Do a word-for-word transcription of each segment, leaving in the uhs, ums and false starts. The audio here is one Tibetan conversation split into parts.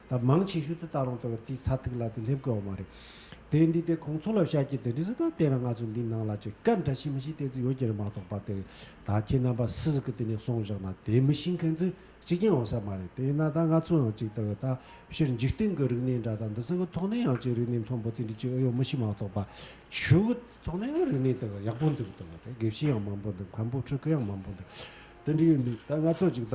ད་མང་ཆེ་ཤོས་དེ་ད་རུང་ད་དེའི་ས་ཐིག་ལ་དེ་སླེབས་དགོས་བ་མ་རེད། དེ་འདི་དེ་ཁོང་ཚོ་ལ་བཤད་ཀྱི་དེ་འདྲ་ཟིག་ད་དེ་རིང་ང་ཚོ་འདིའི་ནང་ལ་ཅིག་ག་འདྲ་ཞིག་མི་ཤེས་དེ་ཚོ་ཡོད་ཀྱི་རེད་མ་གཏོགས་པ། དེ་ད་ཁྱེད་རྣམ་པ་སུ་ཟིག་གི་དེ་ནས་གསུངས་བཞག་ན་དེ་མི་ཤེས་མཁན་ཚོ་གཅིག་ཀྱང་ཡོང་ས་མ་རེད། དེ་ཡིན་ན་ད་ང་ཚོ་ཡང་ཅིག་ད་ད་ཕྱིར་འཇིག་རྟེན་གྱི་རིག་གནས་འདྲ་དང་འདི་ཚོ་གི་ཐོག་ནས་ཡང་ཅིག་རིག་གནས་མཐོན་པོ་དེ་འདྲ་ཅིག་ཨེ་ཡོད་མི་ཤེས་མ་གཏོགས་པ། ཆོས་གི་ཐོག་ནས་ཡང་རིག་གནས་དེ་གི་ཡག་པོ་འདུག་ད་དེ་དགེ་བཤེས་ཡང་མང་པོ་འདུག་མཁན་པོ་ཕྲུ་གུ་ཡང་མང་པོ་འདུག་དེ་འདྲ་ཡིན་དུས་ད་ང་ཚོ་ཅིག་ད་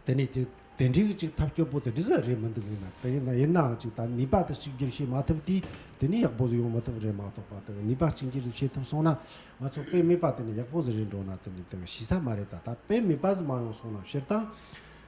དེ་ནས་ཅིག་དེ་འདྲའི་ཅིག་ཐབས་སྐྱོ་པོ་དེ་འདྲ་ཟིག་རེད་མི་འདུག་ཡིན་ན་དེ་ཡིན་ན་ཡིན་ནའང་ཅིག་ད་ནུས་པ་དེ་གཅིག་གྱུར་བྱེད་མ་ཐུབ་དུས་དེ་ནས་ཡག་པོ་ཟིག་ཡོང་མི་ཐུབ་རེད་མ་གཏོགས་པ། དེ་ནུས་པ་གཅིག་གྱུར་ཟིག་བྱེད་ཐུབ་སོང་ན་ང་ཚོ་དཔེ་མེད་པ་དེ་ནས་ཡག་པོ་ཟིག་རེད་འགྲོ་ན་དེ་ནས་དེ་ཤེས་ས་མ་རེད། ད་ད་དཔེ་མེད་པ་ཟིག་མ་ཡོང་སོང་ན་སྤྱིར་བཏང་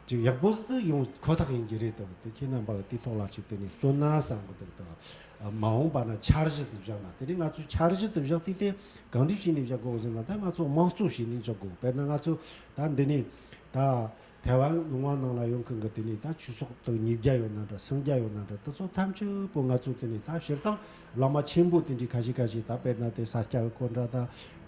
ཅིག་ཡག་པོ་ཟིག་ཡོང་ཁོ་ཐག་ཡིན་གྱི་རེད། དེ་དེ་ཁྱེད་རྣམ་པ་གི་དེའི་ཐོག་ལ་ཅིག་དེ་ནས་བརྩོན་ན་བསམ་གི་འདུག་ད་མ་འོངས་པ་ན་འཆར་གཞི་དེ་བཞག་ན་དེ་ནས་ང་ཚོས་འཆར་གཞི་དེ་བཞག་དུས་དེ་གང་འདྲ་བྱས་ནས་བཞག་དགོས་ཟེར་ན་ད་ང་ཚོ་དམངས་གཙོ་བྱས་ནས་བཞག་དགོས། དཔེར་ན་ང་ཚོ་ད་འདི་ནས་ད། ཐའེ་ཝན་ལུང་བ་ནང་ལ་ཡོང་མཁན་གྱི་དེ་ནས་ད་ཆོས་ཚོགས་དང་ཉིས་བརྒྱ་ཡོད་ན་འདྲ་སུམ་བརྒྱ་ཡོད་ན་འདྲ་དེ་ཚོ་ཐམས་ཅད་པོ་ང་ཚོ་དེ་ནས་ད་སྤྱིར་བཏང་བླ་མ་ཆེན་པོ་དེ་འདྲའི་ཁ་ཤས་ཁ་ཤས་ད་དཔེར་ན་དེ་ས་སྐྱ་གི་སྐོར་འདྲ་ད་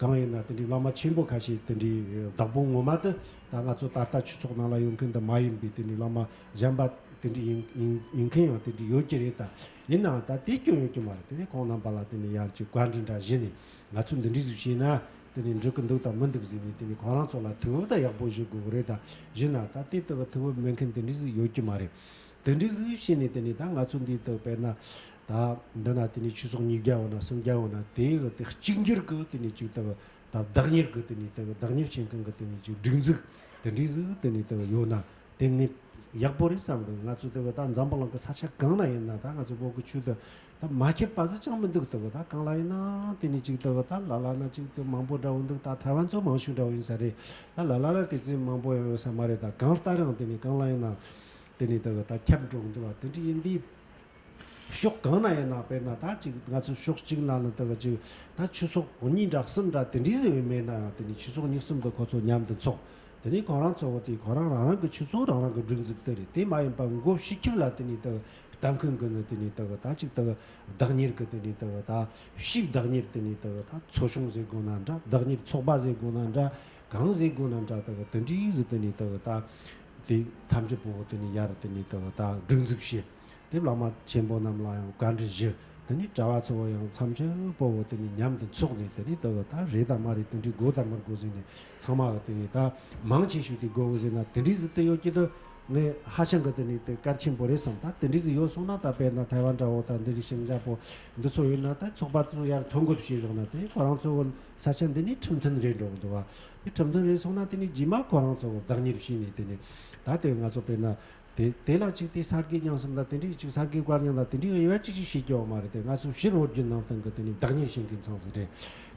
གང་ཡིན་ན་དེ་འདྲའི་བླ་མ་ཆེན་པོ་ཁ་ཤས་དེ་འདྲའི་བདག་པོ་ངོ་མ་དེ་ད་ང་ཚོ་ད་ལྟ་ཆོས་ཚོགས་ནང་ལ་ཡོང་མཁན་དེ་མ་ཡིན་པའི་དེ་འདྲའི་བླ་མ་གཞན་པ་དེ་འདྲའི་ཡིན་ཡིན་ཡིན་མཁན་ཡང་དེ་འདྲའི་ཡོད་ཀྱི་རེད། ད་ཡིན་ནའང་ད་དེ་སྐྱོན་ཡོད་ཀྱི་མ་རེད། དེ་ནས་ཁོང་རྣམ་པ་ལ་དེ་ནས་ཡར་གྱི་བཀའ་འདྲི་འདྲ་ཞུས་ནས། ང་ཚོས་འདི་འདྲ་ཟིག་བྱས་ན་དེ་ནས་འགྲིག་གི་འདུག་དང་མི་འདུག་ཟེར་ནས་དེ་ནས་ཁོ་རང་ཚོ་ལ་ཐུགས་བབ་དང་ཡག་པོ་ཞུ་དགོས་གི་རེད། ད་ཞུས་ན་ད་དེ་ལྟ་བུ་ཐུགས་བབ་མེད་མཁན་དེ་འདྲ་ཟིག་ཡོད་ཀྱི་མ་རེད། དེ་འདྲ་ཟིག་བྱས་ནས་དེ་ནས་ད་ང་ཚོ་འདི་ལྟ་བུ་དཔེར་ན་ད་འདི་ན་དེ་ནས་ཆོས་ཚོགས་ཉིས་བརྒྱ་ཡོད་ན་སུམ་བརྒྱ་ཡོད་ན་དེ་གི་དེ་གཅིག་གྱུར་གི་དེ་ནས་ཅིག་ལྟ་བུ་ད་བདག་གཉེར་གི་དེ་ནས་ལྟ་བུ་བདག་གཉེར་བྱེད་མཁན་གི་དེ་ནས་ཅིག་སྒྲིག་འཛུགས་དེ་འདྲ་ཟིག་དེ་ནས་ལྟ་བུ་ཡོད་ན། དེ་ངས་ཡག་པོ་རེད་བསམ་གི། ང་ཚོ་དེ་གི་ད་འཛམ་བུ་གླིང་གི་ས་ཆ་གང་ན་ཡིན་ན་ད་ང་ཚོ་བོད་གི་ཆོས་དེ་ད་མ་ཁྱབ་པ་ཟིག་ཅང་མི་འདུག་དེ་གི་ད་གང་ལ་ཡིན་ན་དེ་ནས་ཅིག་དེ་གི་ད་ལ་ལ་ན་ཅིག་དེ་མང་པོ་འདྲ་བོ་འདུག་ད་ཐའེ་ཝན་ཚོ་མང་ཤོས་འདྲ་བོ་ཡིན་ས་རེད། ད་ལ་ལ་ལ་དེ་ཙམ་མང་པོ་ཡང་ཡོད་ས་མ་རེད། ད་གང་ལྟར་ཡང་དེ་ནས་གང་ལ་ཡིན་ན་དེ་ནས་དེ་གི་ད་ཁྱབ་འགྲོ་གི་འདུག་བ། དེ་འདྲ་ཡིན་དུས། ཕྱོགས་གང་ན་ཡིན་ན་དཔེར་ན་ད་ཅིག་ང་ཚོ་ཕྱོགས་གཅིག་ན་ནི་དེ་གི་ཅིག་ད་ཆོས་ཚོགས་གཉིས་འདྲ་གསུམ་འདྲ་དེ་འདྲའི་ཟེར་བའི་མེད་ན་ཡང་དེ་ནས་ཆོས་ཚོགས་གཉིས་གསུམ་དེ་ཁོ་ཚོ་མཉམ་དུ་འཚོགས། དེ་ནས་ཁོ་རང་ཚོ་དེ་ཁོ་རང་རང་རང་གི་ཆོས་ཚོགས་རང་རང་གི་སྒྲིག་འཛུགས་དེ་རེད། དེ་མ་ཡིན་པ་མགོ་ཕྱི་ཁྱབ་ལ་དེ་ནས་དེ་གི་གཏམ་མཁན་གི་ནི་དེ་ནས་དེ་གི་ད་ཅིག་དེ་གི་བདག་གཉེར་གི་དེ་ནས་དེ་གི་ད་ཕྱིའི་བདག་གཉེར་དེ་ནས་དེ་གི་ད་ཚོ་ཆུང་ཟེར་དགོས་ན་འདྲ། བདག་གཉེར་ཚོགས་པ་ཟེར་དགོས་ན་འདྲ། གང་ཟེར་དགོས་ན་འདྲ། དེ་གི་དེ་འདྲའི་ཟིག་དེ་ནས་དེ་གི་ད་དེ་ཐམས་ཅད་པོ་དེ་ནས་ཡར་དེ་ནས་དེ་གི་ད་སྒྲིག་འཛུགས་བྱས། དེ་བླ་མ་ཆེན་པོ་རྣམས་ལ་ཡང་བཀའ་འདྲི་ཞུ། དེ་ནས་གྲྭ་བ་ཚོ་ཡང་མཚམས་ཆད་པོ་བོ་དེ་ནས་མཉམ་དུ་འཚོགས་ནས་དེ་ནས་དེ་གི་ད་རེད་དང་མ་རེད་དེ་འདྲའི་དགོས་དང་མི་དགོས་ཟེར་ནས་ཚང་མ་གི་དེ་ནས་ད་མང་ཆེ་ཤོས་དེ་དགོས་གི་ཟེར་ན་དེ་འདྲའི་ཟིག་དེ་ཡོད་ཀྱི་འདུག་ངས་ཧ་ཅང་གི་དེ་ནས་དེ་གལ་ཆེན་པོ་རེད་བསམ། ད་དེ་འདྲའི་ཟིག་ཡོད་སོང་ན་ད་དཔེར་ན་ཐའེ་ཝན་འདྲ་བོ་དང་འདི་རིགས་ཞིང་ཆ་པོ་འདི་ཚོ་ཡོད་ན་ད་ཚོགས་པ་དེ་ཚོ་ཡར་ཐོ་འགོད་བྱས་བཞག་ན་དེ་ཁོ་རང་ཚོ་གི་ས་ཆ་འདི་ནས་ཁྲིམས་མཐུན་རེད་འགྲོ་གི་འདུག་བ། དེ་ཁྲིམས་མཐུན་རེད་སོང་ན་དེ་ནས་རྗེས་མ་ཁོ་རང་ཚོ་གི་བདག་གཉེར་བྱས་ནས་དེ་ནས་ད་དེ་ང་ཚོ་དཔེར་ན། དེ་དེ་ལ་ཅིག་དེ་ས་དགེ་རྙིང་གསུམ་དང་དེ་འདྲའི་ཅིག་ས་དགེ་བཀའ་རྙིང་དང་དེ་འདྲའི་དབྱེ་བ་ཅིག་ཅིག་བྱེད་རྒྱུ་ཡོད་མ་རེད། དེ་ང་ཚོ་སྤྱིར་བོད་བརྒྱུད་ནང་བསྟན་གི་དེ་ནས་བདག་གཉེར་བྱེད་མཁན་ཚང་ཟིག་རེད།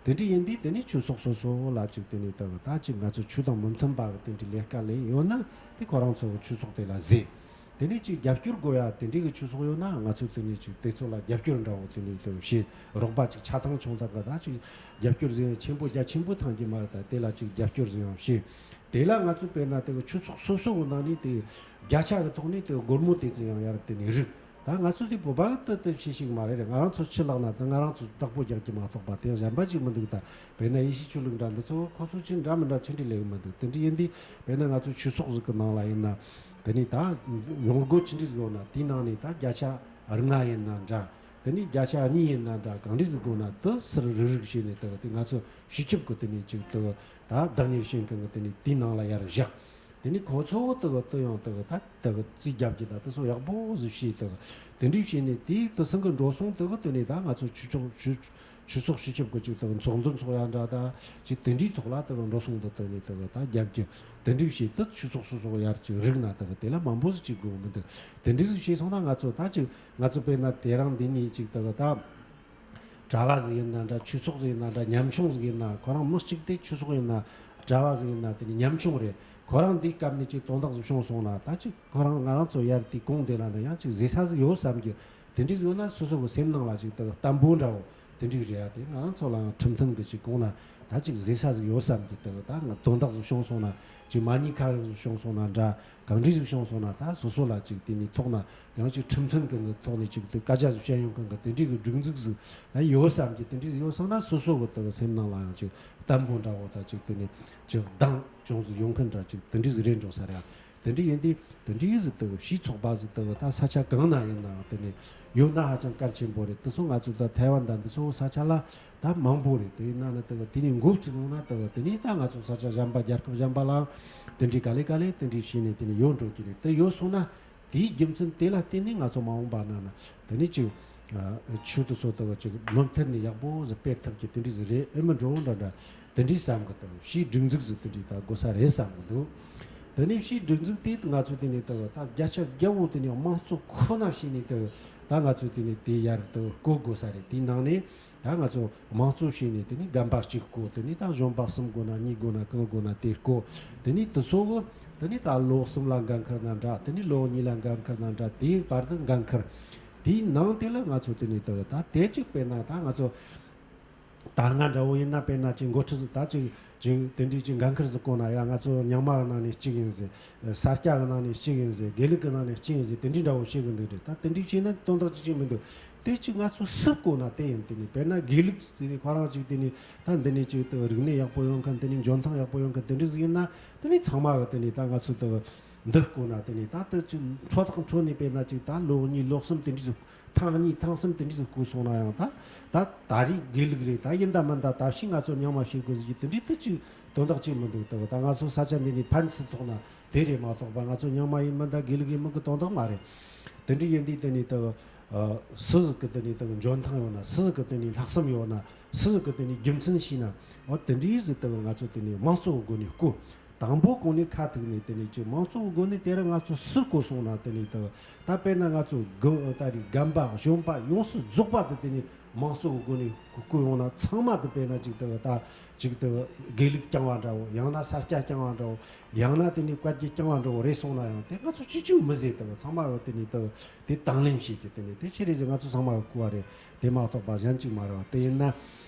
དེ་འདྲ་ཡིན་དུས་དེ་ནས་ཆོས་ཚོགས་སོ་སོ་ལ་ཅིག་དེ་ནས་ད་གི་ད་ཅིག་ང་ཚོ་ཆོས་དང་མི་མཐུན་པ་གི་དེ་འདྲའི་ལས་ཀ་ལས་ཡོད་ན་དེ་ཁོ་རང་ཚོ་གི་ཆོས་ཚོགས་དེ་ལ་ཟེར། དེ་ནས་ཅིག་རྒྱབ་སྐྱོར་དགོས་ཡ་དེ་འདྲའི་གི་ཆོས་ཚོགས་ཡོད་ན་ང་ཚོ་དེ་ནས་ཅིག་དེ་ཚོ་ལ་རྒྱབ་སྐྱོར་འདྲ་བོ་དེ་ནས་དེ་བྱེད་རོགས་པ་ཅིག་ཆ་ཚང་ཆུང་ཚང་གི་ད་ཅིག་རྒྱབ་སྐྱོར་ཟེར་ཡང་ཆེན་པོ་རྒྱ་ཆེན་པོ་ཐང་གི་མ་རེད། ད་དེ་ལ་ཅིག་རྒྱབ་སྐྱོར་ཟེར་ཡང་བྱེད། དེ་ལ་ང་ཚོ་དཔེར་ན་དེ་གི་ཆོས་ཚོགས་སོ་སོ་གི་ནང་ནས་དེ་བརྒྱ་ཆ་གི་ཐོག་ནས་དེ་སྒོར་མོ་དེ་ཙམ་ཡང་ཡར་དེ་ནས་རིག་ད་ང་ཚོ་དེ་བོད་པ་ཏི་ཏི་ཤི་ཤིག་མ་རེད། རེད། ང་རང་ཚོ་ཕྱི་ལག་ན་དེ་ང་རང་ཚོ་བདག་པོ་རྒྱག་གི་མ་གཏོགས་པ་དེ་གཞན་པ་ཅིག་མི་འདུག་ད་དཔེར་ན་ཡེ་ཤུ་ཆོས་ལུགས་འདྲ་འདི་ཚོ་ཁོ་ཚོ་ཅི་འདྲ་མི་འདྲ་ཅི་འདྲ་ལས་གི་མི་འདུག་དེ་འདྲ་ཡིན་དུས་དཔེར་ན་ང་ཚོ་ཆོས་ཚོགས་ཟིག་གི་ནང་ལ་ཡིན་ན་དེ་ནས་ད་ཡོང་སྒོ་ཅི་འདྲ་ཟིག་ཡོང་ན་དེའི་ནང་ནས་ད་བརྒྱ་ཆ་ལྔ་ཡིན་ན་འདྲ། དེ་ནས་བརྒྱ་ཆ་གཉིས་ཡིན་ན་འདྲ། གང་འདྲ་ཟིག་དགོས་ན་དེ་ཟུར་རིག་རིག་བྱས་ནས་དེ་གི་དེ་ང་ཚོ་སྤྱི་ཁྱབ་ཀྱི་དེ་ནས་ཅིག་དེ་གི་ད་བདག་གཉེར་བྱེད་མཁན་གི་དེ་ནས་དེའི་ནང་ལ་ཡར་བཞག་དེ་ནས་ཁོ་ཚོ་དེ་གི་དེ་ཡང་དེ་གི་ད་དེ་གི་རྩིས་རྒྱབ་ཀྱི་ད་དེ་ཚོ་ཡག་པོ་ཟིག་བྱས་དེ་གི་དེ་འདྲ་བྱས་ནས་དེའི་དེ་སང་གི་འགྲོ་སོང་དེ་གི་དེ་ནས་ད་ང་ཚོ་ཆོས་ཕྱོགས་ཆོས་ཆོས་ཚོགས་སྤྱི་ཁྱབ་ཀྱི་ཅིག་དེ་གི་ཚོགས་འདུ་འཚོགས་ཡ་འདྲ་ད་ཅིག་དེ་འདྲའི་ཐོག་ལ་དེ་གི་འགྲོ་སོང་དེ་དེ་ནས་དེ་གི་ད་རྒྱབ་ཀྱི་དེ་འདྲ་བྱས་དེ་ཆོས་ཚོགས་སོ་སོ་ཡར་ཅིག་རིག་ན་དེ་གི་དེ་ལ་མང་པོ་ཟིག་ཅིག་དགོས་མི་འདུག་དེ་འདྲ་ཟིག་བྱས་སོང་ན་ང་ཚོ་ད་ཅིག་ང་ཚོ་དཔེར་ན་དེ་རིང་འདི་ནས་ཅིག་དེ་གི་ད། གྲྭ་བ་ཟིག་ཡིན་ན་འདྲ། ཆོས་ཚོགས་ཟིག་ཡིན་ན་འདྲ། ཉམ་ཆུང་ཟིག་ཡིན་ན། ཁོ་རང་མི་གཅིག་དེ་ཆོས་ཚོགས་ཡིན་ན་གྲྭ་བ་ཟིག་ཡིན་ན་དེ་ནི་ཉམ་ཆུང་རེད། ཁོ་རང་འདིའི་སྐབས་ནས་ཅིག་དོན་དག་ཟིག་བྱུང་སོང་ན་ད་ཅིག་ཁོ་རང་ང་རང་ཚོ་ཡར་དེའི་གོང་དེ་ལ་ན་ཡང་ཅིག་ཟེར་ས་ཟིག་ཡོད་བསམ་གྱི། དེ་འདྲ་ཟིག་ཡོད་ན་སོ་སོ་གི་སེམས་ནང་ལ་ཅིག་ད་བརྟན་པོ་འདྲ་བོ་དེ་འདྲ་རེད་ཡ། དེ་ང་རང་ཚོ་ལའང་ཁྲིམས་མཐུན་གི་ཅིག་གོང་ན་ད་ཅིག་ཟེར་ས་ཟིག་ཡོད་བསམ་གྱི། ད་ད་ང་དོན་དག་ཟིག་བྱུང་སོང་ན་ཅིག་མ་ཉེས་ཁ་གཡོགས་ཟིག་བྱུང་སོང་ན་འདྲ། གང་འདྲ་ཟིག་བྱུང་སོང་ན་ད་སོ་སོ་ལ་ཅིག་དེ་ནི་ཐོག་ན་ཡང་ཅིག་ཁྲིམས་མཐུན་གི་ནི་ཐོག་ནས་ཅིག་དེ་བཀའ་རྒྱ་ཟིག་བཤད་ཡོང་མཁན་གི་དེ་འདྲའི་གི་སྒྲིག་འཛུགས་ཟིག་ད་ཡོད་བསམ་གི། དེ་འདྲ་ཟིག་ཡོད་སོང་ན་སོ་སོ་གི་དེ་གི་སེམས་ནང་ལ་ཡང་ཅིག་བརྟན་པོ་འདྲ་བོ་ད་ཅིག་དེ་ནི་ཅིག་གདེང་ཅུང་ཟིག་ཡོང་མཁན་འདྲ་ཅིག་དེ་འདྲ་ཟིག་རེད་འགྲོ་ས་རེད། དེ་འདྲ་ཡིན་དུས་དེ་འདྲའི་ཟིག་དེ་ཕྱིའི་ཚོགས་པ་ཟིག་དེ་ད་ས་ཆ་གང་ན་ཡིན་ནའང་དེ་ནས་ཡོད་ན་ཧ་ཅང་གལ་ཆེན་པོ་རེད། དེ་ཚོ་ང་ཚོ་ད་ཐའེ་ཝན་དང་འདི་ཚོ་ས་ཆ་ལ་ད་མང་པོ་རེད། དེ་ཡིན་ན་ནི་དེ་དེ་ནས་འགོ་བཙུགས་ཡོང་ན་དེ་དེ་ནས་ད་ང་ཚོ་ས་ཆ་གཞན་པ་རྒྱལ་ཁབ་གཞན་པ་ལའང་དེ་འདྲའི་ག་ལེ་ག་ལེ་དེ་འདྲའི་བྱས་ནས་དེ་ནས་ཡོད་འགྲོ་གི་རེད། དེ་ཡོད་སོང་ན། དེའི་རྒྱུ་མཚན་དེ་ལ་བརྟེན་ནས་ང་ཚོ་མ་འོངས་པ་ན་ན་དེ་ནས་ཅིག་ཆོས་དེ་ཚོ་དག་ཅིག་མུ་མཐུད་ནས་ཡག་པོ་ཟིག་སྤེལ་ཐུབ་ཀྱི་དེ་འདྲའི་ཟིག་རེད་ཨེ་མི་འགྲོ་འདྲ་འདྲ་དེ་འདྲའི་བསམ་གི་འདུག་ཕྱིའི་སྒྲིག་འཛུགས་ཟིག་དེ་འདྲའི་ད་དགོས་ས་རེད་བསམ་གི་འདུག་དེ་ནས་ཕྱིའི་སྒྲིག་འཛུགས་དེ་ང་ཚོ་དེ་ནས་དག་ད་བརྒྱ་ཆ་བརྒྱ་བོ་དེ་ནས་དམངས་གཙོ་ཁོ་ན་བྱས་ནས་དག་ད་ང་ཚོ་དེ་ནས་དེ་ཡར་དག་བསྐོ་དགོས་ས་རེད། དེའི་ནང་ནས། ད་ང་ཚོ་དམངས་གཙོ་བྱས་ནས་དེ་ནས་རྒན་པ་གཅིག་བསྐོ། དེ་ནས་ད་གཞོན་པ་གསུམ་དགོས་ན་གཉིས་དགོས་ན་གང་དགོས་ན་དེ་བསྐོ། དེ་ནས་དེ་ཚོ་གི་དེ་ནས་ད་ལོ་གསུམ་ལ་འགན་ཁུར་ན་འདྲ། དེ་ནས་ལོ་གཉིས་ལ་འགན་ཁུར་ན་འདྲ། དེའི་བར་དུ་འགན་ཁུར། དེའི་ནང་དེ་ལ་ང་ཚོ་དེ་ནས་ད་ད་དེ་གཅིག་དཔེར་ན་ད་ང་ཚོ་ད་སྔ་འདྲ་བོ་ཡིན་ན་དཔེར་ན་ཅིག་འགོ་ཁྲིད་ད་ཅིག་ཅིག་དེ་འདྲའི་ཅིག་འགན་ཁུར་ཟིག་བསྐོ་ན་ཡ་ང་ཚོ་རྙིང་མ་གི་ནང་ནས་གཅིག་ཡིན་ཟེར། ས་སྐྱ་གི་ནང་ནས་གཅིག་ཡིན་ཟེར། དགེ་ལུགས་ཀྱི་ནང་ནས་གཅིག་ཡིན་ཟེར། དེ་འདྲའི་འདྲ་བོ་བཤད་གི་འདུག་རེད། ད་དེ་འདྲའི་བཤད་ན་དོན་དག་ཅི་ཅིག་མི་འདུག་དེ་ཅིག་ང་ཚོ་སུ་བསྐོ་ན་དེ་ཡིན། དེ་ནས་དཔེར་ན་དགེ་ལུགས་ཟེར་ནས་ཁོ་རང་ཅིག་དེ་ནས་ད་འདི་ནས་ཅིག་ད་རིག་གནས་ཡག་པོ་ཡོང་མཁན་དེ་ནས་འཇོན་ཐང་ཡག་པོ་ཡོང་མཁན་དེ་འདྲ་ཟིག་ཡིན་ན་དེ་ནས་ཚང་མ་གི་དེ་ནས་ད་ང་ཚོ་ད་འདི་བསྐོ་ན་དེ་ནས་ད་དེ་ཅིག་འཕྲོ་ཐག་འཕྲོ་ནས་དཔེར་ན་ཅིག་ད་ལོ་གཉིས་ལོ་གསུམ་དེ་འདྲ་ཟིག་ཐེངས་གཉིས་ཐེངས་གསུམ་དེ་འདྲ་ཟིག་བསྐོ་སོང་ན་ཡང་ད་ད་ད་རེས་དགེ་ལུགས་རེད། ད་ཡིན་ད་མིན་ད་ད་ཕྱིས་ང་ཚོ་རྙིང་མ་བྱེད་དགོས་ཟིག་གི་དེ་འདྲ་དེ་ཅིག་དོན་དག་ཅིག་མི་འདུག་ད་ད་ང་ཚོ་ས་ཆ་འདི་ནས་ཕན་སུ་ཐོགས་ན་དེ་རེད་མ་གཏོགས་པ་ང་ཚོ་རྙིང་མ་ཡིན་མིན་ད་དགེ་ལུགས་ཡིན་མིན་གི་དོན་དག་མ་རེད། དེ་འདྲ་ཡིན་དུས་དེ་ནས་ད་སུ་ཟིག་གི་དེ་ནས་ད་འཇོན་ཐང་ཡོད་ན། སུ་ཟིག་གི་དེ་ནས་ལྷག་བསམ་ཡོད་ན། སུ་ཟིག་གི་དེ་ནས་རྒྱུ་མཚན་ཤེས་ན་འོ་དེ་འདྲའི་ཟིག་ད་ང་ཚོ་དེ་ནས་དམངས་གཙོ་གི་སྒོ་ནས་བསྐོ། དང་པོ་གོང་ནས་ཁ་ཐུག་ནས་དེ་ནས་ཅིག་དམངས་གཙོ་གི་སྒོ་ནས་དེ་རིང་ང་ཚོ་སུ་བསྐོ་སོང་ན་དེ་ནས་ད་ད་དཔེར་ན་ང་ཚོ་དགུ་ད་རེས་རྒན་པ་གཞོན་པ་ཡོངས་སུ་རྫོགས་པ་དེ་དེ་ནས་དམངས་གཙོ་གི་སྒོ་ནས་བསྐོ་ཡོང་ན་ཚང་མ་དེ་དཔེར་ན་ཅིག་ད་ད་ཅིག་ད་དགེ་ལུགས་རྐྱང་བ་འདྲ་བོ། ཡང་ན་ས་སྐྱ་རྐྱང་བ་འདྲ་བོ། ཡང་ན་དེ་ནས་བཀའ་བརྒྱུད་རྐྱང་བ་འདྲ་བོ་རེད་སོང་ན་ཡང་དེ་ང་ཚོ་ཅི་ཅིག་མི་ཟེར། ད་ཚང་མ་གི་དེ་ནས་ད་དེ་དང་ལེན་བྱེད་ཀྱི་དེ་ནས་དེ་ཕྱི་རེད་ཟེར། ང་ཚོ་ཚང་མ་གི་བསྐོ་བ་རེད། དེ་མ་གཏོགས་པ་གཞན་གཅིག་མ་རེད་བ། དེ་ཡིན་ན་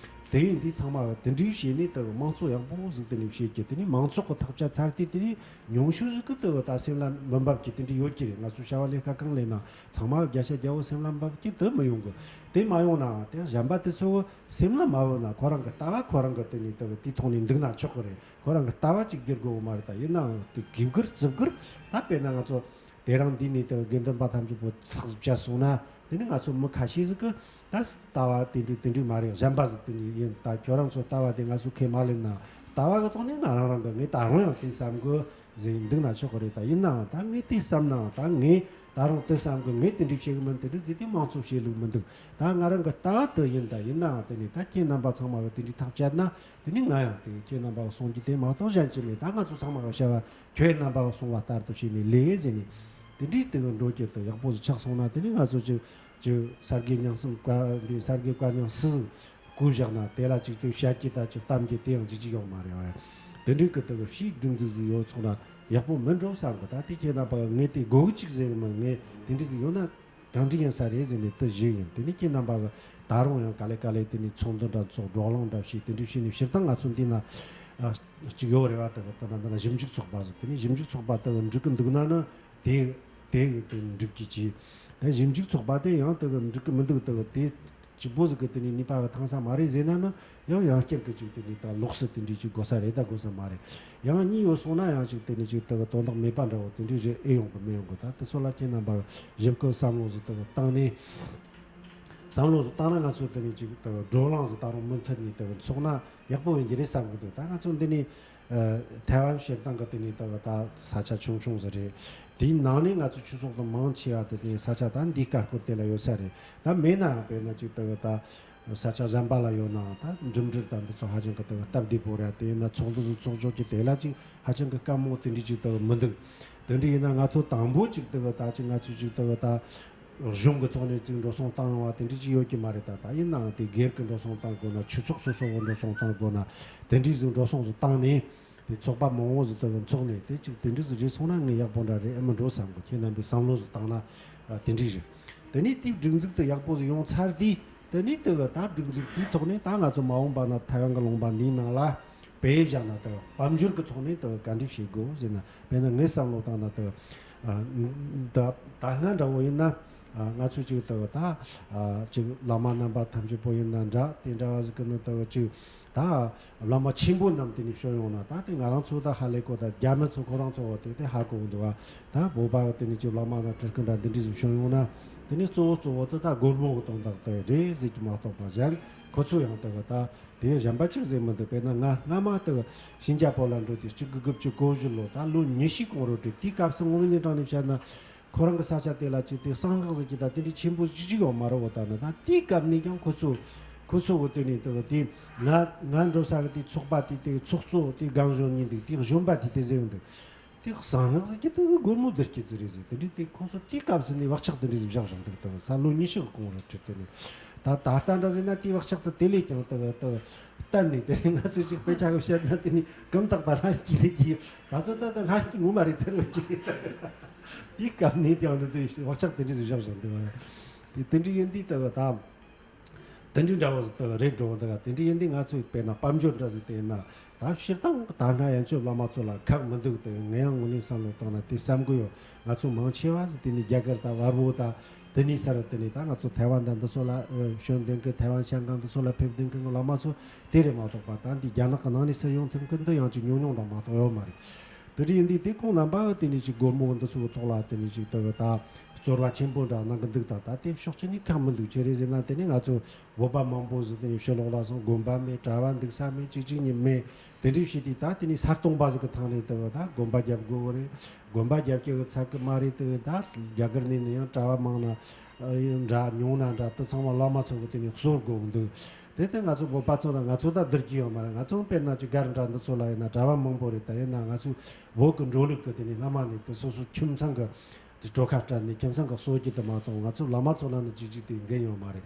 དེ་ཡིན་དུས་ཚང་མ་གི་དེ་འདྲའི་བྱས་ནས་ད་དམངས་གཙོ་ཡག་པོ་ཟིག་དེ་ནས་བྱེད་ཀྱི་དེ་ནས་མང་ཚོགས་ཀྱི་ཐག་བཅད་ཚར་དུས་དེ་ནས་ཉུང་ཤོས་ཟིག་གི་ད་ད་སེམས་ལ་མི་འབབ་ཀྱི་དེ་འདྲ་ཡོད་ཀྱི་རེད། ང་ཚོ་བྱ་བ་ལས་ཀ་གང་ལས་ན་ཚང་མ་གི་བརྒྱ་ཆ་བརྒྱ་བོ་སེམས་ལ་འབབ་ཀྱི་དེ་མི་ཡོང་གི། དེ་མ་ཡོང་ནའང་དེ་གཞན་པ་དེ་ཚོ་སེམས་ལ་མ་བབས་ན་ཁོ་རང་གི་ལྟ་བ་ཁོ་རང་གི་དེ་ནས་ད་དེ་ཐོག་ནས་འདུག་ན་ཆོག་གི་རེད། ཁོ་རང་གི་ལྟ་བ་གཅིག་གྱུར་དགོས་མ་རེད། ད་ཡིན་ནའང་དེ་གིབ་གུར་རྩིབ་གུར་ད་དཔེར་ན་ང་ཚོ་དེ་རིང་འདི་ནས་དེ་དགེ་འདུན་པ་ཐམས་ཅད་པོ་ཚགས་བཅད་སོང་ན་དེ་ནི་ང་ཚོ་མི་ཁ་ཤས་ཟིག་གི་ད་ལྟ་བ་དེ་འདྲ་དེ་འདྲ་མ་རེད། གཞན་པ་ཟིག་དེ་ནས་ཡིན། ད་ཁྱོད་རང་ཚོ་ལྟ་བ་དེ་ང་ཚོ་ཁས་མ་ལེན་ན་ལྟ་བ་གི་ཐོག་ནས་ང་རང་རང་གི་ངས་ད་རུང་ཡང་དེ་བསམ་གི་ཟེར་འདུག་ན་ཆོག་གི་རེད། ད་ཡིན་ནའང་ད་ངས་དེ་བསམ་ནའང་ད་ངས་ད་རུང་དེ་བསམ་གི། ངས་དེ་འདྲ་བྱེད་གི་མིན། དེ་འདྲ་ཟེར་དེ་དམངས་གཙོ་བྱེད་ལུགས་མི་འདུག་ད་ང་རང་གི་ལྟ་བ་དེ་ཡིན། ད་ཡིན་ནའང་དེ་ནས་ད་ཁྱེད་རྣམ་པ་ཚང་མ་གི་དེ་འདྲའི་ཐག་བཅད་ན་དེ་ནས་ང་ཡང་དེ་ཁྱེད་རྣམ་པ་གི་གསུང་རྒྱུ་དེ་མ་གཏོགས་གཞན་ཅི་མེད། ད་ང་ཚོ་ཚང་མ་གི་བྱ་བ་ཁྱོད་རྣམ་པ་གི་གསུང་བ་ལྟར་དུ་བྱས་ནས་ལས་ཟེར་ནས་དེ་འདྲའི་དེ་གི་འགྲོ་རྒྱུ་དེ་ཡག་པོ་ཟིག་ཆགས་སོང་ན་དེ་ནས་ང་ཚོ་ཅིག་ཅིག་གསར་བརྗེ་ཉམས་སམ་བཀའ་འདི་གསར་བརྗེ་བཀའ་རྙིང་སུ་ཟིག་བསྐོ་བཞག་ན་དེ་ལ་ཅིག་དེ་བཤད་རྒྱུ་ད་ཅིག་གཏམ་རྒྱུ་དེ་ཡང་ཅིག་ཅིག་ཡོད་མ་རེད་བ། དེ་འདྲའི་གི་དེ་གི་ཕྱིའི་སྒྲིག་འཛུགས་ཟིག་ཡོད་སོང་ན་ཡག་པོ་མིན་འགྲོ་བསམ་གི། ད་དེ་ཁྱེད་རྣམ་པ་གི་ངས་དེ་དགོས་གི་ཅིག་ཟེར་གི་མིན། ངས་དེ་འདྲ་ཟིག་ཡོད་ན་གང་འདྲ་ཡིན་ས་རེད་ཟེར་ནས་དེ་ཞུས་ཡིན། དེ་ནས་ཁྱེད་རྣམ་པ་གི་ད་རུང་ཡང་ག་ལེ་ག་ལེ་དེ་ནས་ཚོགས་འདུ་འདྲ་ཚོགས། བགྲོ་གླེང་འདྲ་བྱས། དེ་འདྲ་བྱས་ནས་སྤྱིར་བཏང་ང་ཚོ་འདི་ན་ཨ་ཅིག་ཡོད་རེད་བ། དེ་གི་ད་ན་ད་ན་ཞིབ་འཇུག་ཚོགས་པ་ཟིག་དེ་ནས་ཞིབ་འཇུག་ཚོགས་པ་དེ་གི་འགྲིག་གི་འདུག་ན་ནི། དེ་དེ་གི་དེ་འགྲིག་གི་ཅི། ད་ཞིབ་འཇུག་ཚོགས་པ་དེ་ཡང་དེ་གི་འགྲིག་གི་མི་འདུག་དེ་གི་དེ་གཅིག་པོ་ཟིག་གི་དེ་ནས་ནུས་པ་གི་ཐང་ས་མ་རེད་ཟེར་ན་ནི་ཡང་ཡང་བསྐྱར་གི་ཅིག་དེ་ནས་ད་ལོགས་སུ་དེ་འདྲའི་ཅིག་དགོས་ས་རེད། ད་དགོས་ས་མ་རེད། ཡང་གཉིས་ཡོད་སོང་ན་ཡང་ཅིག་དེ་ནས་ཅིག་དེ་གི་དོན་དག་མེད་པ་འདྲ་བོ་དེ་འདྲའི་རེད། ཨེ་ཡོང་གི་མི་ཡོང་གི། ད་དེ་ཚོ་ལ་ཁྱེད་རྣམ་པ་ཞིབ་གི་བསམ་བློ་ཟིག་དེ་གི་བཏང་ནས། བསམ་བློ་ཟིག་བཏང་ན་ང་ཚོ་དེ་ནས་ཅིག་དེ་གི་བགྲོ་གླེང་ཟིག་ད་རུང་མུ་མཐུད་ནས་དེ་གི་འཚོགས་ན་ཡག་པོ་ཡིན་གྱི་རེད་བསམ་གི་འདུག་ད་ང་ཚོ་འདི་ནས། ཨ་ཐའེ་ཝན་སྤྱིར་བཏང་གི་དེ་ནས་ད་ད་ས་ཆ་ཆུང་ཆུང་ཟིག་རེད། དེའི་ནང་ནས་ང་ཚོ་ཆོས་ཚོགས་དང་མང་ཆེ་བ་དེ་ནས་ས་ཆ་ད་འདིའི་ཀ་སྐོར་དེ་ལ་ཡོད་ས་རེད། ད་མེད་ནའང་དཔེར་ན་ཅིག་ད་ད་ས་ཆ་གཞན་པ་ལ་ཡོད་ནའང་ད་འགྲིམ་འགྲུལ་དང་འདི་ཚོ་ཧ་ཅང་གི་ད་སྟབས་བདེ་པོ་རེད། དེ་ཡིན་ན་ཚོགས་འདུ་ཚོགས་ཕྱོགས་ཀྱི་དེ་ལ་ཅིག་ཧ་ཅང་གི་དཀའ་མོ་དེ་འདྲ་ཅིག་ད་མི་འདུག་དེ་འདྲ་ཡིན་ན་ང་ཚོ་དང་པོ་ཅིག་ད་ད་ཅིག་ང་ཚོ་ཅིག་ད་ད། གཞུང་གི་ཐོག་ནས་ཅིག་འགྲོ་སོང་བཏང་ཡོང་བ་དེ་འདྲ་ཅིག་ཡོད་ཀྱི་མ་རེད། ད་ད་ཡིན་ནའང་དེ་སྒེར་གྱི་འགྲོ་སོང་བཏང་དགོས་ན། ཆོས་ཚོགས་སོ་སོ་གི་འགྲོ་སོང་བཏང་དགོས་ན། དེ་འདྲའི་ཟིག་འགྲོ་སོང་ཟིག་བཏང་ནས་དེ་ཚོགས་པ་མང་བོ་ཟིག་དེ་གི་འཚོགས་ནས་དེ་ཅིག་དེ་འདྲ་ཟིག་རེད་སོང་ན་ངས་ཡག་པོ་འདྲ་རེད་ཨེ་མི་འགྲོ་བསམ་གི། ཁྱེད་རྣམ་པས་བསམ་བློ་ཟིག་བཏང་ན་དེ་འདྲ་རེད། དེ་ནས་དེའི་སྒྲིག་འཛུགས་དེ་ཡག་པོ་ཟིག་ཡོང་ཚར་དུས་དེ་ནས་དེ་གི་ད་སྒྲིག་འཛུགས་དེའི་ཐོག་ནས་ད་ང་ཚོ་མ་འོངས་པ་ན་ཐའེ་ཝན་གི་ལུང་པ་འདིའི་ནང་ལ། དཔེ་བཞག་ན་ད་དཔལ་འབྱོར་གྱི་ཐོག་ནས་ད་ག་འདྲ་བྱེད་དགོས་ཟེར་ན། དཔེར་ན་ངས་བསམ་བློ་བཏང་ན་ད་ད་ད་སྔ་འདྲ་བོ་ཡིན་ན་ ཨ། ང་ཚོས་ཅིག་ལྟ་བུ་ད། ཨ། ཅིག་བླ་མ་རྣམ་པ་ཐམས་ཅད་པོ་ཡིན་ན་འདྲ། དེ་འདྲ་བ་ཟིག་གི་ནི་ལྟ་བུ་ཅིག་ད་བླ་མ་ཆེན་པོ་རྣམས་དེ་ནས་བྱོན་ཡོང་ན། ད་དེ་ང་རང་ཚོ་ད་ཧ་ལས་གོ། ད་རྒྱ་མི་ཚོ་ཁོ་རང་ཚོ་བ་དེ་དེ་ཧ་གོ་འདུག་བ། ད་བོད་པ་གི་དེ་ནས་ཅིག་བླ་མ་ར་སྤྲུལ་སྐུ་འདྲ་འདི་འདྲ་ཟིག་བྱོན་ཡོང་ན། དེ་ནས་གཙོ་བོ་གཙོ་བོ་དེ་ད་སྒོར་མོ་གི་དོན་དག་དེ་རེད་ཟེར་གི་མ་གཏོགས་པ། གཞན་ཁོ་ཚོ་ཡང་ལྟ་བུ་ད་དེ་གཞན་པ་ཅིག་ཟེར་མི་འདུག་དཔེར་ན་ང་སྔ་མ་ལྟ་བུ་ཤིན་ཅང་པོ་ལ་འགྲོ་དུས་གཅིག་དགུ་དགུ་བཅུ་གོ་བཞི་ལོ། ད་ལོ་ཉི་ཤུ་གོང་རོ་དྲུག་དེའི་སྐབས་སུ་དངོས་གནས་དྲང་ནས་བཤད་ན། ཁོ་རང་གི་ས་ཆ་དེ་ལ་ཅིག་དེ་གསང་སྔགས་ཟེར་གྱི་ད་དེ་འདྲའི་ཆེན་པོ་ཅིག་ཅིག་ཡོད་མ་རེད། འོ་ད་ནི་ད་དེའི་སྐབས་ནས་ཀྱང་ཁོ་ཚོ་ཁོ་ཚོ་གི་དེ་ནས་དེ་དེ་ང་ང་འགྲོ་ས་གི་དེ་ཚོགས་པ་དེ་དེ་ཚོགས་གཙོ་དེ་སྒང་གཞོན་གཉིས་འདུག་དེ་གཞོན་པ་དེ་དེ་ཟེར་གི་འདུག་དེ་གསང་སྔགས་ཟེར་གྱི་དེ་སྒོར་མོ་བསྡུ་རྒྱུ་ཟིག་རེད་ཟེར། དེ་འདྲའི་དེ་ཁོ་ཚོ་དེའི་སྐབས་སུ་ནས་བག་ཆགས་དེ་འདྲ་ཟིག་བཞག་བཞག་འདུག་དེ་ས་ལོ་ཉི་ཤུ་གི་གོང་རུ་ཁྲིད་དེ་ནས་ད་ད་ལྟ་འདྲ་ཟེར་ན་དེའི་བག་ཆགས་དེ་དེ་ལས་ཀྱང་དེ་དེ་གཏན་ནས། དེ་ནས་ང་ཚོས་ཅིག་དཔེ་ཆ་གི་བཤད་ན་དེ་ནས་གང་དག་ད་ལྷན་སྐྱེས་ཟེར་གྱི་ད་ཚོད་ད་ད་ལྷན་སྐྱེས་ངོ་མ་རེད་ཟེར་ལོ་གི། དེའི་སྐབས་ནས་ཀྱང་འདི་དེ་བག་ཆགས་དེ་འདྲ་ཟིག་བཞག་བཞག་འདུག་དེ་དེ་འདྲ་ཡིན་དུས་དེ་ད་དེ་འདྲ་འདྲ་བོ་ཟིག་དེ་རེད་འགྲོ་འདུག་དེ་འདྲ་ཡིན་དུས་ང་ཚོས་དཔེར་ན་དཔལ་འབྱོར་འདྲ་ཟིག་དེ་ཡིན་ན་ད་སྤྱིར་བཏང་གི་ད་སྔ་ཡན་ཆོད་བླ་མ་ཚོ་ལ་ཁག་མི་འདུག་དེ་ངས་ཡང་དངོས་གནས་བསམ་བློ་བཏང་ན་དེ་བསམ་གི་ཡོད། ང་ཚོ་མང་ཆེ་བ་ཟིག་དེ་ནས་རྒྱ་གར་ད་བར་བོ་ད་དེ་ནས་སར་དེ་ནས་ད་ང་ཚོ་ཐའེ་ཝན་ད་འདི་ཚོ་ལ་ཨ་བྱོན་བསྡད་མཁན། ཐའེ་ཝན་ཤང་ཀང་འདི་ཚོ་ལ་ཕེབས་བསྡད་མཁན་གི་བླ་མ་ཚོ་དེ་རེད་མ་གཏོགས་པ། ད་འདི་རྒྱ་ནག་གི་ནང་ནས་སར་ཡོང་ཐུབ་མཁན་འདི་ཡང་ཅིག་ཉུང་ཉུང་འདྲ་མ་གཏོགས་ཡོད་མ་རེད། དེ་འདྲ་ཡིན་དུས་དེ་ཁོང་རྣམ་པ་གི་དེ་ནས་ཅིག་སྒོར་མོ་འདི་ཚོ་གི་ཐོག་ལ་དེ་ནས་ཅིག་ད་གི་ད་རྩོལ་བ་ཆེན་པོ་འདྲ་གནང་གི་འདུག་ད་ད་དེ་ཕྱོགས་གཅིག་ནས་ཁག་མི་འདུག་ཅི་རེད་ཟེར་ན་དེ་ནས་ང་ཚོ་བོད་པ་མང་པོ་ཟིག་དེ་ནས་ཕྱི་ལོགས་ལ་སོང་། དགོན་པ་མེད། གྲྭ་བ་འདུག་ས་མེད། གཅིག་གཅིག་གཉིས་མེད། དེ་འདྲ་བྱས་དུས་ད་དེ་ནས་ས་སྟོང་པ་ཟིག་གི་ཐང་ནས་ད་གི་ད་དགོན་པ་རྒྱབ་དགོས་གི་རེད། དགོན་པ་རྒྱབ་ཀྱི་གི་ཚད་གི་མ་རེད། དེ་ད་རྒྱ་གར་ནས་ནི་ཡང་གྲྭ་བ་མང་ན་འདྲ་ཉུང་ན་འདྲ་དེ་ཚང་མ་བླ་མ་ཚོ་གི་དེ་ནས་གསོལ་དགོས་གི་འདུག་དེ་ལྟར་ང་ཚོ་བོད་པ་ཚོ་དང་ང་ཚོ་ད་བསྡུར་རྒྱུ་ཡོད་མ་རེད། ང་ཚོ་དཔེར་ན་ཅིག་སྒར་འདྲ་འདི་ཚོ་ལ་ཡིན་ན་གྲྭ་བ་མང་པོ་རེད། ད་ཡིན་ན་ང་ཚོའི་བོད་ཀྱི་འགྲོ་ལུགས་ཀྱི་དེ་ནས་སྔ་མ་ནས་དེ་སོ་སོ་ཁྱིམ་ཚང་གི་དེ་གྲོ་ཁ་སྤྲད་ནས་ཁྱིམ་ཚང་གི་གསོལ་རྒྱུ་དེ་མ་གཏོགས། ང་ཚོ་བླ་མ་ཚོ་ལ་ནི་ཅིག་ཅིག་དེ་འགན་ཡོད་མ་རེད།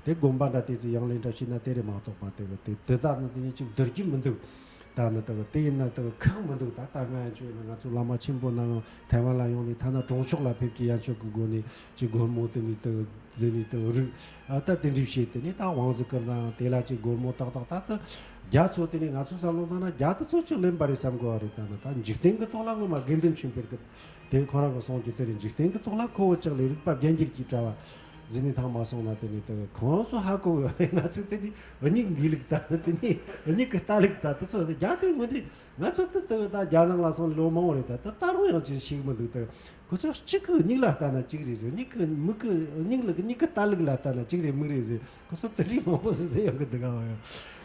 དེ་དགོན་པ་འདྲ་དེ་ཚོ་ཡང་ལེ་འདྲ་བྱས་ན་དེ་རེད་མ་གཏོགས་པ། དེ་གི་དེ་དེ་དག་ནི་དེ་ནས་ཅིག་བསྡུར་རྒྱུ་མི་འདུག་ད་ནི་དེ་གི་དེ་ཡིན་ན་དེ་གི་ཁག་མི་འདུག་ད་ལྟ་ང་ཡན་ཆོད་ཡིན་ན་ང་ཚོ་བླ་མ་ཆེན་པོ་རྣམས་ཐའེ་ཝན་ལ་ཡོང་ནས་ཐ་ན་གྲོང་ཆོག་ལ་ཕེབས་ཀྱི་ཡན་ཆོད་ཀྱི་སྒོ་ནས་ཅིག་སྒོར་མོ་དེ་ནས་དེ་གི་དེ་ནས་དེ་རིགས་ཨ་ད་དེ་འདྲ་བྱས། དེ་ནས་ད་དབང་ཟིག་བསྐུར་ནའང་དེ་ལ་ཅིག་སྒོར་མོ་ཏག་ཏག་ད་ད་རྒྱ་ཚོ་དེ་ནས་ང་ཚོ་བསམ་བློ་བཏང་ན་རྒྱ་དེ་ཚོ་ཅིག་ལེན་པ་རེད་བསམ་དགོས་པ་རེད། ད་ནི་ད་འཇིག་རྟེན་གི་ཐོག་ལ་ངོ་མ་དགེ་འདུན་ཆོས་འཕེལ་གི་དེ་ཁོ་རང་གི་གསུང་རྒྱུ་དེ་རེད། འཇིག་རྟེན་གི་ཐོག་ལ་ཁོ་བོ་ཅག་ལས་རིག་པ་རྒྱན་གྱིར་གྱིས་བཀྲ་བ་ཟིན་ནས་ཐང་མ་སོང་ན། དེ་ནས་དེ་ཁོང་ཚོ་ཧ་གོ་གི་ཡོད་རེད། ང་ཚོ་དེ་ནས་མྱིག་འགས་ལུགས་ད་དེ་ནས་མྱིག་གི་ལྟ་ལུགས་ད་དེ་ཚོ་རྒྱ་དེ་ངོ་དེ་ང་ཚོ་དེ་ལྟ་བུ་ད་རྒྱ་ནག་ལ་སོང་ནས་ལོ་མང་བོ་རེད། ད་ད་ད་རུང་ཡང་ཅིག་ཤེས་གི་མི་འདུག་ད་ཁོ་ཚོ་གཅིག་གི་མྱིག་ལ་ལྟ་ན་གཅིག་རེད་ཟེར། མྱིག་གི་མིག་གི་མྱིག་ལ་མྱིག་གི་ལྟ་ལུགས་ལ་ལྟ་ན་གཅིག་རེད་མིག་རེད་ཟེར། ཁོ་ཚོ་དེ་འདྲའི་མང་པོ་ཟིག་ཟེར་ཡོང་གི་འདུག་ག་ཡང་།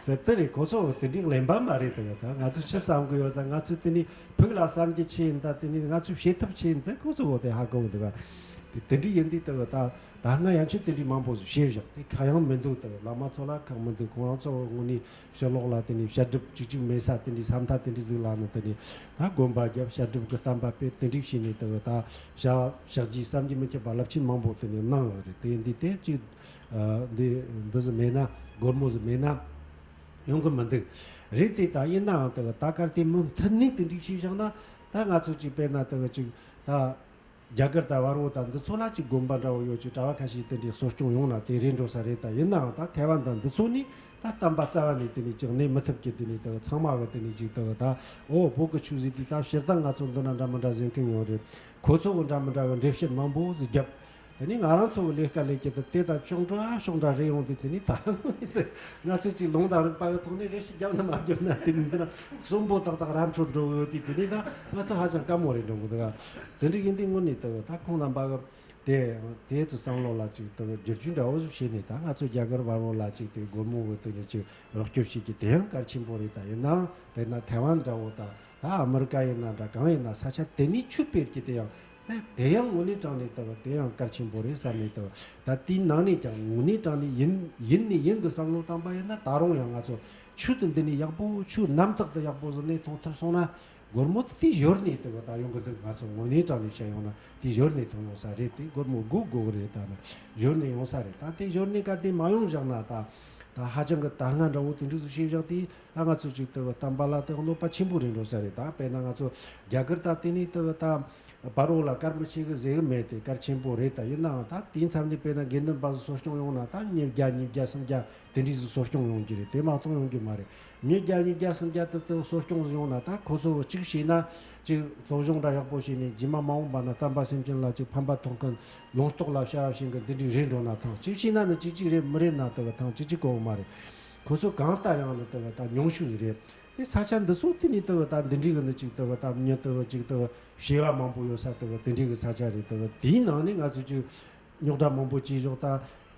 དེ་དེ་རེད། ཁོ་ཚོ་དེ་འདྲའི་གླེན་པ་མ་རེད། ད་ད་ང་ཚོ་ཆི་བསམ་གི་ཡོད། ད་ང་ཚོ་དེ་ནས་ཕུགས་ལ་བསམ་རྒྱུ་ཆི་ཡིན། ད་དེ་ནས་ང་ཚོས་བྱེད་ཐབས་ཆི་ཡིན། དེ་ཁོ་ཚོ་འོ་དེ་ཧ་གོ་གི་འདུག་ག་དེ་དེ་འདྲའི་ཡིན་དུས་ད་ད་ད་སྔ་ཡན་ཆོད་དེ་འདྲའི་མང་པོ་ཟིག་བྱས་བཞག་དེ་ཁག་ཡང་མི་འདུག་ད་བླ་མ་ཚོ་ལ་ཁག་མི་འདུག་ཁོང་རང་ཚོ་དངོས་གནས་ཕྱི་ལོགས་ལ་དེ་ནས་བཤད་སྒྲུབ་ཅིག་ཅིག་མེད་ས་དེ་འདྲའི་ས་མཐའ་དེ་འདྲའི་ཟིག་ལ་ནི་དེ་ནས་ད་དགོན་པ་བརྒྱབ། བཤད་སྒྲུབ་ཀྱི་བསྟན་པ་སྤེལ། དེ་འདྲའི་བྱས་ནས་དེ་ད་ཕྱག་ཕྱག་རྗེས་བསམ་གྱིས་མི་ཁྱབ་པ་རླབས་ཆེན་མང་པོ་དེ་ནས་གནང་ཡོད་རེད། དེ་ཡིན་དུས་དེ་ཅིག་ཨ་འདི་འདི་ཟིག་མེད་ན། སྒོར་མོ་ཟིག་མེད་ན་ཡོང་གི་མི་འདུག་རེད་དེ། ད་ཡིན་ནའང་དེ་ད་གལ་ཏེ་མུ་མཐུད་ནས་དེ་འདྲའི་བྱས་བཞག་ན། ད་ང་ཚོ་ཅིག་དཔེར་ན་དེ་ཅིག་ད། རྒྱ་གར་དང་བལ་པོ་དང་འདི་ཚོ་ལ་ཅིག་དགོན་པ་འདྲ་བོ་ཡོད་ཅིག་གྲྭ་བ་ཁ་ཤས་དེ་འདྲའི་གསོ་སྐྱོང་ཡོང་ན་དེ་རེད་འགྲོ་ས་རེད། ད་ཡིན་ནའང་ད་ཐའེ་ཝན་དང་འདི་ཚོ་ནི་ད་བསྟན་པ་རྩ་བ་ནས་དེ་ནས་ཅིག་གནས་མི་ཐུབ་ཀྱི། དེ་ནས་ད་ཚང་མ་གི་དེ་ནས་ཅིག་ད་ད་འོ་བོད་ཀྱི་ཆོས་ཟེར་དུས་ད་སྤྱིར་བཏང་ང་ཚོ་འདི་ན་འདྲ་མི་འདྲ་ཟེར་མཁན་ཡོད་རེད། ཁོ་ཚོ་གི་འདྲ་མི་འདྲ་གི་འགྲེལ་བཤད་མང་པོ་ཟིག་བརྒྱབ། དེ་ནས་ང་རང་ཚོ་གི་ལས་ཀ་ལས་ཀྱི་ད་དེ་ད་ཕྱོགས་འགྲོ་ཨ་ཕྱོགས་འདྲ་རེ་ཡོང་དུས། དེ་ནས་ད་ང་ཚོ་ཅིག་ལུང་དང་རིགས་པ་གི་ཐོག་ནས་འགྲེལ་བཤད་བརྒྱབ་ན་མ་བརྒྱབ་ན་དེ་ནས་འདི་ན་གསོན་པོ་ཏག་ཏག་ར་འཕྲོད་འགྲོ་གི་ཡོད་དུས། དེ་ནས་ད་ང་ཚོ་ཧ་ཅང་དཀའ་མོ་རེད་འགྲོ་གི་འདུག་ག་དེ་འདྲ་ཡིན་དུས་དངོས་གནས་ད་ད་ཁོང་རྣམ་པ་གི་དེ་དེ་ཚོ་བསམ་བློ་ལ་ཅིག་ད་བསྒྱུར་བཅོས་འདྲ་བོ་ཞིག་བྱས་ནས། ད་ང་ཚོ་རྒྱ་གར་བལ་པོ་ལ་ཅིག་དེ་སྒོར་མོ་གི་དེ་ནས་ཅིག་རོགས་སྐྱོར་བྱེད་རྒྱུ་དེ་ཡང་གལ་ཆེན་པོ་རེད། ད་ཡིན་ནའང་དཔེར་ན་ཐའེ་ཝན་འདྲ་བོ་དང་ད་ཨ་མི་རི་ཀ་ཡིན་ན་འདྲ་གང་ཡིན་ན་ས་ཆ་དེ་ནས་ཆོས་སྤེལ་རྒྱུ་དེ་ཡང་ད་དེ་ཡང་དངོས་གནས་དྲང་གནས་ད་དེ་ཡང་གལ་ཆེན་པོ་རེད་བསམ་ནས། ད་ད་དེའི་ནང་ནས་ཀྱང་དངོས་གནས་དྲང་གནས་ཡིན་ཡིན་ནས་ཡིན་གི་བསམ་བློ་བཏང་པ་ཡིན་ན། ད་རུང་ཡང་ང་ཚོ་ཆོས་དེ་འདི་ནས་ཡག་པོ། ཆོས་རྣམ་དག་ཏུ་ཡག་པོ་ཟིག་ནས་མཐོང་ཐུབ་སོང་ན། སྒོར་མོ་དེ་དེ་ཞོར་ནས་དེ་གི་ད་ཡོང་གི་འདུག་ང་ཚོ་དངོས་གནས་དྲང་ནས་བཤད་ཡོང་ན་དེ་ཞོར་ནས་ཐོན་ཡོང་ས་རེད། དེ་སྒོར་མོ་དགོས་དགོས་གི་རེད། ད་ནི་ཞོར་ནས་ཡོང་ས་རེད། ད་དེ་ཞོར་ནས་གལ་ཏེ་མ་ཡོང་བཞག་ན། ད་ད་ཧ་ཅང་གི་ད་སྔ་འདྲ་བོ་དེ་འདྲ་ཟིག་བྱས་བཞག་དུས། ད་ང་ཚོ་ཅིག་དེ་གི་བསྟན་པ་ལ་དེ་གནོད་པ་ཆེན་པོ་རེད་འགྲོ་ས་རེད། ད་དཔེར་ན་ང་ཚོ་རྒྱ་གར་ད་དེ་ནས་དེ་གི་ད་ བར་འོག་ལ་གལ་མི་ཆེ་གི་ཟེར་གི་མེད། དེ་གལ་ཆེན་པོ་རེད། ད་ཡིན་ནའང་ད་དེའི་མཚམས་ནས་དཔེར་ན་དགེ་འདུན་པ་ཚོ་གསོ་སྐྱོང་ཡོང་ན་ད་ཉིས་བརྒྱ་ཉིས་བརྒྱ་སུམ་བརྒྱ་དེ་འདྲས་ཟིག་གསོ་སྐྱོང་ཡོང་རྒྱུ་རེད། དེ་མ་གཏོགས་ཡོང་རྒྱུ་མ་རེད། ཉིས་བརྒྱ་ཉིས་བརྒྱ་སུམ་བརྒྱ་དེ་དག་གསོ་སྐྱོང་ཟིག་ཡོང་ན་ད་ཁོ་ཚོ་གཅིག་བྱས་ན་གཅིག་སློབ་སྦྱོང་འདྲ་ཡག་པོ་བྱས་ནས་རྗེས་མ་མ་འོངས་པ་ན་དམ་པ་སེམས་ཅན་ལ་གཅིག་ཕན་པ་ཐོགས་མཁན་ལུང་རྟོགས་ལ་བྱ་བ་བྱེད་མཁན་དེ་འདྲས་རེད་འགྲོ་ན་ཐང་། གཅིག་བྱས་ན་ནི་གཅིག་གཅིག་རེད། མི་རེད་ན་དེ་གི་ཐང་གཅིག་གཅིག་གོ་བ་མ་རེད། ཁོ་ཚོ་གང་ལྟར་ཡང་ནི་དེ་གི་ད་ཉུང་ཤོས་རེད། དེ་ས་ཆ་འདི་ཚོ་དེ་ནས་དེ་གི་ད་འདི་འདྲའི་གི་ནི་ཅིག་དེ་གི་ད་མྱི་དེ་གི་ཅིག་དེ་གི་བྱེ་བ་མང་པོ་ཡོད་ས་དེ་གི་དེ་འདྲའི་གི་ས་ཆ་རེད། དེ་གི་དེའི་ནང་ནས་ང་ཚོ་ཅིག་རྙོག་དྲ་མང་པོ་སྐྱེས་ཞོག་ད་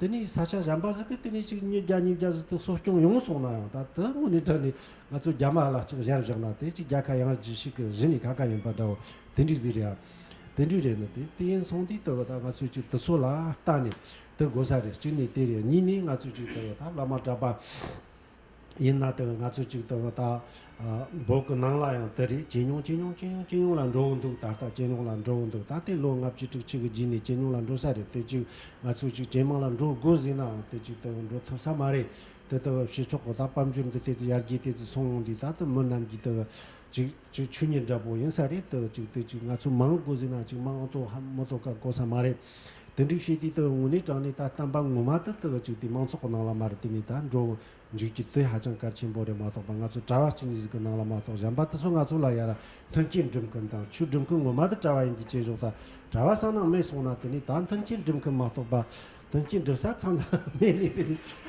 དེ་ནས་ས་ཆ་གཞན་པ་ཟིག་གི་དེ་ནས་ཅིག་ཉིས་བརྒྱ་ཉིས་བརྒྱ་ཟིག་དེ་གསོ་སྐྱོང་ཡོང་སོང་ན་ཡང་ད་དེ་དངོས་གནས་དྲང་ནས་ང་ཚོ་རྒྱ་མ་ལ་ཅིག་གཞལ་བཞག་ན་དེ་ཅིག་རྒྱལ་ཁ་ཡངས་རྒྱུ་ཞིག་གི་གཞི་ནས་ཁ་ཁ་ཡིན་པ་འདྲ་བོ་དེ་འདྲའི་ཟིག་རེད་ཨ། དེ་འདྲའི་རེད་ནི་དེ་དེ་ཡིན་སོང་དུས་དེ་གི་ད་ང་ཚོས་ཅིག་དེ་ཚོ་ལ་ལྟ་ནས་དེ་དགོས་ས་རེད། གཅིག་ནས་དེ་རེད། གཉིས་ནས་ང་ཚོས་ཅིག་དེ་གི་ད་བླ་མ་གྲྭ་པ་ཡིན་ན་དེ་གི་ང་ཚོ་ཅིག་དེ་གི་ད་ཨ་བོད་གི་ནང་ལ་ཡང་དེ་རེད། ཇེ་ཉུང་ཇེ་ཉུང་ཇེ་ཉུང་ཇེ་ཉུང་ལ་འགྲོ་གི་འདུག་ད་ལྟ་ཇེ་ཉུང་ལ་འགྲོ་གི་འདུག་ད་དེ་ལོ་ལྔ་བཅུ་དྲུག་ཅུ་གི་རྗེས་ནས་ཇེ་ཉུང་ལ་འགྲོ་ས་རེད། དེ་ཅིག་ང་ཚོ་ཅིག་ཇེ་མང་ལ་འགྲོ་དགོས་ཟེར་ནའང་དེ་ཅིག་དེ་གི་འགྲོ་ཐུབ་ས་མ་རེད། དེ་ལྟ་བུ་ཕྱི་ཕྱོགས་གི་ད་དཔལ་འབྱོར་འདི་ལྟས་ཙི་ཡར་རྒྱས་ལྟས་ཙི་སོང་ཡོང་དུས་ད་ལྟ་མི་རྣམས་ཀྱིས་དེ་གི་ཅིག་ཅིག་ཆོས་ཉིད་འདྲ་པོ་ཡིན་ས་རེད། དེ་གི་ཅིག་དེ་ཅིག་ང་ཚོ་མང་དགོས་ཟེར་ན་ཅིག་མང་ཨོ་ཏོ་ཧ་མོ་ཏོ་ཀ་དགོས་ས་མ་རེད། དེ་འདྲའི་བྱས་དུས་དེ་གི་དངོས་གནས་དྲང་གནས་ད་བསྟན་པ་ངོ་མ་དེ་དེ་གི་ཅིག་དེ་མང་ཚོགས་ཀྱི་ནང་ལ་མ་རེད། དེ་ནས་ད་འགྲོ་འཇུག་རྒྱུ་དེ་ཧ་ཅང་གལ་ཆེན་པོ་རེད་མ་གཏོགས་པ། ང་ཚོ་གྲྭ་བ་གཅིག་གཉིས་ཟིག་གི་ནང་ལ་མ་གཏོགས་གཞན་པ་དེ་ཚོ་ང་ཚོ་ལ་ཡ་ར་མཐུན་རྐྱེན་སྒྲུབ་མཁན་དང་ཆོས་སྒྲུབ་མཁན་ངོ་མ་དེ་གྲྭ་བ་ཡིན་གྱི་བྱས་ཞོག་ད་གྲྭ་བ་སང་ནང་མེད་སོང་ན་དེ་ནས་ད་མཐུན་རྐྱེན་སྒྲུབ་མཁན་མ་གཏོགས་པ། དོན་རྐྱེན་སྒྲུབ་ས་ཚང་མ་མེད་ནས་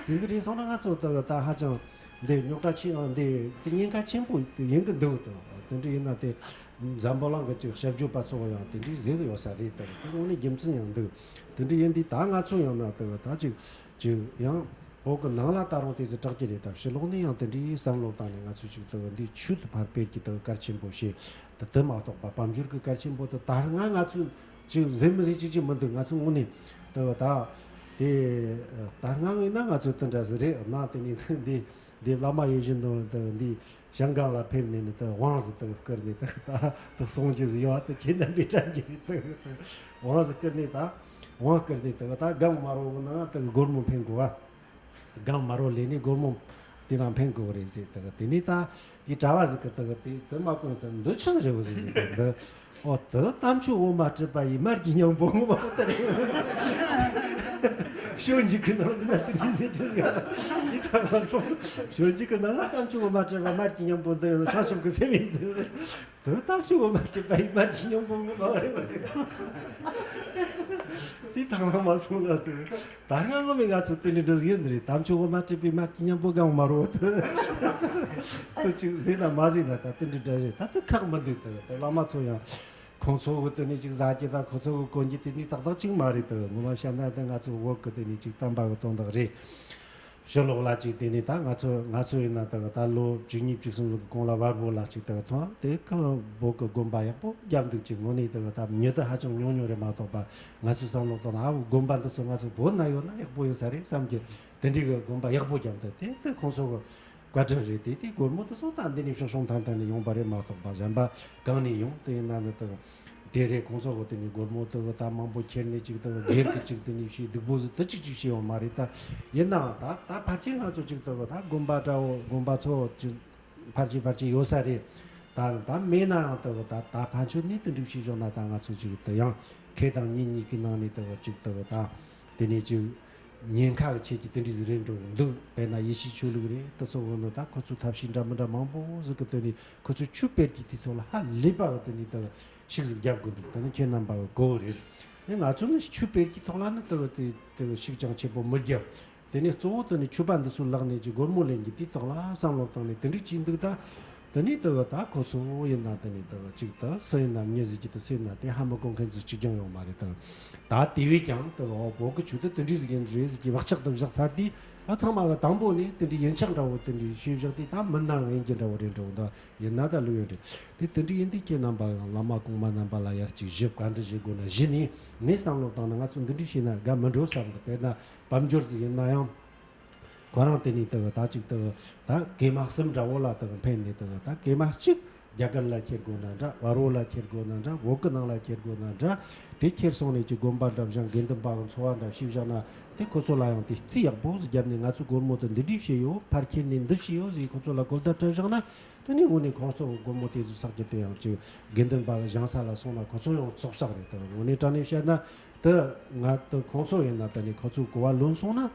དེ་དེ་རེད་སོང་ན་ང་ཚོ་ད་ད་ཧ་ཅང་འདི་རྙོག་དྲ་ཆེ་ཨང་འདི་དེ་ཉེན་ཁ་ཆེན་པོ་ཡིན་གི་འདུག་དེ་དེ་འདྲ་ཡིན་ན་དེ་འཛམ་བུ་གླིང་གི་ཅིག་ཞབས་ཞུ་པ་ཚོ་ཡང་དེ་འདྲའི་ཟེར་གི་ཡོད་ས་རེད། དེ་དེ་དངོས་གནས་རྒྱུ་མཚན་ཡང་འདུག་དེ་འདྲ་ཡིན་དུས་ད་ང་ཚོ་ཡང་ན་དེ་ད་ཅིག་ཅིག་ཡང་བོད་གི་ནང་ལ་ད་རུང་དེ་ཚོ་དྲག་གི་རེད། ད་ཕྱི་ལོགས་ནས་ཡང་དེ་འདྲའི་བསམ་བློ་བཏང་ནས་ང་ཚོ་ཅིག་དེ་འདི་ཆོས་དེ་ཕར་སྤེལ་གྱི་དེ་གལ་ཆེན་པོ་བྱེད། ད་དེ་མ་གཏོགས་པ་དཔལ་འབྱོར་གྱི་གལ་ཆེན་པོ་དེ་ད་སྔ་ང་ཚོས་ཅིག་ཟེར་མི་ཟེར་ཅིག་ཅིག་མི་འདུག་ང་ཚོ་དངོས་གནས་དེ་ད་དེ་ད་སྔ་ཡིན་ན་ང་ཚོ་དེ་འདྲ་ཟིག་རེད། ན་དེ་ནས་འདི་འདི་བླ་མ་ཡིད་བཞིན་དུ་དེ་འདི་ཞང་ཀང་ལ་ཕེབས་ནས་ནི་དེ་དབང་ཟིག་དེ་བསྐུར་ནས་དེ་ད་དེ་གསུང་རྒྱུ་ཟིག་ཡོད་དེ་ཁྱེད་རྣམ་པས་དྲན་གྱི་རེད། དེ་དབང་ཟིག་བསྐུར་ནས་ད་དབང་བསྐུར་ནས་དེ་ད་སྒང་མ་རོ་གི་ནང་དེ་སྒོར་མོ་འཕེན་དགོས་བ། སྒང་མ་རོ་ལས་ནས་སྒོར་མོ་དེ་རང་འཕེན་དགོས་རེད་ཟེར། དེ་ག་དེ་ནས་ད་དེ་གྲྭ་བ་ཟིག་གིས་དེ་ག་དེ་དེ་མ་གོན་ཟེར། འདི་ཆི་ཟིག་རེད་བ་ཟེར་ཟེར། འདི་ཨོ་དེ་དམ་ཆོས་འོ་མ་སྤྲད་པ་ཡི་མར་གྱི་མཉམ་པོ་ངོ་མ་དེ་རེད་བ་ཟེར། ཞོ་འཇིག་གི་ནང་ཟེར་ན་དེ་འདྲ་ཟེར་ཆི་ཟིག་ཡོད། དེ་ད་མ་སོང་། ཞོ་འཇིག་གི་ནང་ལ་དམ་ཆོས་འོ་མ་སྤྲད་པ་མར་གྱི་མཉམ་པོ་འདི་ཡོད་ན་བྱང་ཆུབ་ཀྱི་སེམས་ཡིན་ཟེར། དེ་ལྟར་ཆུ་འོ་མ་སྤྲད་པ་ཡིན་པར་ཇི་སྙམ་པོ་ངོ་མ་བ་རེད་པ་ཟེར། དེ་དང་བླངས་མ་སོང་ལ་དེ་ད་སྔ་ངོ་མའི་ང་ཚོ་དེ་འདྲ་འདྲ་ཟིག་ཡོད་འདི་རེད། དམ་ཆུ་འོ་མ་སྤྲད་པའི་མར་གྱི་མཉམ་པོ་གང་མ་རོ་དེ་དེ་ཅིག་ཟེར་ན་མ་ཟེར་ན་ད་དེ་འདྲ་འདྲ་རེད། ད་དེ་ཁག་མི་འདུག་དེ་དེ་བླ་མ་ཚོ་ཡང་ཁོང་ཚོ་གི་དེ་ནས་ཅིག་ཟ་རྒྱུ་དང་ཁོ་ཚོ་གི་གོན་རྒྱུ་དེ་ནས་ཏག་ཏག་ཅིག་མ་རེད། དེ་ངོ་མ་བཤད་ན་དེ་ང་ཚོ་བོད་གི་དེ་ནས་ཅིག་བསྟན་པ་གི་དོན་དག་རེད། ཕྱི་ལོགས་ལ་ཅིག་དེ་ནས་ད་ང་ཚོ་ང་ཚོ་ཡིན་ན་ད་ད་ལོ་བཅུ་གཉིས་བཅུ་གསུམ་ལོ་གི་གོང་ལ་བལ་པོ་ལ་ཅིག་ད་ཐོན་ར་དེ་ཁ་བོད་གི་དགོན་པ་ཡག་པོ་བརྒྱབ་འདུག་ཅིག་དངོས་གནས་ད་ད་མྱི་ད་ཧ་ཅང་ཉུང་ཉུང་རེད་མ་གཏོགས་པ། ང་ཚོའི་བསམ་བློ་བཏང་ན་ཨ་བོ་དགོན་པ་འདི་ཚོ་ང་ཚོ་བོད་ན་ཡོད་ན་ཡག་པོ་ཡིན་ས་རེད་བསམ་གི། དེ་འདྲའི་གི་དགོན་པ་ཡག་པོ་བརྒྱབ་འདུག་དེ་དེ་ཁོང་ཚོ་གི་བཀའ་དྲིན་རེད། དེ་དེ་སྒོར་མོ་དེ་ཚོ་ད་འདི་ནས་ཤོག་ཤོང་ཐང་ཐང་ནས་ཡོང་པ་རེད་མ་གཏོགས་པ། གཞན་པ་གང་ནས་ཡོང་དེ་ཡིན་ན་ནི་ད་དེ་རེད། ཁོང་ཚོ་གི་དེ་ནས་སྒོར་མོ་དེ་གི་ད་མང་པོ་ཁྱེར་ནས་ཅིག་ད་སྒེར་གི་ཅིག་དེ་ནས་བྱས་སྡུག་པོ་ཟིག་དེ་ཅིག་ཅིག་བྱས་ཡོང་མ་རེད། ད་ཡིན་ནའང་ད་ད་ཕལ་ཆེར་ང་ཚོ་ཅིག་ད་གི་ད་དགོན་པ་འདྲ་བོ་དགོན་པ་ཚོ་ཅིག་ཕལ་ཆེར་ཕལ་ཆེར་ཡོད་ས་རེད། ད་ད་མེད་ནའང་ད་གི་ད་ད་ཕན་ཆོད་ནས་དེ་འདྲ་བྱས་བཞག་ན་ད་ང་ཚོ་ཅིག་ད་ཡང་ཁེ་དང་ཉེན་གཉིས་ཀྱི་ནང་ནས་ད་གི་ཅིག་ད་གི་ད་དེ་ནས་ཅིག་ཉེན་ཁ་གི་ཆེད་ཀྱི་དེ་འདྲ་ཟིག་རེད་འགྲོ་གི་འདུག་དཔེར་ན་ཡེ་ཤུའི་ཆོས་ལུགས་རེད། དེ་ཚོ་འོ་ན་ད་ཁོ་ཚོའི་ཐབས་ཤེས་འདྲ་མི་འདྲ་མང་པོ་ཟིག་གི་དེ་ནས་ཁོ་ཚོའི་ཆོས་སྤེལ་གྱི་དེ་ཐོག་ལ་ཧ་ལས་པ་གི་དེ་ནས་ད་ཤུགས་ཟིག་རྒྱབ་དགོས་འདུག་དེ་ནི་ཁྱེད་རྣམ་པ་གི་གོ་བ་རེད། ཨེ་ང་ཚོ་ནི་ཆོས་སྤེལ་གྱི་ཐོག་ལ་ནི་ད་དེ་དེ་ཤུགས་ཅང་ཆེ་པོ་མི་རྒྱབ། དེ་ནས་གཙོ་བོ་དེ་ནི་ཆོས་པ་འདི་ཚོའི་ལག་ནས་ཀྱི་སྒོར་མོ་ལེན་གྱི་དེའི་ཐོག་ལ་བསམ་བློ་བཏང་ནས་དེ་འདྲ་བྱས་འདུག་ད། དེ་ནས་དེ་གི་ད་ཁོ་ཚོ་ཡིན་ན་དེ་ནས་དེ་གི་གཅིག་ད་སུ་ཡིན་ན་མྱི་ཟིག་གི་དེ་སུ་ཡིན་ན་དེ་ཧ་མི་གོ་མཁན་ཟིག་གཅིག་ཀྱང་ཡོད་མ་རེད་ད། ད་དེ་བས་ཀྱང་དེ་གི་ཨོ་བོད་གི་ཆོས་དེ་དེ་འདྲ་ཟིག་ཡིན་རེད་ཟིག་གི་བག་ཆགས་དེ་བཞག་ཚར་དུས། ཨ་ཚང་མ་གི་དང་པོ་ནས་དེ་འདྲའི་ཡིན་ཆགས་འདྲ་བོ་དེ་འདྲའི་ཤེས་བཞག་དུས་ད་མིན་ན་ཡིན་གྱི་འདྲ་བོ་རེད་འགྲོ་འདུག་ཡིན་ན་ད་ལོས་ཡོད་རེད། དེ་དེ་འདྲ་ཡིན་དུས་ཁྱེད་རྣམ་པ་ཡང་བླ་མ་གོང་མ་རྣམ་པ་ལ་ཡར་གཅིག་ཞུ་བཀའ་འདྲི་ཞུ་དགོས་ན་གཞི་ནས་ངས་བསམ་བློ་བཏང་ན་ང་ཚོ་འདི་འདྲ་བྱས་ན་དགའ་མི་འགྲོ་བསམ་གི། དཔེར་ན་དཔལ་འབྱོར་ཟིག་ཡིན་ན་ཡང་། ཁོ་རང་དེ་ནས་དེ་གི་ད་ཅིག་དེ་གི་ད་གེ་མ་གསུམ་འདྲ་བོ་ལ་དེ་གི་འཕེན་ནས་དེ་གི་ད་གེ་མ་གཅིག་རྒྱ་གར་ལ་ཁྱེར་དགོས་ན་འདྲ། བར་བོ་ལ་ཁྱེར་དགོས་ན་འདྲ། བོད་གི་ནང་ལ་ཁྱེར་དགོས་ན་འདྲ། དེ་ཁྱེར་སོང་ནས་ཅིག་དགོན་པ་འདྲ་བཞེངས། དགེ་འདུན་པ་གི་འཚོ་བ་འདྲ་བྱས་བཞག་ན་དེ་ཁོ་ཚོ་ལ་ཡང་དེ་རྩིས་ཡག་པོ་ཟིག་བརྒྱབ་ནས་ང་ཚོས་སྒོར་མོ་དེ་འདི་འདྲས་བྱས་ཡོད། ཕར་ཁྱེར་ནས་འདི་བྱས་ཡོད་ཟེར་ཁོ་ཚོ་ལ་གོ་བརྡ་སྤྲད་བཞག་ན། དེ་ནས་དངོས་གནས་ཁོང་ཚོ་སྒོར་མོ་དེ་ཚོ་བསགས་རྒྱུ་དེ་ཡང་ཅིག་དགེ་འདུན་པ་གི་བཞེངས་ས་ལ་སོང་ན་ཁོ་ཚོ་ཡང་བཙོག་བསགས་རེད། དེ་དངོས་གནས་དྲང་གནས་བཤད་ན་དེ་ང་དེ་ཁོང་ཚོ་ཡིན་ན་དེ་ནས་ཁོ་ཚོའི་གོ་བ་ལོན་སོང་ན་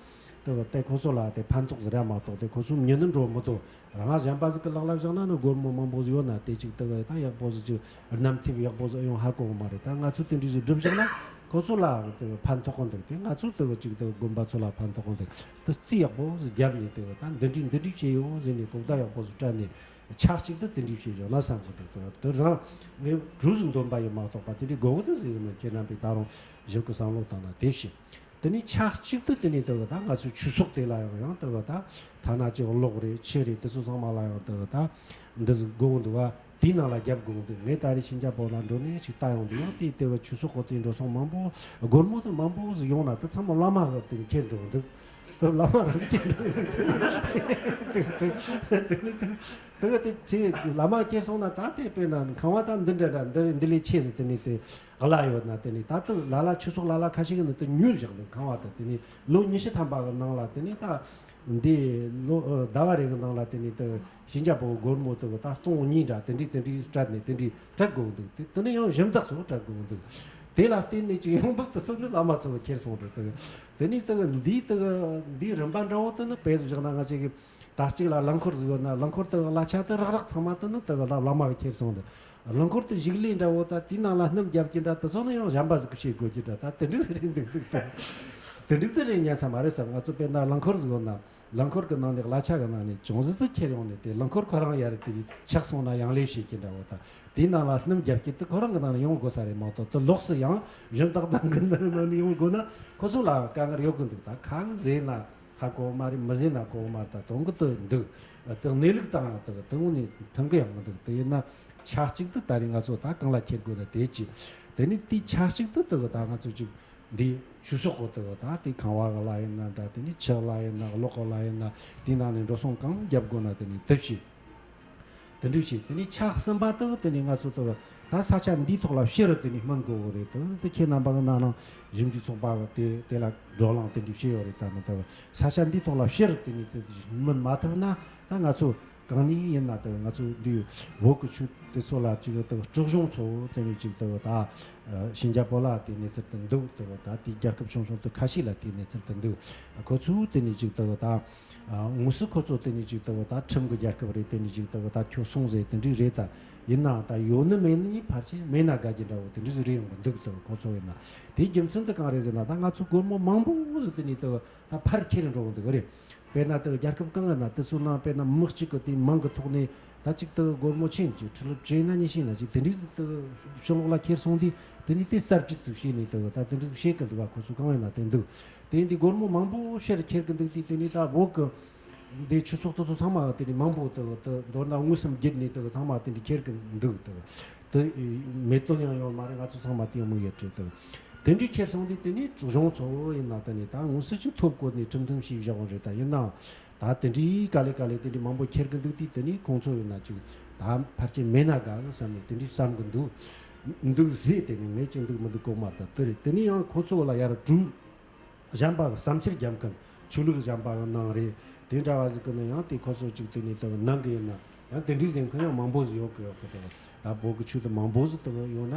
དེ་དེ་ཁོ་ཚོ་ལ་དེ་ཕན་ཐོགས་ཟིག་ར་མ་གཏོགས་དེ་ཁོ་ཚོའི་མྱི་ནི་འགྲོ་མི་ཐུབ། རང་གཞན་པ་ཟིག་གི་ལག་ལ་བཞག་ན་ནི་སྒོར་མོ་མང་པོ་ཟིག་ཡོད་ན་དེ་ཅིག་དེ་གི་ད་ཡག་པོ་ཟིག་ཅིག་རྣམ་ཐེབས་ཡག་པོ་ཟིག་ཡོང་ཧ་གོ་གི་མ་རེད། ད་ང་ཚོས་དེ་འདྲ་ཟིག་སྒྲུབ་བཞག་ན་ཁོ་ཚོ་ལའང་དེ་གི་ཕན་ཐོགས་གི་འདུག་དེ་ང་ཚོས་དེ་གི་ཅིག་དེ་གི་དགོན་པ་ཚོ་ལ་ཕན་ཐོགས་གི་འདུག་དེ་རྩིས་ཡག་པོ་ཟིག་བརྒྱབ་ནས་དེ་གི་ད་འདི་འདྲ་འདི་འདྲ་བྱས་ཡོད་ཟེར་ནས་གོ་བརྡ་ཡག་པོ་ཟིག་སྤྲད་ནས་ཆབས་ཅིག་ཏུ་དེ་འདྲ་བྱས་བཞག་ན་བསམ་གི་འདུག་དེ་དེ་རང་ངས་གྲོས་ཟིག་འདོན་པ་ཡིན་མ་གཏོགས་པ་དེ་འདྲ་དགོས་གི་འདུག་ཟེར་གི་མིན། ཁྱེད་རྣམ་པས་ད་རུང་ཞིབ་གི་བསམ་བློ་བཏང་ན་དེ་བྱེད། དེ་ནས་ཆབས་ཅིག་ཏུ་དེ་ནས་དེ་གི་ད་ང་ཚོའི་ཆོས་ཚོགས་དེ་ལ་ཡང་ཡང་དེ་གི་ད་ཐ་ན་ཅིག་གློག་རེད་ཆུ་རེད་དེ་ཚོ་ཚང་མ་ལ་ཡང་དེ་གི་ད་འདི་ཟིག་དགོས་འདུག་བ། དེའི་ནང་ལ་རྒྱབ་དགོས་འདུག་ངས་ད་རེས་ཤིན་ཅང་པོ་ལ་འགྲོ་ནས་ཅིག་ལྟ་ཡོང་དུས་ཡང་དེའི་དེ་གི་ཆོས་ཚོགས་གོ་དེ་འགྲོ་སོང་མང་པོ་སྒོར་མོ་དེ་མང་པོ་ཟིག་ཡོང་ན་དེ་ཚང་མ་བླ་མ་གི་དེ་ཁྱེར་འགྲོ་འདུག་དེ་བླ་མ་རང་ཁྱེར་འགྲོ་འདུག་དེ་གི་དེ་ཁྱེད་བླ་མ་ཁྱེར་སོང་ན་ད་དེ་དཔེར་ན་ཁང་བ་ད་འདི་འདྲ་འདྲ་འདི་འདི་ལས་ཆེ་ཟིག་དེ་ནས་དེ། གླ་ཡོད་ན་དེ་ནས་ད་ལྟ་ལ་ལ་ཆོས་ཚོགས་ལ་ལ་ཁ་ཤས་ཀྱི་ནང་དུ་ཉོས་བཞག་འདུག་ཁང་བ་དང་དེ་ནས་ལོ་ཉི་ཤུ་ཐམ་པ་གི་ནང་ལ་དེ་ནས་ད་འདི་ལོ་ཟླ་བ་རེ་གི་ནང་ལ་དེ་ནས་ད་ཤིན་ཅང་པོ་སྒོར་མོ་དེ་གི་ད་སྟོང་གཉིས་འདྲ་དེ་འདྲའི་དེ་འདྲའི་སྤྲད་ནས་དེ་འདྲའི་སྤྲད་དགོས་འདུག་དེ་དེ་ནས་ཡང་གཞན་དག་ཚོ་སྤྲད་དགོས་འདུག་དེ་ལ་བརྟེན་ནས་ཅིག་ཡོང་འབབ་དེ་ཚོ་ནི་བླ་མ་ཚོ་གི་ཁྱེར་སོང་འདུག་དེ་དེ་ནས་དེ་གི་འདིའི་དེ་གི་འདིའི་རིམ་པ་འདྲ་བོ་དེ་ནི་དཔེ་བཞག་ན་ང་ཅག་གི་ད་གཅིག་ལ་རླངས་འཁོར་ཟིག་ཡོད་ན་རླངས་འཁོར་དེ་གི་གླ་ཆ་དེ་རག་རག་ཚང་མ་དེ་ནི་དེ་གི་ལ་བླ་མ་གི་ཁྱེར་སོང་འདུག་རླངས་འཁོར་དེ་གཞུག་ལས་འདྲ་བོ་ད་དེའི་ནང་ལ་སྣུམ་རྒྱབ་ཀྱི་འདྲ་དེ་ཚོ་ནི་ཡང་གཞན་པ་ཟིག་གིས་བྱེད་དགོས་ཀྱི་འདྲ་ད་དེ་འདྲ་ཟིག་རེད་འདུག་འདུག་ད་དེ་འདྲ་ཟིག་རེད་ཉན་ས་མ་རེད་བསམ། ང་ཚོ་དཔེར་ན་རླངས་འཁོར་ཟིག་ཡོད་ན་རླངས་འཁོར་གི་ནང་ནས་གླ་ཆ་གི་ནང་ནས་ཅུང་ཟད་ཙི་ཁྱེར་ཡོང་ནས་དེ་རླངས་འཁོར་ཁོ་རང་ཡར་དེ་ཆག་སོང་ན་ཡང་ལས་བྱེད་ཀྱི་འདྲ་བོ་ད་དེའི་ནང་ལ་སྣུམ་རྒྱབ་ཀྱི་དེ་ཁོ་རང་གི་ནང་ནས་ཡོང་དགོས་ས་རེད་མ་གཏོགས་དེ་ལོགས་སུ་ཡང་གཞན་དག་དང་གི་ནང་ནས་ཡོང་དགོས་ན་ཁོ་ཚོ་ལ་དཀའ་ངལ་ཡོད་གི་འདུག་ད་ཁ་གི་ཟེར་ན། ཧ་གོ་མ་རེད་མི་ཟེར་ན་གོ་མ་རེད། ད་དོན་གི་དུ་འདུག་དེ་གནས་ལུགས་དང་དེ་དེ་དངོས་གནས་མཐུན་གི་ཡང་མི་འདུག་དེ་ཡིན་ན་ཆབས་ཅིག་ཏུ་ད་རེས་ང་ཚོ་ད་གང་ལ་ཁྱེར་དགོས་ན་དེ་ཅི། དེ་ནི་དེ་ཆབས་ཅིག་ཏུ་དེ་གི་ད་ང་ཚོ་ཅིག་འདི་ཆོས་ཚོགས་གོ་དེ་གི་ད་དེ་ཁང་བ་གི་ལ་ཡིན་ན་འདྲ་དེ་ནི་ཆུ་ལ་ཡིན་ན་གློག་གི་ལ་ཡིན་ན་དེ་ནང་ནས་འགྲོ་སོང་གང་རྒྱབ་དགོས་ན་དེ་ནི་དེ་བྱེད། དེ་འདྲ་བྱས་དེ་ནས་ཆ་གསུམ་པ་དག་དེ་ནས་ང་ཚོ་དག་ད་ས་ཆ་འདིའི་ཐོག་ལ་ཕྱིར་དེ་ནས་སྨིན་དགོས་གི་རེད། དེ་དེ་ཁྱེད་རྣམ་པ་གི་ནང་ནང་ཞིབ་འཇུག་ཚོགས་པ་གི་དེ་དེ་ལ་བགྲོ་གླེང་དེ་འདྲ་བྱས་ཡོད་རེད། ད་ནི་དག་ས་ཆ་འདིའི་ཐོག་ལ་ཕྱིར་དེ་ནས་དེ་སྨིན་མ་ཐུབ་ན་ད་ང་ཚོ་གང་ནས་ཡིན་ན་དག་ང་ཚོ་འདི་བོད་ཀྱི་ཆོས་དེ་ཚོ་ལ་ཅིག་དག་སྲིད་གཞུང་ཚོ་དེ་ནས་ཅིག་དག་ད་ཤིན་ཅང་པོ་ལ་དེ་གནས་ཚུལ་དེ་འདུག་དག་ད་དེ་རྒྱལ་ཁབ་ཆུང་ཆུང་དེ་ཁ་ཤས་ལ་དེ་གནས་ཚུལ་དེ་འདུག་ཁོ་ཚོས་དེ་ནས་ཅིག་དག་ད། ཨ། དངོས་སུ་ཁོ་ཚོ་དེ་ནས་ཅིག་དག་ད་ཁྲིམས་ཀྱི་རྒྱལ་ཁབ་རེད། དེ་ནས་ཅིག་དག་ད་ཁྱོད་སོང་ཟེར་དེ་འདྲ་རེད། ད་ཡིན་ནའང་ད་ཡོད་ནི་མེད་ནི་ཕལ་ཆེར་མེད་ན་དགའ་རྒྱུ་འདྲ་བོ་དེ་འདྲ་ཟིག་རེད་ཡོང་གི་འདུག་དག་ཁོ་ཚོ་ཡིན་ན་དེའི་རྒྱུ་མཚན་དེ་གང་རེད་ཟེར་ན། ད་ང་ཚོ་སྒོར་མོ་མང་པོ་ཟིག་དེ་ནས་དག་ད་ཕར་ཁྱེར་འགྲོ་གི་འདུག་རེད། དཔེར་ན་དག་རྒྱལ་ཁབ་གང་གི་ན་དེ་ཚོ་ནང་དཔེར་ན་མི་གཅིག་གི་དེ་མིང་གི་ཐོག་ནས་ད་ཅིག་དག་སྒོར་མོ་ཆེན་ཅིག་ཁྲི་ལོ་བཅོ་ལྔ་ཉི་ཤུ་ན་ཅིག་དེ་འདྲ་ཟིག་དག་ཕྱི་ལོགས་ལ་ཁྱེར་སོང་དུས་དེ་ནས་དེ་གསར་བརྗེ་ཟིག་བྱས་ནས་དག་ད་དེ་འདྲ་ཟིག་བྱེད་གི་འདུག་བ། ཁོ་ཚོ་གང་ཡིན་ན་དེ་འདུག་དེ་ཡིན་དུས་སྒོར་མོ་མང་པོ་ཕྱིར་ཁྱེར་གི་འདུག་དུས་དེ་ནས་ད་བོད་གི་འདི་ཆོས་ཚོགས་དེ་ཚོ་ཚང་མ་དེ་ནས་མང་པོ་དེ་དེ་མདོར་ན་དངོས་སུ་བརྒྱུད་ནས་དེ་ཚང་མ་དེ་འདྲ་ཁྱེར་གི་འདུག་དེ་དེ་མེད་དོན་ཡང་ཡོད་མ་རེད། ང་ཚོ་ཚང་མ་དེ་ཡང་མོས་ཡོད་རེད། དེ་དེ་འདྲ་ཁྱེར་སོང་དུས་དེ་ནས་གཞུང་ཚོ་ཡིན་ན་དེ་ནས་ད་དངོས་སུ་ཅིག་ཐོབ་དགོས་ནས་ཁྲིམས་མཐུན་ཞིག་བཞག་པ་རེད། ད་ཡིན་ནའང་ད་དེ་འདྲའི་ག་ལེ་ག་ལེ་དེ་འདྲའི་མང་པོ་ཁྱེར་གི་འདུག་དུས་དེ་ནས་ཁོང་ཚོ་ཡིན་ན་ཅིག་ད་ཕལ་ཆེར་མེད་ན་དགའ་བསམ་ནས་དེ་འདྲའི་བསམ་གི་འདུག་འདུག་ཟེར་དེ་ནས་མེད་ཅིག་འདུག་མི་འདུག་གོ་མ་ད་དེ་རེད། དེ་ནས་ཡང་ཁོང་ཚོ་ལ་ཡར་གྲུ། གཞན་པ་གི་བསམ་འཆར་རྒྱབ་མཁན། ཆོས་ལུགས་གཞན་པ་གི་ནང་རེད། དེ་འདྲ་བ་ཟིག་གི་ནང་ཡང་དེ་ཁོ་ཚོ་གཅིག་དེ་ནས་དེ་གི་ནང་གི་ཡིན་ན་ཡང་དེ་འདྲའི་ཟེར་མཁན་ཡང་མང་པོ་ཟིག་ཡོད་གི་ཡོད་གི་དེ་གི་ད་བོད་གི་ཆོས་དེ་མང་པོ་ཟིག་དེ་གི་ཡོད་ན་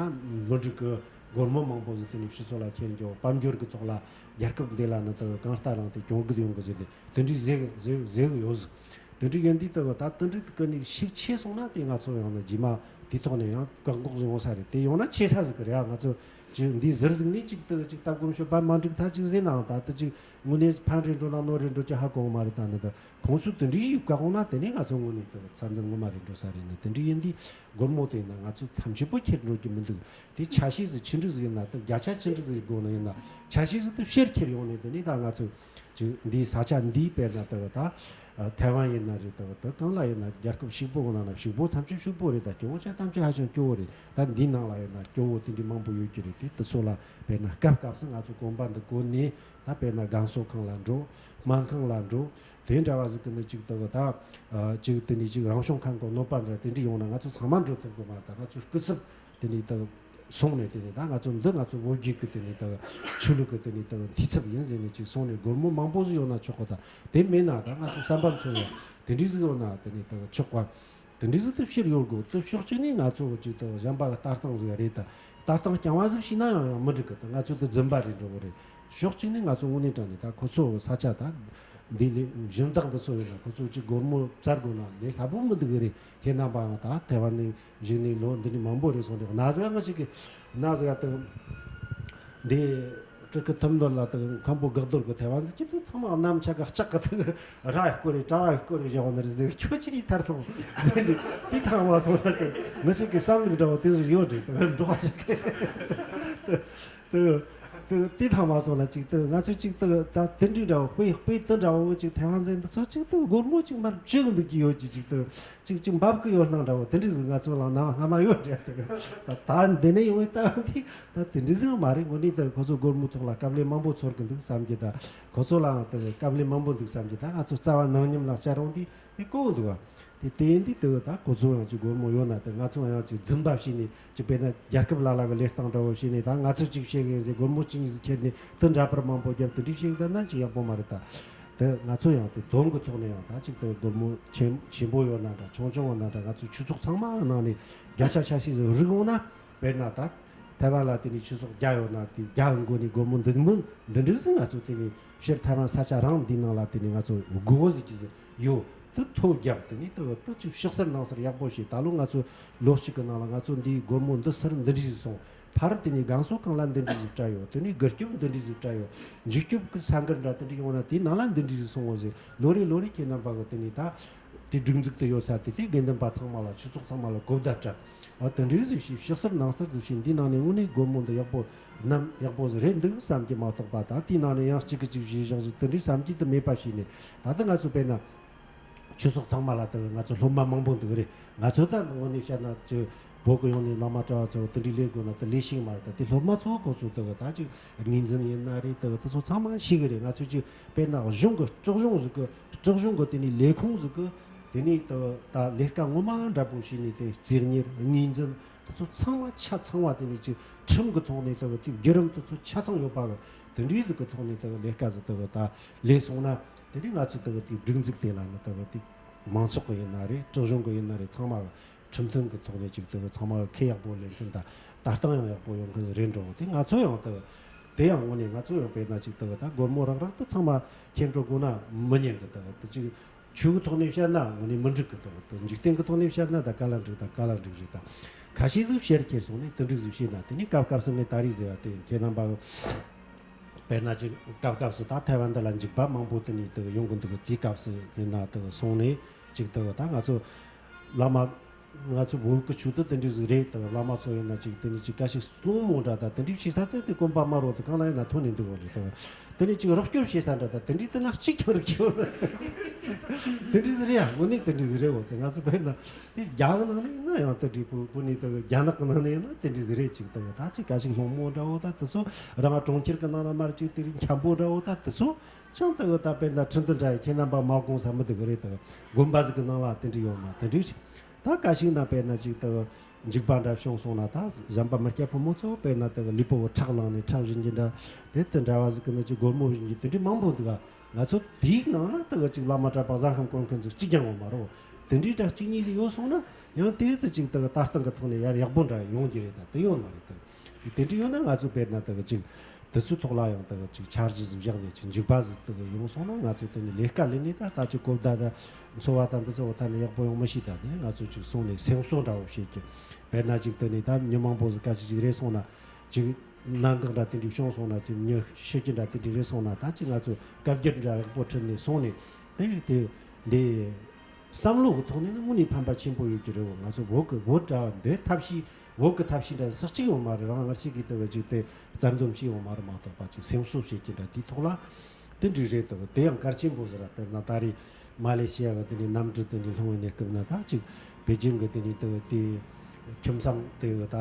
མི་འགྲིག་གི། སྒོར་མོ་མང་པོ་ཟིག་དེ་ནས་ཕྱི་ཚོ་ལ་ཁྱེར་འགྱོ། དཔལ་འབྱོར་གི་ཐོག་ལ་རྒྱལ་ཁབ་འདི་ལ་ནི་དེ་གི་གང་ལྟ་རང་དེ་གྱོང་གུད་ཡོང་གི་ཟེར་ཏེ་དེ་འདྲའི་ཟེར་གི་ཟེར་ཟེར་གི་ཡོད་ཟིག་དེ་འདྲ་ཡིན་དུས་དེ་གི་ད་དེ་འདྲ་གི་ནས་ཤུགས་ཆེ་སོང་ན་དེ་ང་ཚོ་ཡང་ན་རྗེས་མ་དེ་ཐོག་ནས་ཡང་བཀག་འགོག་ཟིག་ཡོང་ས་རེད། དེ་ཡོང་ན་ཆེ་ས་ཟིག་གི་རེད་ཨ། ང་ཚོ་ཅིག་འདི་ཟུར་ཟིག་ནས་ཅིག་དེ་གི་ཅིག་ལྟ་སྒོམ་སྤྱོད་པ་མ་འགྲིག་ཐ་ཅིག་ཟེར་ནའང་ད་དེ་ཅིག་དངོས་གནས་ཕན་རེ་འགྲོ་ན་གནོད་རེ་འགྲོ་ཅི་ཧ་གོ་གི་མ་རེད། ད་ནི་ད་ཁོང་ཚོས་དེ་འདྲའི་ཞིག་བཀག་འོང་ན་དེ་ནས་ང་ཚོ་དངོས་གནས་དེ་ཚ་འཛིན་ངོ་མ་རེ་འགྲོ་ས་རེད། ནི་དེ་འདྲ་ཡིན་དུས་སྒོར་མོ་དེ་ཡིན་ན་ང་ཚོས་ཐམས་ཅད་པོ་ཁྱེར་འགྲོ་རྒྱུ་མི་འདུག་དེ་ཆ་ཤས་ཟིག་ཆི་འདྲ་ཟིག་ཡིན་ན་དེ་བརྒྱ་ཆ་ཆི་འདྲ་ཟིག་དགོས་ན་ཡིན་ན་ཆ་ཤས་ཟིག་དེ་ཕྱིར་ཁྱེར་ཡོང་ནས་དེ་ནས་ད་ང་ཚོས་ཅིག་འདིའི་ས་ཆ་འདིའི་དཔེར་ན་དེ་གི་ད་ཐའེ་ཝན་ཡིན་ན་རེད། དེ་གི་དེ་གང་ལ་ཡིན་ན་རྒྱལ་ཁབ་ཕྱུག་པོ་གི་ནང་ན་ཕྱུག་པོ་ཐམས་ཅད་ཕྱུག་པོ་རེད། ད་སྐྱོ་བོ་ཆ་ཐམས་ཅད་ཧ་ཅང་སྐྱོ་བོ་རེད། ད་འདིའི་ནང་ལ་ཡིན་ན་སྐྱོ་བོ་དེ་འདྲའི་མང་པོ་ཡོད་ཀྱི་རེད། དེ་དེ་ཚོ་ལ་དཔེར་ན་སྐབས་སྐབས་སུ་ང་ཚོ་གོམ་པ་འདི་བསྐོར་ནས་ད་དཔེར་ན་རྒན་གསོ་ཁང་ལ་འགྲོ། སྨན་ཁང་ལ་འགྲོ། དེ་འདྲ་བ་ཟིག་གི་ནི་ཅིག་དེ་གི་ད་ཅིག་དེ་ནས་ཅིག་རང་བྱུང་ཁམས་གི་གནོད་པ་འདྲ་དེ་འདྲ་ཡོང་ན་ང་ཚོ་ཚང་མ་འགྲོ་ཐུབ་གི་མ་རེད། ད་ང་ཚོ་སྐུ་ཚབ་དེ་ནས་ད་སོང་ནས་དེ་ནས་ད་ང་ཚོ་འདི་ང་ཚོ་བོད་བརྒྱུད་ཀྱི་དེ་ནས་ད་ཆོས་ལུགས་ཀྱི་དེ་ནས་ད་འཐུས་ཚབ་ཡིན་ཟེར་ནས་ཅིག་སོང་ནས་སྒོར་མོ་མང་པོ་ཟིག་ཡོང་ན་ཆོག་གི། ད་དེ་མེད་ན་ད་ང་ཚོ་བསམ་པ་མཚོན་ཡ་དེ་འདྲ་ཟིག་ཡོང་ན་དེ་ནས་ད་ཆོག་ག། དེ་འདྲའི་ཟིག་ཏུ་ཕྱིར་ཡོང་དགོས། དུ་ཕྱོགས་གཅིག་ནས་ང་ཚོ་གཅིག་ཏུ་གཞན་པ་གི་ལྟ་སྟངས་ཟིག་རེད། ད་ལྟ་སྟངས་རྐྱང་བ་ཟིག་བྱས་ན་ཡང་ཡང་མི་འགྲིག་གི། ད་ང་ཚོ་དུ་རྫུན་པ་རེད་འགྲོ་གི་རེད། ཕྱོགས་གཅིག་ནས་ང་ཚོ་དངོས་གནས་དྲང་ནས་ད་ཁོ་ཚོ་ས་ཆ་ད་འདི་ལས་གཞན་དག་འདི་ཚོ་ཡོད་ན་ཁོ་ཚོ་གཅིག་སྒོར་མོ་བཙལ་དགོས་ན་ལས་སླ་པོ་མི་འདུག་གི་རེད། ཁྱེད་རྣམ་པའང་ད་ཐེ་ཝན་ནས་བཞུགས་ནས་ལོ་འདི་ནས་མང་པོ་རེད་སོང་རེད། ན་ཟིག་ང་ཅིག་གི་ན་ཟིག་ད་འདི། སྤྲུལ་སྐུ་ཐུབ་འདོད་ལ་དང་མཁན་པོ་འགག་རྡོར་གི་ཐེ་ཝན་ཟིག་ཁྱེད་ཚོ་ཚང་མ་གནམ་ཆ་ག་ལྕགས་གི་དང་ར་ཡི་སྐོར་རེ་གྲྭ་བ་ཡི་སྐོར་རེ་བཞག་ནི་རེད་ཟེར། ཁྱོད་ཅི་རིགས་ཐར་སོང་ཟེར་འདྲི། དེ་ཐང་བ་སོང་ན་དང་ངི་ཞིག་གི་བསམ་ལུགས་འདྲ་བོ་དེ་ཟིག་ཡོད་རེད། དང་འགྲོ་བ་ཞིག་གི་དང་དེ་ཐང་བ་སོང་ན་ཅིག་དང་ང་ཚོས་ཅིག་དང་ད་དེ་འདྲི་འདྲ་བོ་དཔེ་དཔེ་དེ་འདྲ་བོ་ཅིག་ཐེ་ཝན་ཟེར་འདི་ཚོ་ཅིག་དང་སྒོར་མོ་ཅིག་མར་བཅུག་འདུག་གི་ཡོད་ཀྱི་ཅིག་དང་། ཅིག་ཅིག་འབབ་ཀྱི་ཡོད་སྣང་འདྲ་བོ་དེ་འདྲ་ཟིག་ང་ཚོ་ལ་སྣང་སྔ་མ་ཡོད་རེད། ད་ད་འདི་ནས་ཡོང་བའི་ལྟ་བ་འདི་ད་དེ་འདྲ་ཟིག་མ་རེད། དངོས་གནས་ད་ཁོ་ཚོ་སྒོར་མོ་ཐོག་ལ་དཀའ་ལས་མང་པོ་ཚོར་གི་འདུག་བསམ་གྱི། ད་ཁོ་ཚོ་ལའང་ད་དཀའ་ལས་མང་པོ་འདུག་བསམ་གྱི། ད་ང་ཚོ་རྩ་བ་ནང་མཉམ་ལ་བཅར་རུང་འདི་དེ་གོ་འདུག་བ། དེ་དེ་འདི་ད་ད་ཁོ་ཚོ་ཡང་ཅིག་སྒོར་མོ་ཡོད་ན་ད་ང་ཚོ་ཡང་ཅིག་རྫུན་པ་བྱས་ནས་ཅིག་དཔེར་ན་རྒྱལ་ཁབ་ལ་ལ་གི་ལས་སྟངས་འདྲ་བོ་བྱས་ནས་ད་ང་ཚོ་ཅིག་བྱེད་གི་ཡིན་ཟེར་སྒོར་མོ་གཅིག་གཉིས་ཟིག་ཁྱེར་ནས་དེ་འདྲ་པར་མང་པོ་རྒྱབ་དེ་འདྲ་བྱེད་གི་ད་ན་ཅིག་ཡག་པོ་མ་རེད་ད། དེ་ང་ཚོ་ཡང་དེ་དོན་གྱི་ཐོག་ནས་ཡང་ད་ཅིག་དེ་སྒོར་མོ་ཆེན་ཆེན་པོ་ཡོད་ན་འདྲ་ཆུང་ཆུང་ཡོད་ན་འདྲ་ང་ཚོའི་ཆོས་ཚོགས་ཚང་མ་ནང་ནས་བརྒྱ་ཆ་ཆ་ཤས་ཤིག་རིག་འོང་ན། དཔེར་ན་ད་ཐའེ་ཝན་ལ་དེ་ནས་ཆོས་ཚོགས་བརྒྱ་ཡོད་ན་དེ་བརྒྱ་གི་མགོ་ནས་སྒོར་མོ་འདི་མིན་འདི་འདྲ་ཟིག་ང་ཚོ་དེ་ནས་ཕྱིར་ཐའེ་ཝན་ས་ཆ་རང་འདི་ནང་ལ་དེ་ནས་ང་ཚོ་སྒོར་ཟིག་གི་ཟིག་ཡོད། དེ་ཐོ་བརྒྱབ་དེ་ནས་དེ་དེ་ཅིག་ཕྱི་གསལ་ནང་གསལ་ཡག་པོ་བྱས། ད་ལོ་ང་ཚོ་ལོ་གཅིག་གི་ནང་ལ་ང་ཚོ་འདིའི་སྒོར་མོ་འདི་སར་འདི་འདྲ་ཟིག་སོང་། ཕར་དེ་ནས་སྒང་སོ་གང་ལ་འདི་འདྲ་ཟིག་སྤྲད་ཡོད། དེ་ནས་སྒུར་སྐྱོབ་འདི་འདྲ་ཟིག་སྤྲད་ཡོད། འཇིགས་སྐྱོབ་ཀྱི་ས་འགུལ་འདྲ་དེ་འདྲ་ཡོང་ན་དེའི་ནང་ལ་འདི་འདྲ་ཟིག་སོང་ངོ་ཟེར། ལོ་རེ་ལོ་རེ་ཁྱེད་རྣམ་པ་གི་དེ་ནས་ད་དེ་སྒྲིག་འཛུགས་དེ་ཡོད་ས་དེ་དེ་དགེ་འདུན་པ་ཚང་མ་ལ་ཆོས་ཚོགས་ཚང་མ་ལ་གོ་བརྡ་སྤྲད། འོ་དེ་འདྲ་ཟིག་བྱས་ཕྱི་གསལ་ནང་གསལ་ཟིག་བྱས་འདི་ནང་ནས་དངོས་གནས་སྒོར་མོ་འདི་ཡག་པོ་ནམ་ཡག་པོ་ཟིག་རེད་འདུག་བསམ་གྱི་མ་གཏོགས་པ། ད་དེའི་ནང་ནས་ཡང་གཅིག་གི་གཅིག་བྱས་བཞག་ཟིག་དེ་འདྲའི་བསམ་གྱི་དེ་མེད་པ་བྱས་ནས་ད་ལྟ་ང་ཚོ་དཔེར་ན། ཆོས་ཚོགས་ཚང་མ་ལ་དེ་ང་ཚོ་སློབ་མ་མང་པོ་འདུག་རེད། ང་ཚོ་ད་དངོས་གནས་བཤད་ན་ཅི་བོད་གི་ཡོང་ནས་བླ་མ་གྲྭ་བ་ཚོ་དེ་འདྲའི་ལས་དགོས་ན་དེ་ལས་ཤེས་མ་རེད། ད་དེ་སློབ་མ་ཚོ་ཁོ་ཚོ་དེ་གི་ད་ཅིག་ངོས་འཛིན་ཡིན་ན་རེད། དེ་གི་དེ་ཚོ་ཚང་མ་ཤེས་གི་རེད། ང་ཚོ་ཅིག་དཔེར་ན་གཞུང་གི་སྲིད་གཞུང་ཟིག་གི་སྲིད་གཞུང་གི་དེ་ནས་ལས་ཁུངས་ཟིག་གི་དེ་ནས་དེ་ད་ལས་ཀ་ངོ་མ་འདྲ་པོ་བྱས་ནས་དེ་རྩིས་གཉེར་ངོས་འཛིན་དེ་ཚོ་ཚང་མ་ཆ་ཚང་བ་དེ་ནས་ཅིག་ཁྲིམས་གི་ཐོག་ནས་དེ་གི་དེ་བརྒྱུད་རིམ་དེ་ཚོ་ཆ་ཚང་ཡོད་པ་གི་དེ་འདྲའི་ཟིག་གི་ཐོག་ནས་དེ་གི་ལས་ཀ་ཟིག་དེ་གི་ད་ལས་སོང་ན། དེ་ནས་ང་ཚོས་དེ་གི་དེ་སྒྲིག་འཛུགས་དེ་ལ་ནི་དེ་གི་དེ་མང་ཚོགས་གི་ཡིན་ན་རེད། སྲིད་གཞུང་གི་ཡིན་ན་རེད། ཚང་མ་ཁྲིམས་མཐུན་གི་ཐོག་ནས་ཅིག་དེ་གི་ཚང་མ་ཁེ་ཡག་པོ་ལེན་མཁན་དང་ལྟ་སྟངས་ཡང་ཡག་པོ་ཡོང་མཁན་རེད་འགྲོ། དེ་ང་ཚོ་ཡང་དེ་གི་དེ་ཡང་དངོས་གནས་ང་ཚོ་ཡང་དཔེར་ན་ཅིག་དེ་གི་ད་སྒོར་མོ་རག་རག་དེ་ཚང་མ་ཁྱེར་འགྲོ་དགོས་ན་མི་ཉན་གི། དེ་གི་དེ་ཅིག་ཆོས་གི་ཐོག་ནས་བཤད་ན་དངོས་གནས་མི་འགྲིག་གི། དེ་གི་དེ་འཇིག་རྟེན་གི་ཐོག་ནས་བཤད་ན་ད་ག་ལ་འགྲིག་ད་ག་ལ་འགྲིག་རེད། ད་ཁ་ཤས་ཟིག་བཤད་ཁྱེར་སོང་ནས་དེ་འགྲིག་ཟིག་བཤད་ན་དེ་ནས་སྐབས་སྐབས་སུ་ངས་ད་རེས་ཟེར་བ་དེ་ཁྱེད་རྣམ་པ་དཔེར་ན་ཅིག་སྐབས་སྐབས་སུ་ད་ཐའེ་ཝན་འདི་ལ་འཇིགས་པ་མང་པོ་དེ་ནས་དེ་ཡོང་གི་འདུག་གི། དེའི་སྐབས་སུ་ཡིན་ན་དེ་སོང་ནས་ཅིག་དེ་ད་ང་ཚོ་བླ་མ་ང་ཚོ་བོད་ཀྱི་ཆོས་དེ་དེ་འདྲ་ཟིག་རེད། དེ་བླ་མ་ཚོ་ཡིན་ན་ཅིག་དེ་ནས་ཅིག་ག་ཞིག་སྲུང་མོ་འདྲ་ད་དེ་འདྲ་བྱེད་ས་དེ་དེ་དཀོན་པ་དམར་པོ་དེ་གང་ན་ཡིན་ན་ཐོན་ནས་འདུག་གོ་རེད། དེ་དེ་ནས་ཅིག་རོགས་སྐྱོར་བྱེད་ས་འདྲ་ད་དེ་འདྲ་དེ་ན་གཅིག་ཀྱང་རིག་གི་ཡོད་ན་དེ་འདྲ་ཟིག་རེད་ཡ། དངོས་གནས་དེ་འདྲ་ཟིག་རེད་གོ། དེ་ང་ཚོ་དཔེར་ན་དེ་རྒྱ་གི་ནང་ནས་ཡིན་ན་ཡང་དེ་འདྲའི་བོད་བོད་ནས་དེ་རྒྱ་ནག་གི་ནང་ནས་ཡིན་ན་དེ་འདྲ་ཟིག་རེད། ཅིག་དེ་ད་ཅིག་ག་ཞིག་སློང་མོ་འདྲ་བོ་ད་དེ་ཚོ་རང་གྲོང་ཁྱེར་གི་ནང་ན་མར་ཅིག་དེ་རིགས་འཁྱམ་པོ་འདྲ་བོ་ད་དེ་ཚོ་ཅང་ད་འོ་ད་དཔེར་ན་ཁྲིན་ཏུ་འདྲ་ཡི་ཁྱེད་རྣམ་པ་མ་དགོངས་ས་མི་འདུག་གི་རེད། ད་དགོན་པ་ཟིག་གི་ནང་ལ་དེ་འདྲ་ཡོད་ན་དེ་འདྲ་ཞིག་ད་ག་ཞིག་ན་དཔེར་ན་ཅིག་ད་འཇིགས་པ་འདྲ་བྱུང་སོང་ན་ད་གཞན་པ་མི་སྐྱ་ཕོ་མོ་ཚོ་དཔེར་ན་ད་ལུས་པོ་བོ་ཁྲག་ལངས་ནས་ཁྲག་བཞིན་གྱི་འདྲ་དེ་དེ་འདྲ་བ་ཟིག་གི་ནི་ཅིག་སྒོར་མོ་བཞིན་གྱི་དེ་འདྲ་མང་པོ་འདུག་ག། ང་ཚོ་དེའི་ནང་ན་ད་ཅིག་བླ་མ་གྲྭ་པ་གཟའ་ཤམ་སྐོར་མཁན་ཚོ་གཅིག་ཀྱང་ཡོད་མ་རེད། དེ་འདྲའི་འདྲ་གཅིག་གཉིས་ཟིག་ཡོད་སོང་ན་ཡང་དེ་ཚོ་ཅིག་ད་ལྟ་སྟངས་ཀྱི་ཐོག་ནས་ཡར་ཡག་པོ་འདྲ་ཡོང་གི་རེད། ད་དེ་ཡོད་མ་རེད། ད་དེ་འདྲ་ཡོད་ན་ང་ཚོ་དཔེར་ན་ད་ཅིག་དེ་ཚོའི་ཐོག་ལ་ཡང་ད་ཅིག་འཆར་གཞི་ཟིག་བཞག་ནས་ཅིག་འཇིགས་པ་ཟིག་ད་ཡོང་སོང་ན་ང་ཚོ་དེ་ནས་ལས་ཀ་ལས་ནས་ད་ད་ཅིག་གོ་བརྡ་ད་འཚོ་བ་ད་འདི་ཚོ་ད་ནི་ཡག་པོ་ཡོང་མི་ཤེས། ད་དེ་ང་ཚོ་ཅིག་སོང་ནས་སེམས་གསོ་འདྲ་བོ་བྱེད་ཀྱི། དཔེར་ན་ཅིག་དེ་ནས་ད་མི་མང་པོ་ཟིག་ག་ཅིག་ཅིག་རེད་སོང་ན་ཅིག་གནད་འགག་འདྲ་དེ་འདྲ་བྱུང་སོང་ན་ཅིག་མྱི་ཤི་རྒྱུ་འདྲ་དེ་འདྲ་རེད་སོང་ན་ད་ཅིག་ང་ཚོ་སྐབས་འགྱུར་འདྲ་ཡག་པོ་ཁྲིད་ནས་སོང་ནས་དེ་དེ་འདི། བསམ་བློ་གི་ཐོག་ནས་ནི་དངོས་གནས་ཕན་པ་ཆེན་པོ་ཡོད་ཀྱི་རེད་བ། ང་ཚོ་བོད་ཀྱི་བོད་འདྲ་བ་འདི་ཐབས་ཤེས་བོད་ཀྱི་ཐབས་ཤེས་འདྲ་ཟག་གཅིག་ཡོད་མ་རེད། རང་ང་ཞིག་གིས་དེ་བ་ཅིག་དེ་རྩ་འཛོམས་བྱས་ཡོད་མ་རེད་མ་གཏོགས་པ་ཅིག་སེམས་གསོ་བྱེད་ཀྱི་འདྲ་དེའི་ཐོག་ལ་དེ་འདྲ་རེད་དོ། དེ་ཡང་གལ་ཆེན་པོ་ཟེར་བ་དཔེར་ན་ད་རེས་མ་ལེ་ཤི་ཡ་གི་དེ་ནས་གནམ་གྲུ་དེ་འདྲ་ལྷུང་བའི་གནས་སྐབས་ན་ད་ཅིག་པེ་ཅིང་གི་དེ་ནས་དེ་དེ་ཁྱིམ་ཚང་དེ་གི་ད་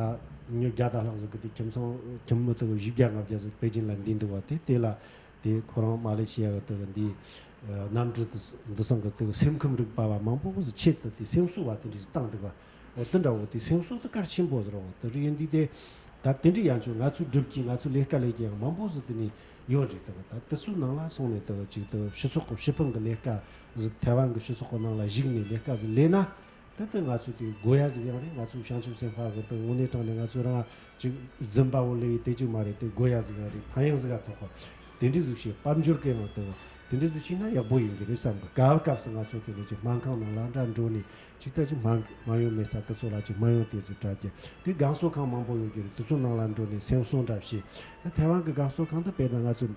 མྱི་བརྒྱ་དང་ལྷག་ཟིག་གི་དེ་ཁྱིམ་ཚང་ཁྱིམ་མི་དེ་གི་བཞི་བརྒྱ་ལྔ་བརྒྱ་ཟིག་པེ་ཅིང་ལ་འདུས་འདུག་བ། དེ་དེ་ལ། དེ་ཁོ་རང་མ་ལེ་ཤི་ཡ་གི་དེ་གི་འདི་གནམ་གྲུ་དེ་འདི་སང་གི་དེ་གི་སེམས་ཁམས་རིག་པ་བ་མང་པོ་གི་ཆེད་དུ་དེ་སེམས་གསོ་བ་དེ་འདྲ་བཏང་འདུག་བ། འོ་དེ་འདྲ་བོ་དེ་སེམས་གསོ་དེ་གལ་ཆེན་པོ་ཟེར་བ་དེ་རིགས་ཡིན་དུས་དེ་ད་དེ་འདྲ་ཡང་ཆོག་ང་ཚོའི་སྒྲུབ་ཀྱི་ང་ཚོའི་ལས་ཀ་ལས་ཀྱི་ཡང་མང་པོ་ཟིག་དེ་ནས་ཡོད་རེད། དེ་གི་ད་དེ་ཚོའི་ནང་ལ་སོང་ནས་དེ་གི་ཅིག་དེ་སྤྱི་ཚོགས་གི་སྤྱི་ཕན་གི་ལས་ཀ་ཟིག་ཐའེ་ཝན་གི་སྤྱི་ཚོགས་གི་ནང་ལ་ཞུགས་ནས་ལས་ཀ་ཟིག་ལས་ན། ད་ལྟ་ང་ཚོ་དེ་དགོས་ཡ་ཟིག་ཡང་རེད། ང་ཚོའི་བྱང་ཆུབ་སེམས་དཔའ་གི་ད་དངོས་གནས་དྲང་ནས་ང་ཚོ་རང་ཅིག་རྫུན་པ་བོ་ལས་དེ་ཅིག་མ་རེད། དེ་དགོས་ཡ་ཟིག་ཡང་རེད། ཕན་ཡོན་ཟིག་ག་ཐོགས་ག་དེ་འདྲ་ཟིག་བྱས་དཔལ་འབྱོར་གི་ཡང་ད་དེ་འདྲ་ཟིག་བྱས་ན་ཡག་པོ་ཡིན་གི་རེད་བསམ་གི། སྐབས་སྐབས་སུ་ང་ཚོ་དེ་ནས་ཅིག་སྨན་ཁང་ནང་ལ་འདྲ་འགྲོ་ནས་ཅིག་ད་ཅིག་སྨན་སྨན་ཡོན་མེད་ས་དེ་ཚོ་ལ་ཅིག་སྨན་ཡོན་དེ་ཚོ་སྤྲད་ཀྱི། དེ་སྒང་གསོ་ཁང་མང་པོ་ཡོད་ཀྱི་རེད། དེ་ཚོ་ནང་ལ་འགྲོ་ནས་སེམས་གསོ་འདྲ་བྱས། ད་ཐའེ་ཝན་གི་སྒང་གསོ་ཁང་དུ་དཔེར་ན་ང་ཚོ་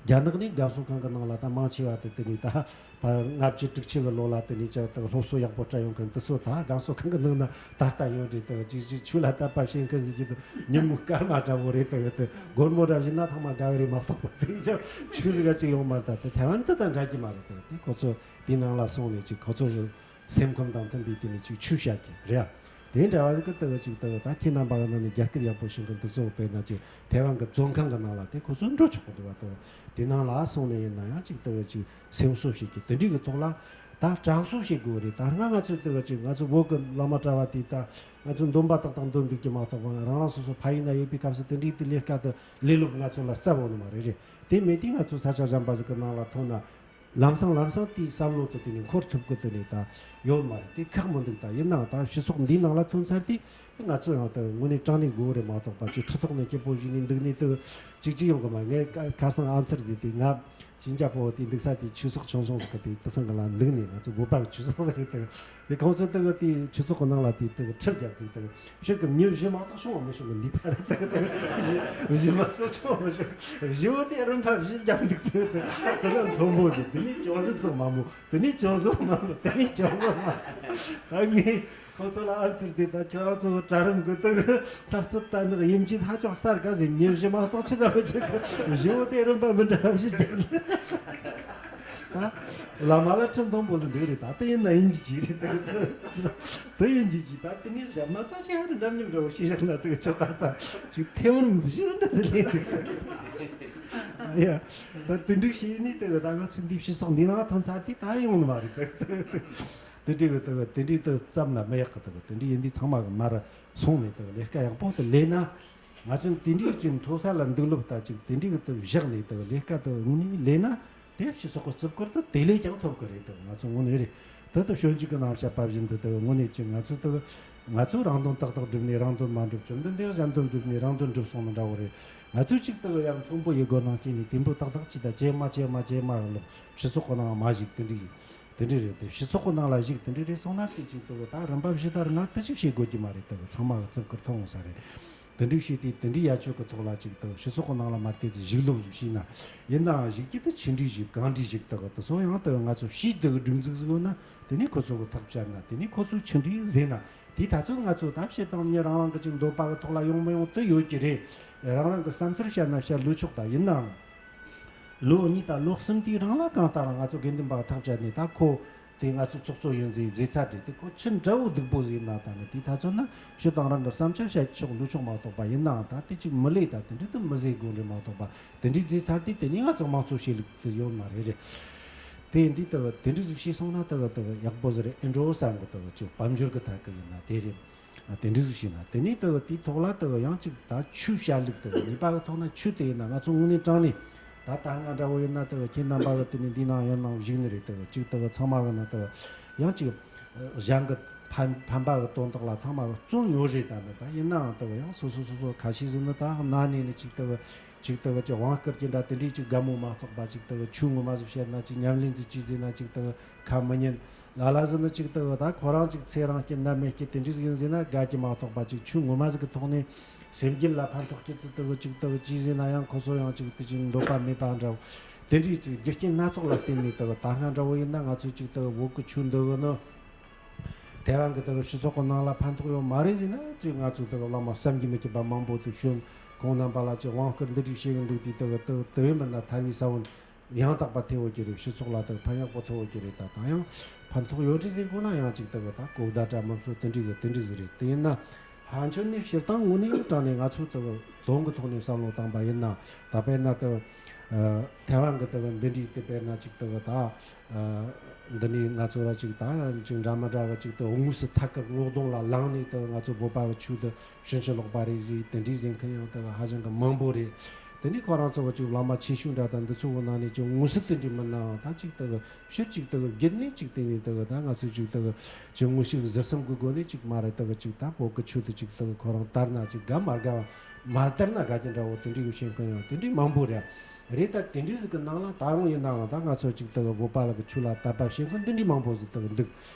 རྒྱ་ནག་ནས་སྒང་གསོ་ཁང་གི་ནང་ལ་ད་མང་ཆེ་བ་དེ་དེ་ནས་ད་ལྔ་བཅུ་དྲུག་ཅུ་གི་ལོ་ལ་དེ་ནས་ཅིག་ད་སློབ་གསོ་ཡག་པོ་སྤྲད་ཡོང་མཁན་དེ་ཚོ་ད་སྒང་གསོ་ཁང་གི་ནང་ན་ད་ལྟ་ཡོད་རེད། ད་ཅིག་ཅིག་ཆོས་ལ་དད་པ་བྱེད་མཁན་ཟིག་གི་ད་ཉིན་མོ་སྐར་མ་འདྲ་བོ་རེད། ད་ད་སྒོར་མོ་འདྲ་བྱས་ན་ཚང་མ་དགའ་གི་རེད་མ་གཏོགས་པ། དེ་ཅག་ཆོས་ཟིག་ག་ཅིག་ཡོང་མ་རེད། ད་ད་ཐའེ་ཝན་དེ་ད་འདྲ་གི་མ་རེད། ད་དེ་ཁོ་ཚོ་དེ་ནང་ལ་སོང་ནས་ཅིག་ཁོ་ཚོ་གི་སེམས་ཁམས་དང་མཐུན་པའི་དེ་ནས་ཅིག་ཆོས་བཤད་ཀྱི་རེད། དེ་འདྲ་བ་གི་ལྟ་བུ་ཅིག་ལྟ་བུ་ད་ཁྱེད་རྣམ་པ་གི་ནང་ནས་རྒྱ་སྐད་ཡག་པོ་ཤེས་མཁན་དེ་ཚོ་དཔེར་ན་ཅིག་ཐའེ་ཝན་གི་བཙོན་ཁང་གི་ནང་ལ་དེ་ཁོ་ཚོ་འགྲོ་ཆོག་གི་འདུག་བ། ལྟ་བུ་དེ་ནང་ལ་སོང་ནས་ཡིན་ན་ཡང་ཅིག་ལྟ་བུ་ཅིག་སེམས་གསོ་བྱེད་ཀྱི་དེ་འདྲའི་གི་ཐོག་ལ་ད་དྲང་གསོ་བྱེད་དགོས་རེད། ད་སྔ་ང་ཚོ་ལྟ་བུ་ཅིག་ང་ཚོ་བོད་གི་བླ་མ་གྲྭ་བ་དེ་ད་ང་ཚོ་འདོན་པ་ཏག་ཏག་འདོན་འདུག་གི་མ་གཏོགས་པ། རང་རང་སོ་སོ་ཕ་ཡུལ་ན་ཡོད་པའི་སྐབས་སུ་དེ་འདྲའི་དེ་ལས་ཀ་དེ་ལས་སློབ་ང་ཚོ་ལ་སླབ་ཡོད་ནི་མ་རེད། རེད། དེ་མེད་དུས་ང་ཚོ་ས་ཆ་གཞན་པ་ཟིག་གི་ནང་ལ་ཐོན་ན། ལམ་སང་ལམ་སང་དེའི་བསམ་བློ་དེ་དེ་ནས་འཁོར་ཐུབ་གི་དེ་ནས་ད་ཡོད་མ་རེད། དེ་ཁག་མི་འདུག་ད་ཡིན་ནའང་ད་སྤྱི་ཚོགས་འདིའི་ནང་ལ་ཐོན་ཚར་དུས་ང་ཚོ་ཡང་ད་དངོས་གནས་དྲང་གནས་དགོས་རེད་མ་གཏོགས་པ། ཅིག་ཁྲི་ཐོག་ནས་སྐྱིད་པོ་བཞུགས་ནས་འདུག་ནས་ད་ཅིག་ཅིག་ཡོང་གི་མ། ངས་ཁ་ཁ་སང་ཨ་མཚར་ཟིག་དེ་ང་ཤིན་ཅ་པོ་དེ་འདུག་ས་དེ་ཆོས་ཚོགས་ཆུང་ཆུང་ཟིག་གི་དེ་དེ་སང་གི་ལ་འདུག་ནས། ང་ཚོ་བོད་པ་གི་ཆོས་ཚོགས་ཟིག་རེད། ད་དེ་ཁོང་ཚོ་ད་གི་དེ་ཆོས་ཚོགས་གི་ནང་ལ་དེ་ད་གི་ཁྲིར་རྒྱབ་དུས་ད་གི་ཕྱིར་གི་མྱི་བཞི་མ་གཏོགས་བྱུང་བ་མི་བྱུང་གི་འདུག་པ་རེད། ད་གི་ད་གི་བཞི་མ་གཏོགས་བྱུང་བ་མི་བྱུང་། བཞི་བོ་དེ་རིམ་པ་བཞི་རྒྱབ་འདུག་ད་གི་ད་གི་མཐོན་པོ་ཟིག་དེ་ནས་ཅུང་ཟད་ཙམ་མང་པོ། དེ་ནས་ཅུང་ཟད་མང་པོ། དེ་ནས་ཅུང་ཟད་མང་པོ། ད་ངས་ཁོ་ཚོ་ལ་ཨ་ཚུར་དེ་ད་ཁྱོད་རང་ཚོ་གྲལ་རིམ་གི་ད་གི་འཐབ་རྩོད་ད་ནི་དབྱིན་ཇི་ཧ་ཅང་གསར་དགའ་ཟིག་མྱི་བཞི་མ་གཏོགས་ཅི་ད་མི་བྱེད་གི། བཞི་བོ་དེ་རིམ་པ་མི་འདྲ་བ་བཞི་རྒྱབ་ནས། ད་བླ་མ་ལ་ཁྲིམས་མཐོན་པོ་ཟིག་འདུག་རེད། ད་ལྟ་ཡིན་ན་ཡིན་གྱི་ཅིག་རེད། ད་ད་ཡིན་གྱི་ཅིག་ད་དེ་ནས་ཞབས་མ་ཚ་ཞིག་ཧ་རི་འདྲ་མཉམ་འདྲ་བོ་ཞིག་བཞག་ན་ད་ཆོག་ག་ད་ཅིག་ཐེ་ཝན་བཞི་འདྲ་ཟིག་ལས་འདུག་ཡ། ད་དེ་འདྲ་ཞིག་ནས་ད་ད་ང་ཚོ་འདི་ཕྱི་སོག་འདི་ནང་ཐོན་ཚར་དུས་ད་ཡོང་ནི་མ་རེད། ད་དེ་འདྲའི་གི་ད་དེ་འདྲའི་ད་ཙམ་ལ་མི་ཡག་གི། ད་དེ་འདྲའི་ཡིན་དུས་ཚང་མ་གི་མར་སོང་ནས་ད་ལས་ཀ་ཡག་པོ་ད་ལས་ན། ང་ཚོ་དེ་འདྲའི་ཅིག་མཐོ་ས་ལ་འདུག་ལོབ་ད་ཅིག་དེ་འདྲའི་གི་ད་བཞག་ནས་ད་ལས་ཀ་ད་དངོས་གནས་ལས་ན། དེ་སྤྱི་ཚོགས་ཀྱི་བརྩི་བཀུར་དེ་དེ་ལས་ཀྱང་ཐོབ་ཀྱི་རེད། དེ་ང་ཚོ་དངོས་གནས་རེད། དེ་ལྟར་སྤྱོད་འཇུག་གི་ནང་བཤད་པ་བཞིན་དུ་དེ་དངོས་གནས་ཀྱི་ང་ཚོ་དེ་ང་ཚོ་རང་དོན་ཏག་ཏག་བསྒྲུབས་ནས་རང་དོན་མ་འགྲུབ། བཅོམ་ལྡན་འདས་གཞན་དོན་བསྒྲུབས་ནས་རང་དོན་འགྲུབ་སོང་ནི་འདྲ་བོ་རེད། ང་ཚོས་ཅིག་དེ་ཡང་མཐོན་པོ་ཡི་སྒོ་ནས་སྐྱེས་ནས་དེ་འཕྲོ་ཏག་ཏག་ཅིག་ད་ཇེ་མ་ཇེ་མ་ཇེ་མ་ལོག་སྤྱི་ཚོགས་ཀྱི་ནང་མ་ཞུགས་དེ་འདྲ་ཡིན། དེ་འདྲ་རེད། དེ་སྤྱི་ཚོགས་ཀྱི་ནང་ལ་ཞུགས་དེ་འདྲ་རེད་སོང་ན་དེ་ཅིག་དེ་ད་རིམ་པ་བཞི་ལྟར་ང་དེ་ཅིག་བྱེད་དགོས་ཀྱི་མ་རེད། དེ་ཚང་མ་གི་བརྩི་བཀུར་ཐོབ་འོང་ས་རེད། དེ་འདྲའི་བྱས་ཏེ་དེ་འདྲའི་ཡ་ཆོས་ཀྱི་ཐོག་ལ་ཅིག་ཏུ་སྤྱི་ཚོགས་ཀྱི་ནང་ལ་མར་དེ་ཚོ་ཞུགས་ལོག་ཞུགས་ཤེས་ན། ཡིན་ནའང་ཞུགས་ཀྱི་དེ་ཆི་འདྲའི་ཞུགས་གང་འདྲའི་ཞུགས་དག་དེ་ཚོ་ཡང་དེ་ང་ཚོ་ཤེས་དེ་གི་སྒྲིག་འཛུགས་ཟིག་ཡོད་ན། དེ་ནས་ཁོ་ཚོ་གི་ཐག་བཅད་ན། དེ་ནས་ཁོ་ཚོ་ཆི་འདྲའི་ཟེར་ན། དེ་ད་ཚོད་ང་ཚོ་ད་བཤད་སྟངས་མྱི་རང་རང་གི་ཅིག་འདོད་པ་གི་ཐོག་ལ་ཡོང་མི་ཡོང་དེ་ཡོད་ཀྱི་རེད། རང་རང་གི་བསམ་ཚུལ་བཤད་ན་བཤད་ལོས་ཆོག་ད་ཡིན་ནའང་། ལོ་གཉིས་དང་ལོ་གསུམ་དེའི་རིང་ལ་གང་ལྟར་ང་ཚོ་དགེ་འདུན་པ་ཐག་བཅད་ནས། ད་ཁོ་དེ་ང་ཚོའི་ཚོགས་གཙོ་ཡིན་ཟེར་ཟེར་ཚར་རེད། དེ་ཁོ་ཆི་འདྲ་བོ་སྡུག་པོ་ཟིག་ཡིན་ན། ད་ནི་དེ་ད་ཚོད་ན་ཞུ་དང་རང་གི་བསམ་འཆར་བཤད་ཆོག་ལོས་ཆོག་མ་གཏོགས་པ། ཡིན་ནའང་ད་དེ་ཅིག་མི་ལས་ད་དེ་འདྲ་དུ་མི་ཟེར་དགོས་རེད་མ་གཏོགས་པ། དེ་འདྲའི་ཟེར་ཚར་དུས་དེ་ནི་ང་ཚོ་དམངས་གཙོ་ཆོས་ལུགས་དེ་ཡོད་མ་རེད་རེད། དེ་ཡིན་དུས་ད་དེ་འདྲ་ཟིག་བྱས་སོང་ན་ད་ད་ཡག་པོ་ཟིག་རེད་ཨེ་འགྲོ་བསམ་གི། ད་ཅིག་དཔལ་འབྱོར་གི་ཐད་གི་ཡིན་ན་དེ་རེད། དེ་འདྲ་ཟིག་བྱས་ན། དེ་ནས་ད་དེའི་ཐོག་ལ་ད་ཡང་ཅིག་ད་ཆོས་བཤད་ལུགས་ད་ཉེས་པ་གི་ཐོག་ན་ཆོས་དེ་ཡིན་ན། ང་ཚོ་དངོས་གནས་དྲང་གནས་ད་ད་སྔ་འདྲ་བོ་ཡིན་ན། ད་ཁྱེད་རྣམ་པ་གི་དེ་ནས་འདི་ནང་ཡོད་ནང་བཞུགས་ནི་རེད། ད་ཅིག་ད་ཚང་མ་གི་ན་ད་ཡང་ཅིག་གཞན་གི་ཕན་ཕན་པ་གི་དོན་དག་ལ་ཚང་མ་གི་བརྩོན་ཡོད་རེད། ད་ནི་ད་ཡིན་ནའང་ད་ཡང་སོ་སོ་སོ་སོ་ཁ་ཤས་ཟིག་ནི་ད་ན་ནས་ནི་ཅིག་ད་ཅིག་ད་ཅིག་དབང་བསྐུར་གྱི་འདྲ་དེ་འདྲའི་ཅིག་དགའ་མོ་མ་གཏོགས་པ། ཅིག་ད་ཆོས་ངོ་མ་ཟིག་བཤད་ན་ཅིག་ཉམས་ལེན་ཟིག་བྱས་ཟིན་ན་ཅིག་ད་ཁ་མི་ཉན། ལ་ལ་ཟིག་ནི་ཅིག་ད་ད་ཁོ་རང་ཅིག་ཚེ་རིང་སྐྱིད་ནད་མེད་སྐྱིད་དེ་འདྲ་ཟིག་ཡིན་ཟིན་ན་དགའ་གི་མ་གཏོགས་པ། ཅིག་ཆོས་ངོ་མ་ཟིག་གི་ཐོག་ནས་སེམས་རྒྱུད་ལ་ཕན་ཐོགས་ཀྱི་ཚུལ་ད་ཅིག་ད་བྱས་ཟིན་ན་ཡང་ཁོ་ཚོ་ཡང་ཅིག་ད་ཅིག་འདོད་པ་མེད་པ་འདྲ་བོ། དེ་འདྲའི་ཅིག་རྒྱུ་རྐྱེན་སྣ་ཚོགས་ལ་བརྟེན་ནས་ད་ད་སྔ་འདྲ་བོ་ཡིན་ན། ང་ཚོས་ཅིག་ད་བོད་ཀྱི་ཆོས་འདི་གི་ནི་ཐའེ་ཝན་གྱི་ད་སྤྱི་ཚོགས་ཀྱི་ནང་ལ་ཕན་ཐོགས་ཡོད་མ་རེད་ཟེར་ན། ཅིག་ང་ཚོ་ད་བླ་མ་བསམ་གྱིས་མི་ཁྱབ་པ་མང་པོ་དེ་བྱོན། ཁོང་རྣམ་པ་ལ་ཅིག་དབང་བསྐུར་འདི་འདྲ་བྱེད་གི་འདུག་དུས། ད་ད་དེ་བས་མིན་ན་ཐར་བའི་ས་བོན་ཡང་དག་པ་ཐེབས་ཡོད་ཀྱི་རེད། སྤྱི་ཚོགས་ལ་ད་ཕན་ཡག་པོ་ཐོགས་ཡོད་ཀྱི་རེད། ད་ད་ཡང་ཕན་ཐོགས་ཡོད་རེད་ཟེར་དགོས་ན་ཡང་ཅིག་ད་ད་གོ་བརྡ་འདྲ་མི་ཚོ་དེ་འདྲ་གི་དེ་འདྲ་ཟིག་རེད། དེ་ཡིན་ན་ཕན་ཆོད་ནས་སྤྱིར་བཏང་དངོས་གནས་དྲང་གནས་ང་ཚོ་ད་དོན་གི་ཐོག་ནས་བསམ་བློ་བཏང་པ་ཡིན་ན། ད་དཔེར་ན་ད་ཐའེ་ཝན་གི་ད་འདི་འདྲའི་དེ་དཔེར་ན་ཅིག་ད་ད་འདི་ནས་ང་ཚོ་ལ་ཅིག་ད་ཅིག་འདྲ་མི་འདྲ་གི་ཅིག་ད་དངོས་སུ་ཐད་ཀར་ངོ་གདོང་ལ་ལངས་ནས་ད་ང་ཚོ་བོད་པ་གི་ཆོས་འདི་ཕྱིན་ཅི་ལོག་པ་རེད་ཟེར་དེ་འདྲའི་ཟེར་མཁན་ཡང་ད་ཧ་ཅང་གི་མང་པོ་རེད། དེ་ནས་ཁོ་རང་ཚོ་གི་ཅིག་བླ་མ་ཆེ་ཤོས་འདྲ་དང་འདི་ཚོ་གི་ནང་ནས་ཅིག་ངོ་སྲིད་དེ་འདྲ་མིན་ནའང་ད་ཅིག་དེ་གི་ཕྱིར་ཅིག་དེ་གི་བརྒྱུད་ནས་ཅིག་དེ་ནས་དེ་གི་ད་ང་ཚོས་ཅིག་དེ་གི་ཅིག་ངོ་ཤེས་ཟུར་གསུམ་གི་སྒོ་ནས་ཅིག་མ་རེད། དེ་གི་ཅིག་ད་བོད་གི་ཆོས་དེ་ཅིག་དེ་གི་ཁོ་རང་དར་ན་ཅིག་དགའ་མ་དགའ་བ། མ་དར་ན་དགའ་རྒྱུ་འདྲ་བོ་དེ་འདྲའི་གི་བཤད་མཁན་ཡང་དེ་འདྲའི་མང་པོ་རེད། རེད། ད་དེ་འདྲའི་ཟིག་གི་ནང་ལ་ད་རུང་ཡིན་ནའང་ད་ང་ཚོ་ཅིག་དེ་གི་བོད་པ་ལ་གི་ཆོས་ལ་དད་པ་བྱེད་མཁན་འདི་འདྲའི་མང་པོ་ཟིག་དེ་གི་འདུག་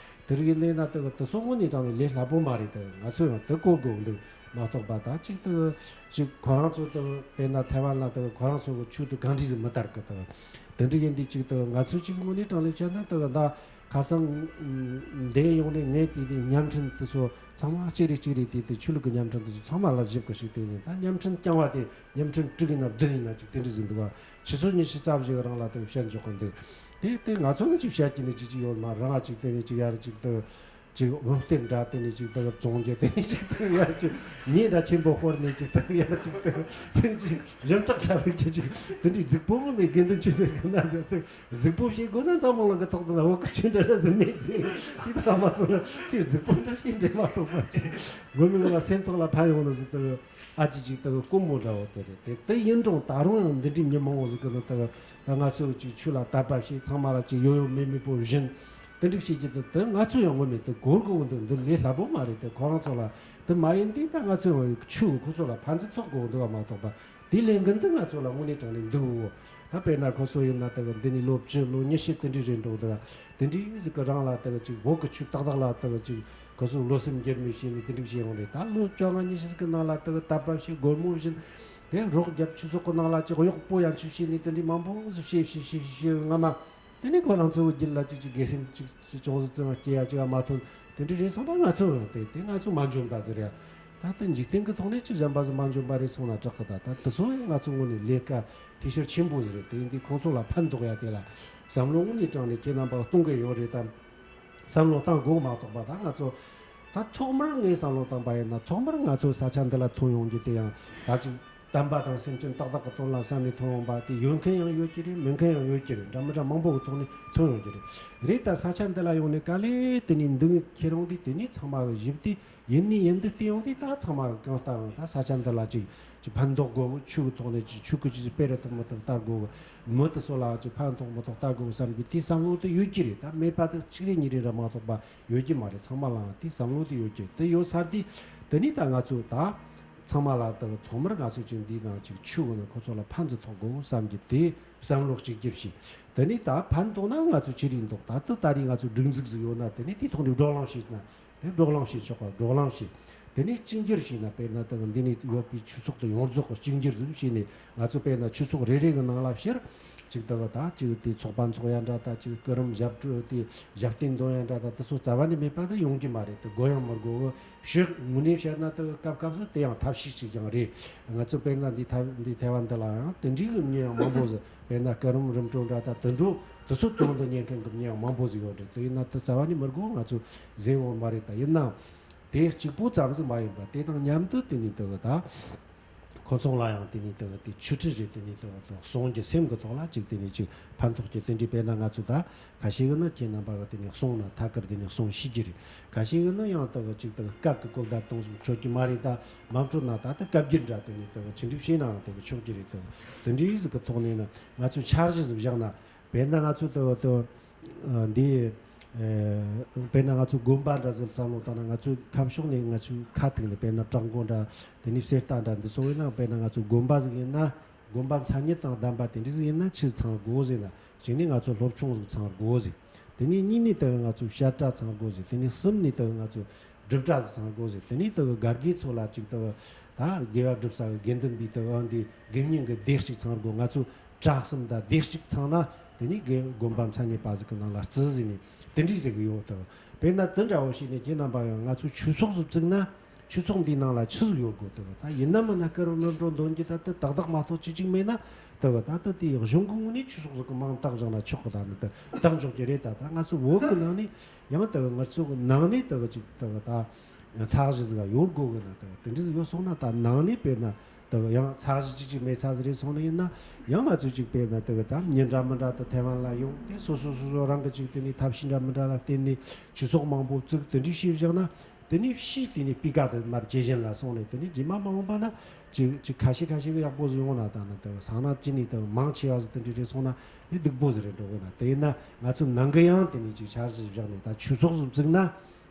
དེ་རིགས་ཡིན་ན་ད་དེ་གི་དེ་ཚོ་དངོས་གནས་དྲང་ནས་ལས་སླ་པོ་མ་རེད། དེ་ང་ཚོ་ཡང་དེ་གོ་དགོས་འདུག་མ་གཏོགས་པ། ད་ཅིག་དེ་གི་ཅིག་ཁོ་རང་ཚོ་དེ་གི་དཔེར་ན་ཐའེ་ཝན་ལ་དེ་གི་ཁོ་རང་ཚོ་གི་ཆོས་དེ་གང་འདྲ་ཟིག་མི་དར་གི། དེ་གི་དེ་འདྲ་ཡིན་དུས་ཅིག་དེ་གི་ང་ཚོ་ཅིག་དངོས་གནས་དྲང་ནས་བཤད་ན་དེ་གི་ད་ཁ་སང་འདས་ཡོང་ནས་ངས་དེ་དེ་བརྙན་འཕྲིན་དེ་ཚོ་ཚང་མ་གཅིག་རེ་གཅིག་རེ་དེ་དེ་ཆོས་ལུགས་ཀྱི་བརྙན་འཕྲིན་དེ་ཚོ་ཚང་མ་ལ་ཞིབ་གི་ཞིག་དེ་ཡིན། ད་བརྙན་འཕྲིན་རྐྱང་བ་དེ་བརྙན་འཕྲིན་དྲུག་ཡིན་ན་བདུན་ཡིན་ན་ཅིག་དེ་འདྲ་ཟིག་འདུག་བ། ཆུ་ཚོད་ཉི་ཤུ་རྩ་བཞི་གི་རིང་ལ་དེ་བཤད་འཇོག་གི་འདུག་དེ་དེ་ང་ཚོ་ནི་ཅིག་བཤད་ཀྱི་ནི་ཅིག་ཅིག་ཡོད་མ་རང་ང་ཅིག་དེ་ནི་ཅིག་ཡར་ཅིག་དེ་ཅིག་འོད་སྡེར་འདྲ་དེ་ནི་ཅིག་དེ་བཙོང་རྒྱུ་དེ་ནི་ཅིག་དེ་ཡར་ཅིག་ཉེས་འདྲ་ཆེན་པོ་ཤོར་ནི་ཅིག་དེ་ཡར་ཅིག་དེ་དེ་ཅིག་ཡོན་བྲག་ཁྲ་བའི་ཅིག་ཅིག་དེ་འདྲའི་རྫིག་པོ་ངོ་མའི་དགེ་འདུན་ཆོས་འཕེལ་གི་ན་ཟེར་དེ། རྫིག་པོ་བཤད་དགོས་ན་འཛམ་གླིང་གི་ཐོག་ཏུ་ན་བོད་ཀྱི་ཆོས་འདྲ་ར་ཟིག་མེད་ཚེ། ཅིག་ད་མ་སོང་ན་ཅིག་རྫིག་པོ་འདྲ་བཤད་འདྲེ་མ་གཏོགས་པ་ཅིག་དགོས་མིན་ལ་སེམས་ཐོག་ལ་ཕན་ཡོང་ནི་ཟིག་དེ་ཨ་ཅེ་ཅིག་དེ་ཀོ་མོ་འདྲ་བོ་དེ་རེད། དེ་དེ་ཡིན་རུང་ད་རུང་ཡང་འདི་འདྲའི་མི་མང་བོ་ཟིག་གི་ནི་དེ་ང་ཚོ་ཅིག་ཆོས་ལ་དད་པ་བྱེད། ཚང་མ་ལ་ཅིག་ཡོད་ཡོད་མེད་མེད་པོ་བཞིན་དེ་འདྲ་བྱེད་ཀྱི་འདུག་དེ་ང་ཚོ་ཡང་ངོ་མ་དེ་གོ་དགོས་འདུག་འདི་ལས་སླ་པོ་མ་རེད། དེ་ཁོ་རང་ཚོ་ལ་དེ་མ་ཡིན་དུས་ད་ང་ཚོ་ཡང་ཆོས་ཁོ་ཚོ་ལ་ཕན་ཚུན་ཐོགས་དགོས་འདུག་བ་མ་གཏོགས་པ། དེའི་ལས་འགན་དེ་ང་ཚོ་ལ་དངོས་གནས་དྲང་ནས་འདུག་འོ། ད་དཔེར་ན་ཁོ་ཚོ་ཡིན་ན་དེ་གི་འདི་ནས་ལོ་བཅུ་ལོ་ཉི་ཤུ་དེ་འདྲའི་རེད་འགྲོ་འདུག་དེ་འདྲའི་ཟིག་གི་རིང་ལ་དེ་གི་ཅིག་བོད་ཀྱི་ཆོས་ཏག་ཏག་ལ་དེ་གི་ཅིག་ཁོ་ཚོ་བློ་སེམས་འགྱུར་མེད་བྱས་ནས་དེ་འདྲ་བྱས་ཡོང་རེད། ད་ལོ་བཅོ་ལྔ་ཉི་ཤུ་ཟིག་གི་ནང་ལ་དེ་གི་དད་པ་བྱས་སྒོར་མོ་བྱིན། དེ་རོགས་རྒྱབ། ཆོས་ཚོགས་ཀྱི་ནང་ལ་ཅིག་གཡོག་པོ་ཡང་ཅིག་བྱས་ནས་དེ་འདྲའི་མང་པོ་ཟིག་བྱས་བྱས་བྱས་བྱས་སྔ་མ། དེ་ནས་ཁོ་རང་ཚོའི་རྒྱུད་ལ་ཅིག་ཅིག་དགེ་སེམས་ཅིག་ཅིག་ཅུང་ཟད་ཙམ་སྐྱེ་ཡ་ཅིག་མ་ཐོན། དེ་འདྲ་རེད་སོང་ན་ང་ཚོ་ཡང་དེ་དེ་ང་ཚོ་མ་འཇོན་པ་ཟིག་རེད། ད་ལྟ་འཇིག་རྟེན་གྱི་ཐོག་ནས་ཅིག་གཞན་པ་ཟིག་མ་འཇོན་པ་རེད་སོང་ན་དྲག་གི། ད་ད་དེ་ཚོ་ཡང་ང་ཚོ་ངོས་ནས་ལས་ཀ་འཐུས་ཤོར་ཆེན་པོ་ཟིག་རེད། དེ་ཡིན་དུས་ཁོང་ཚོ་ལ་ཕན་ཐོགས་ཡ་དེ་ལ་བསམ་བློ་དངོས་གནས་དྲང་ནས་ཁྱེད་རྣམ་པ་གཏོང་གི་ཡོད་རེད་དམ། བསམ་བློ་བཏང་དགོས་མ་གཏོགས་པ། ད་ང་ཚོ་ད་ཐོག་མར་ངས་བསམ་བློ་བཏང་པ་ཡིན་ན་ཐོག་མར་ང་ཚོ་ས་ཆ་འདི་ལ་ཐོན་ཡོང་རྒྱུ་དེ་ཡང་ད་ཅིག་དམ་པ་དང་སེམས་ཅན་ཏག་ཏག་གི་དོན་ལ་བསམ་ནས་ཐོན་ཡོང་པ་དེ་ཡོད་མཁན་ཡང་ཡོད་ཀྱི་རེད། མེད་མཁན་ཡང་ཡོད་ཀྱི་རེད། འདྲ་མི་འདྲ་མང་པོ་གི་ཐོག་ནས་ཐོན་ཡོང་གི་རེད། རེད། ད་ས་ཆ་འདི་ལ་ཡོང་ནས་དཀའ་ལས་དེ་ནས་འདི་ཁྱེར་ཡོང་དུས་དེ་ནས་ཚང་མ་གི་ཞིབ་དེ་ཡིན་ནི་ཡིན་འདི་བལྟས་ཡོང་དུས་ད་ཚང་མ་གི་གང་ལྟར་རང་ད་ས་ཆ་འདི་ལ་ཅིག་ཅིག་ཕན་ཐོགས་དགོས། ཆོས་ཀྱི་ཐོག་ནས་ཅིག་ཆོས་ཀྱི་ཅིག་སྤེལ་རེས་ཐུབ་མི་ཐུབ་ལྟ་དགོས། མི་དེ་ཚོ་ལ་ཅིག་ཕན་ཐོགས་མི་ཐོགས་ལྟ་དགོས་བསམ་གི་དེའི་བསམ་བློ་དེ་ཡོད་ཀྱི་རེད། ད་མེད་པ་དེ་གཅིག་རེ་གཉིས་རེ་ར་མ་གཏོགས་པ་ཡོད་ཀྱི་མ་རེད། ཚང་མ་ལའང་དེའི་བསམ་བློ་དེ་ཡོད་ཀྱི། དེ་ཡོད་ཚར་དུས་དེ་ནས་ད་ང་ཚོ་ད་ཚང་མ་ལ་ད་ཐོག་མར་ང་ཚོ་ཅིག་འདི་དང་ཅིག་ཆོས་གི་ནང་ཁོ་ཚོ་ལ་ཕན་ཙི་ཐོགས་དགོས་བསམ་གི་དེ་བསམ་བློ་གཅིག་གྱུར་བྱས། དེ་ནས་ད་ཕན་ཐོགས་ན་ང་ཚོ་ཅི་རིགས་འདུག་ད་དུ་ད་རེས་ང་ཚོ་སྒྲིག་འཛུགས་ཟིག་ཡོད་ན་དེ་ནས་དེའི་ཐོག་ནས་བགྲོ་གླེང་བྱས་ན། དེ་བགྲོ་གླེང་བྱེད་ཆོག་ག་བགྲོ་གླེང་བྱེད། དེ་ནས་གཅིག་གྱུར་བྱས་ན་དཔེར་ན་ད་འདི་ནས་ཡོད་པའི་ཆོས་ཚོགས་དེ་ཡོངས་རྫོགས་ཀྱི་གཅིག་གྱུར་ཟིག་བྱས་ནས་ང་ཚོ་དཔེར་ན་ཆོས་ཚོགས་རེ་རེ་གི་ནང་ལ་ཕྱིར་ཅིག་ད་ག་ད་ཅིག་དེ་ཚོགས་པ་འཚོགས་ཡ་འདྲ་ད་ཅིག་སྐུ་རིམ་ཞབས་བྲོ་དེ་ཞབས་བརྟན་འདོན་ཡ་འདྲ་ད་དེ་ཚོ་རྩ་བ་ནས་མེད་པ་དེ་ཡོང་གི་མ་རེད། དེ་དགོས་ཡང་མི་དགོས་གི་ཕྱོགས་དངོས་གནས་བཤད་ན་དེ་སྐབས་སྐབས་སུ་དེ་ཡང་ཐབས་ཤེས་ཅིག་ཀྱང་རེད། ང་ཚོ་དཔེར་ན་འདི་ཐ་འདི་ཐའེ་ཝན་འདི་ལ་ཡང་དེ་འདྲའི་གི་མྱི་ཡང་མང་པོ་ཟིག་དཔེར་ན་སྐུ་རིམ་རིམ་གྲོ་འདྲ་ད་དེ་འགྲོ་དེ་ཚོ་དོན་དུ་གཉེར་མཁན་གི་མྱི་ཡང་མང་པོ་ཟིག་ཡོད་རེད། དེ་ཡིན་ན་དེ་རྩ་བ་ནས་མི་དགོས་ང་ཚོ་ཟེར་འོང་མ་རེད། ད་ཡིན་ནའང་དེ་གཅིག་པོ་ཙམ་ཟིག་མ་ཡིན་པ་དེ་དང་མཉམ་དུ་དེ་ནས་དེ་གི་ད་ཁོ་ཚོ་ལ་ཡང་དེ་ནས་དེ་གི་དེ་ཆོས་ཁྲིད་རེད། དེ་ནས་དེ་གི་དེ་གསུང་རྒྱུ་སེམས་གི་ཐོག་ལ་ཅིག་དེ་ནས་ཅིག་ཕན་ཐོགས་ཀྱི་དེ་འདྲའི་དཔེར་ན་ང་ཚོ་ད་ཁ་ཤས་གི་ནི་ཁྱེད་རྣམ་པ་གི་དེ་ནས་གསུང་ན་ཐད་ཀར་དེ་ནས་གསུང་ཤེས་ཀྱི་རེད། ཁ་ཤས་གི་ནི་ཡང་དེ་གི་ཅིག་དེ་གི་སྐད་གི་གོ་བརྡ་གཏོང་སེམས་འཕྲོད་ཀྱི་མ་རེད། ད་མ་འཕྲོད་ན་ད་དེ་སྐད་སྒྱུར་འདྲ་དེ་ནས་དེ་གི་ཆི་འགྲིག་བྱས་ནའང་དེ་གི་ཆོག་གི་རེད། དེ་གི་དེ་འདྲའི་ཟིག་གི་ཐོག་ནས་ནི་ང་ཚོས་འཆར་གཞི་ཟིག་བཞག་ན། དཔེར་ན་ང་ཚོ་དེ་དེ་འདི་དཔེར་ན་ང་ཚོ་དགོན་པ་འདྲ་ཟིག་བསམ་བློ་བཏང་ན། ང་ཚོའི་ཁ་ཕྱོགས་ནས་ང་ཚོའི་ཁ་ཐུག་ནས་དཔེར་ན་བྲག་འགོ་འདྲ་དེ་ནས་གསེར་རྟ་འདྲ་འདི་ཚོ་ཡིན་ན། དཔེར་ན་ང་ཚོ་དགོན་པ་ཟིག་ཡིན་ན་དགོན་པ་མཚན་ཉིད་དང་ལྡན་པ་དེ་འདྲ་ཟིག་ཡིན་ན་ཆི་ཚང་དགོས་ཟེར་ན། གཅིག་ནས་ང་ཚོ་སློབ་ཆུང་ཟིག་ཚང་དགོས་ཟེར། དེ་ནས་གཉིས་ནས་དེ་ང་ཚོ་བཤད་གྲྭ་ཚང་དགོས་ཟེར། དེ་ནས་གསུམ་ནས་དེ་ང་ཚོ་སྒྲུབ་གྲྭ་ཟིག་ཚང་དགོས་ཟེར། དེ་ནས་དེ་དགེ་རྒན་ཚོ་ལ་ཅིག་དེ་ད་དགེ་བ་སྒྲུབ་ས་གི་དགེ་འདུན་པའི་དེ་ཨ་འདི་དགེ་བསྙེན་གི་སྡེ་གཅིག་ཚང་དགོས། ང་ཚོ་གྲྭ་གསུམ་དང་སྡེ་གཅིག་ཚང་ན་དེ་ནས་དགེ་དགོན་པ་མཚན་ཉིད་པ་ཟིག་གི་ནང་ལ་བརྩི་ཟེར་ནས་དེ་འདྲའི་ཟེར་གི་ཡོད། དེ་དཔེར་ན་དེ་འདྲ་བོ་ཞིག་ནས་ཁྱེད་རྣམ་པ་ཡང་ང་ཚོ་ཆོས་ཚོགས་ཟིག་བཙུགས་ན། ཆོས་ཚོགས་འདིའི་ནང་ལ་ཆི་ཟིག་ཡོད་དགོས། དེ་གི་ད་ཡིན་ན་མིན་ན་སྐུ་རིམ་རིམ་གྲོ་འདོན་རྒྱུ་ད་དེ་ཏག་ཏག་མ་གཏོགས་ཅི་གཅིག་མེད་ན། དེ་གི་ད་ལྟ་དེའི་གཞུང་གི་ངོས་ནས་ཆོས་ཚོགས་ཟིག་གི་མིང་བཏགས་བཞག་ན་ཆོག་གི། ད་ནི་དེ་བཏགས་འཇོག་གི་རེད། ད་ད་ང་ཚོ་བོད་གི་ནང་ནས་ཡང་དེ་གི་ང་ཚོ་གི་ནང་ནས་དེ་གི་ཅིག་དེ་གི་ད་ཚད་གཞི་ཟིག་ག་ཡོད་དགོས་གི་ན། དེ་གི་དེ་འདྲ་ཟིག་ཡོད་སོང་ན་ད་ནང་ནས་དཔེར་ན་དེ་གི་ཡང་ཚད་གཞི་ཅིག་ཅིག་མེད་ཚ་ཟིག་རེད་སོང་ན་ཡིན་ན་ཡང་ང་ཚོ་ཅིག་དཔེར་ན་དེ་གི་ད་མྱི་འདྲ་མི་འདྲ་དེ་ཐའེ་ཝན་ལ་ཡོང་དེ་སོ་སོ་སོ་སོ་རང་གི་ཅིག་དེ་ནས་ཐབས་ཤེས་འདྲ་མི་འདྲ་ལ་བརྟེན་ནས་ཆོས་ཚོགས་མང་པོ་བཙུགས་དེ་འདྲ་བྱས་བཞག་ན། དེ་ནས་ཕྱིས་དེ་ནས་སྤུས་ཀ་དེ་མར་ཇེ་ཞན་ལ་སོང་ནས། དེ་ནས་རྗེས་མ་མ་འོངས་པ་ན་ཅིག་ཅིག་ཁ་ཤས་ཁ་ཤས་ཀྱི་ཡག་པོ་ཟིག་ཡོང་ན་ད་ན་དེ་སང་ན་ཅི་ནས་དེ་མང་ཆེ་བ་ཟིག་དེ་འདྲ་རེད་སོང་ན་ནི་སྡུག་པོ་ཟིག་རེད་འགྲོ་གི་ན། དེ་ཡིན་ན་ང་ཚོ་ནང་གི་ཡང་དེ་ནས་ཅིག་འཆར་གཞི་བཞག་ནས་ད་ཆོས་ཚོགས་ཟིག་བཙུགས་ན།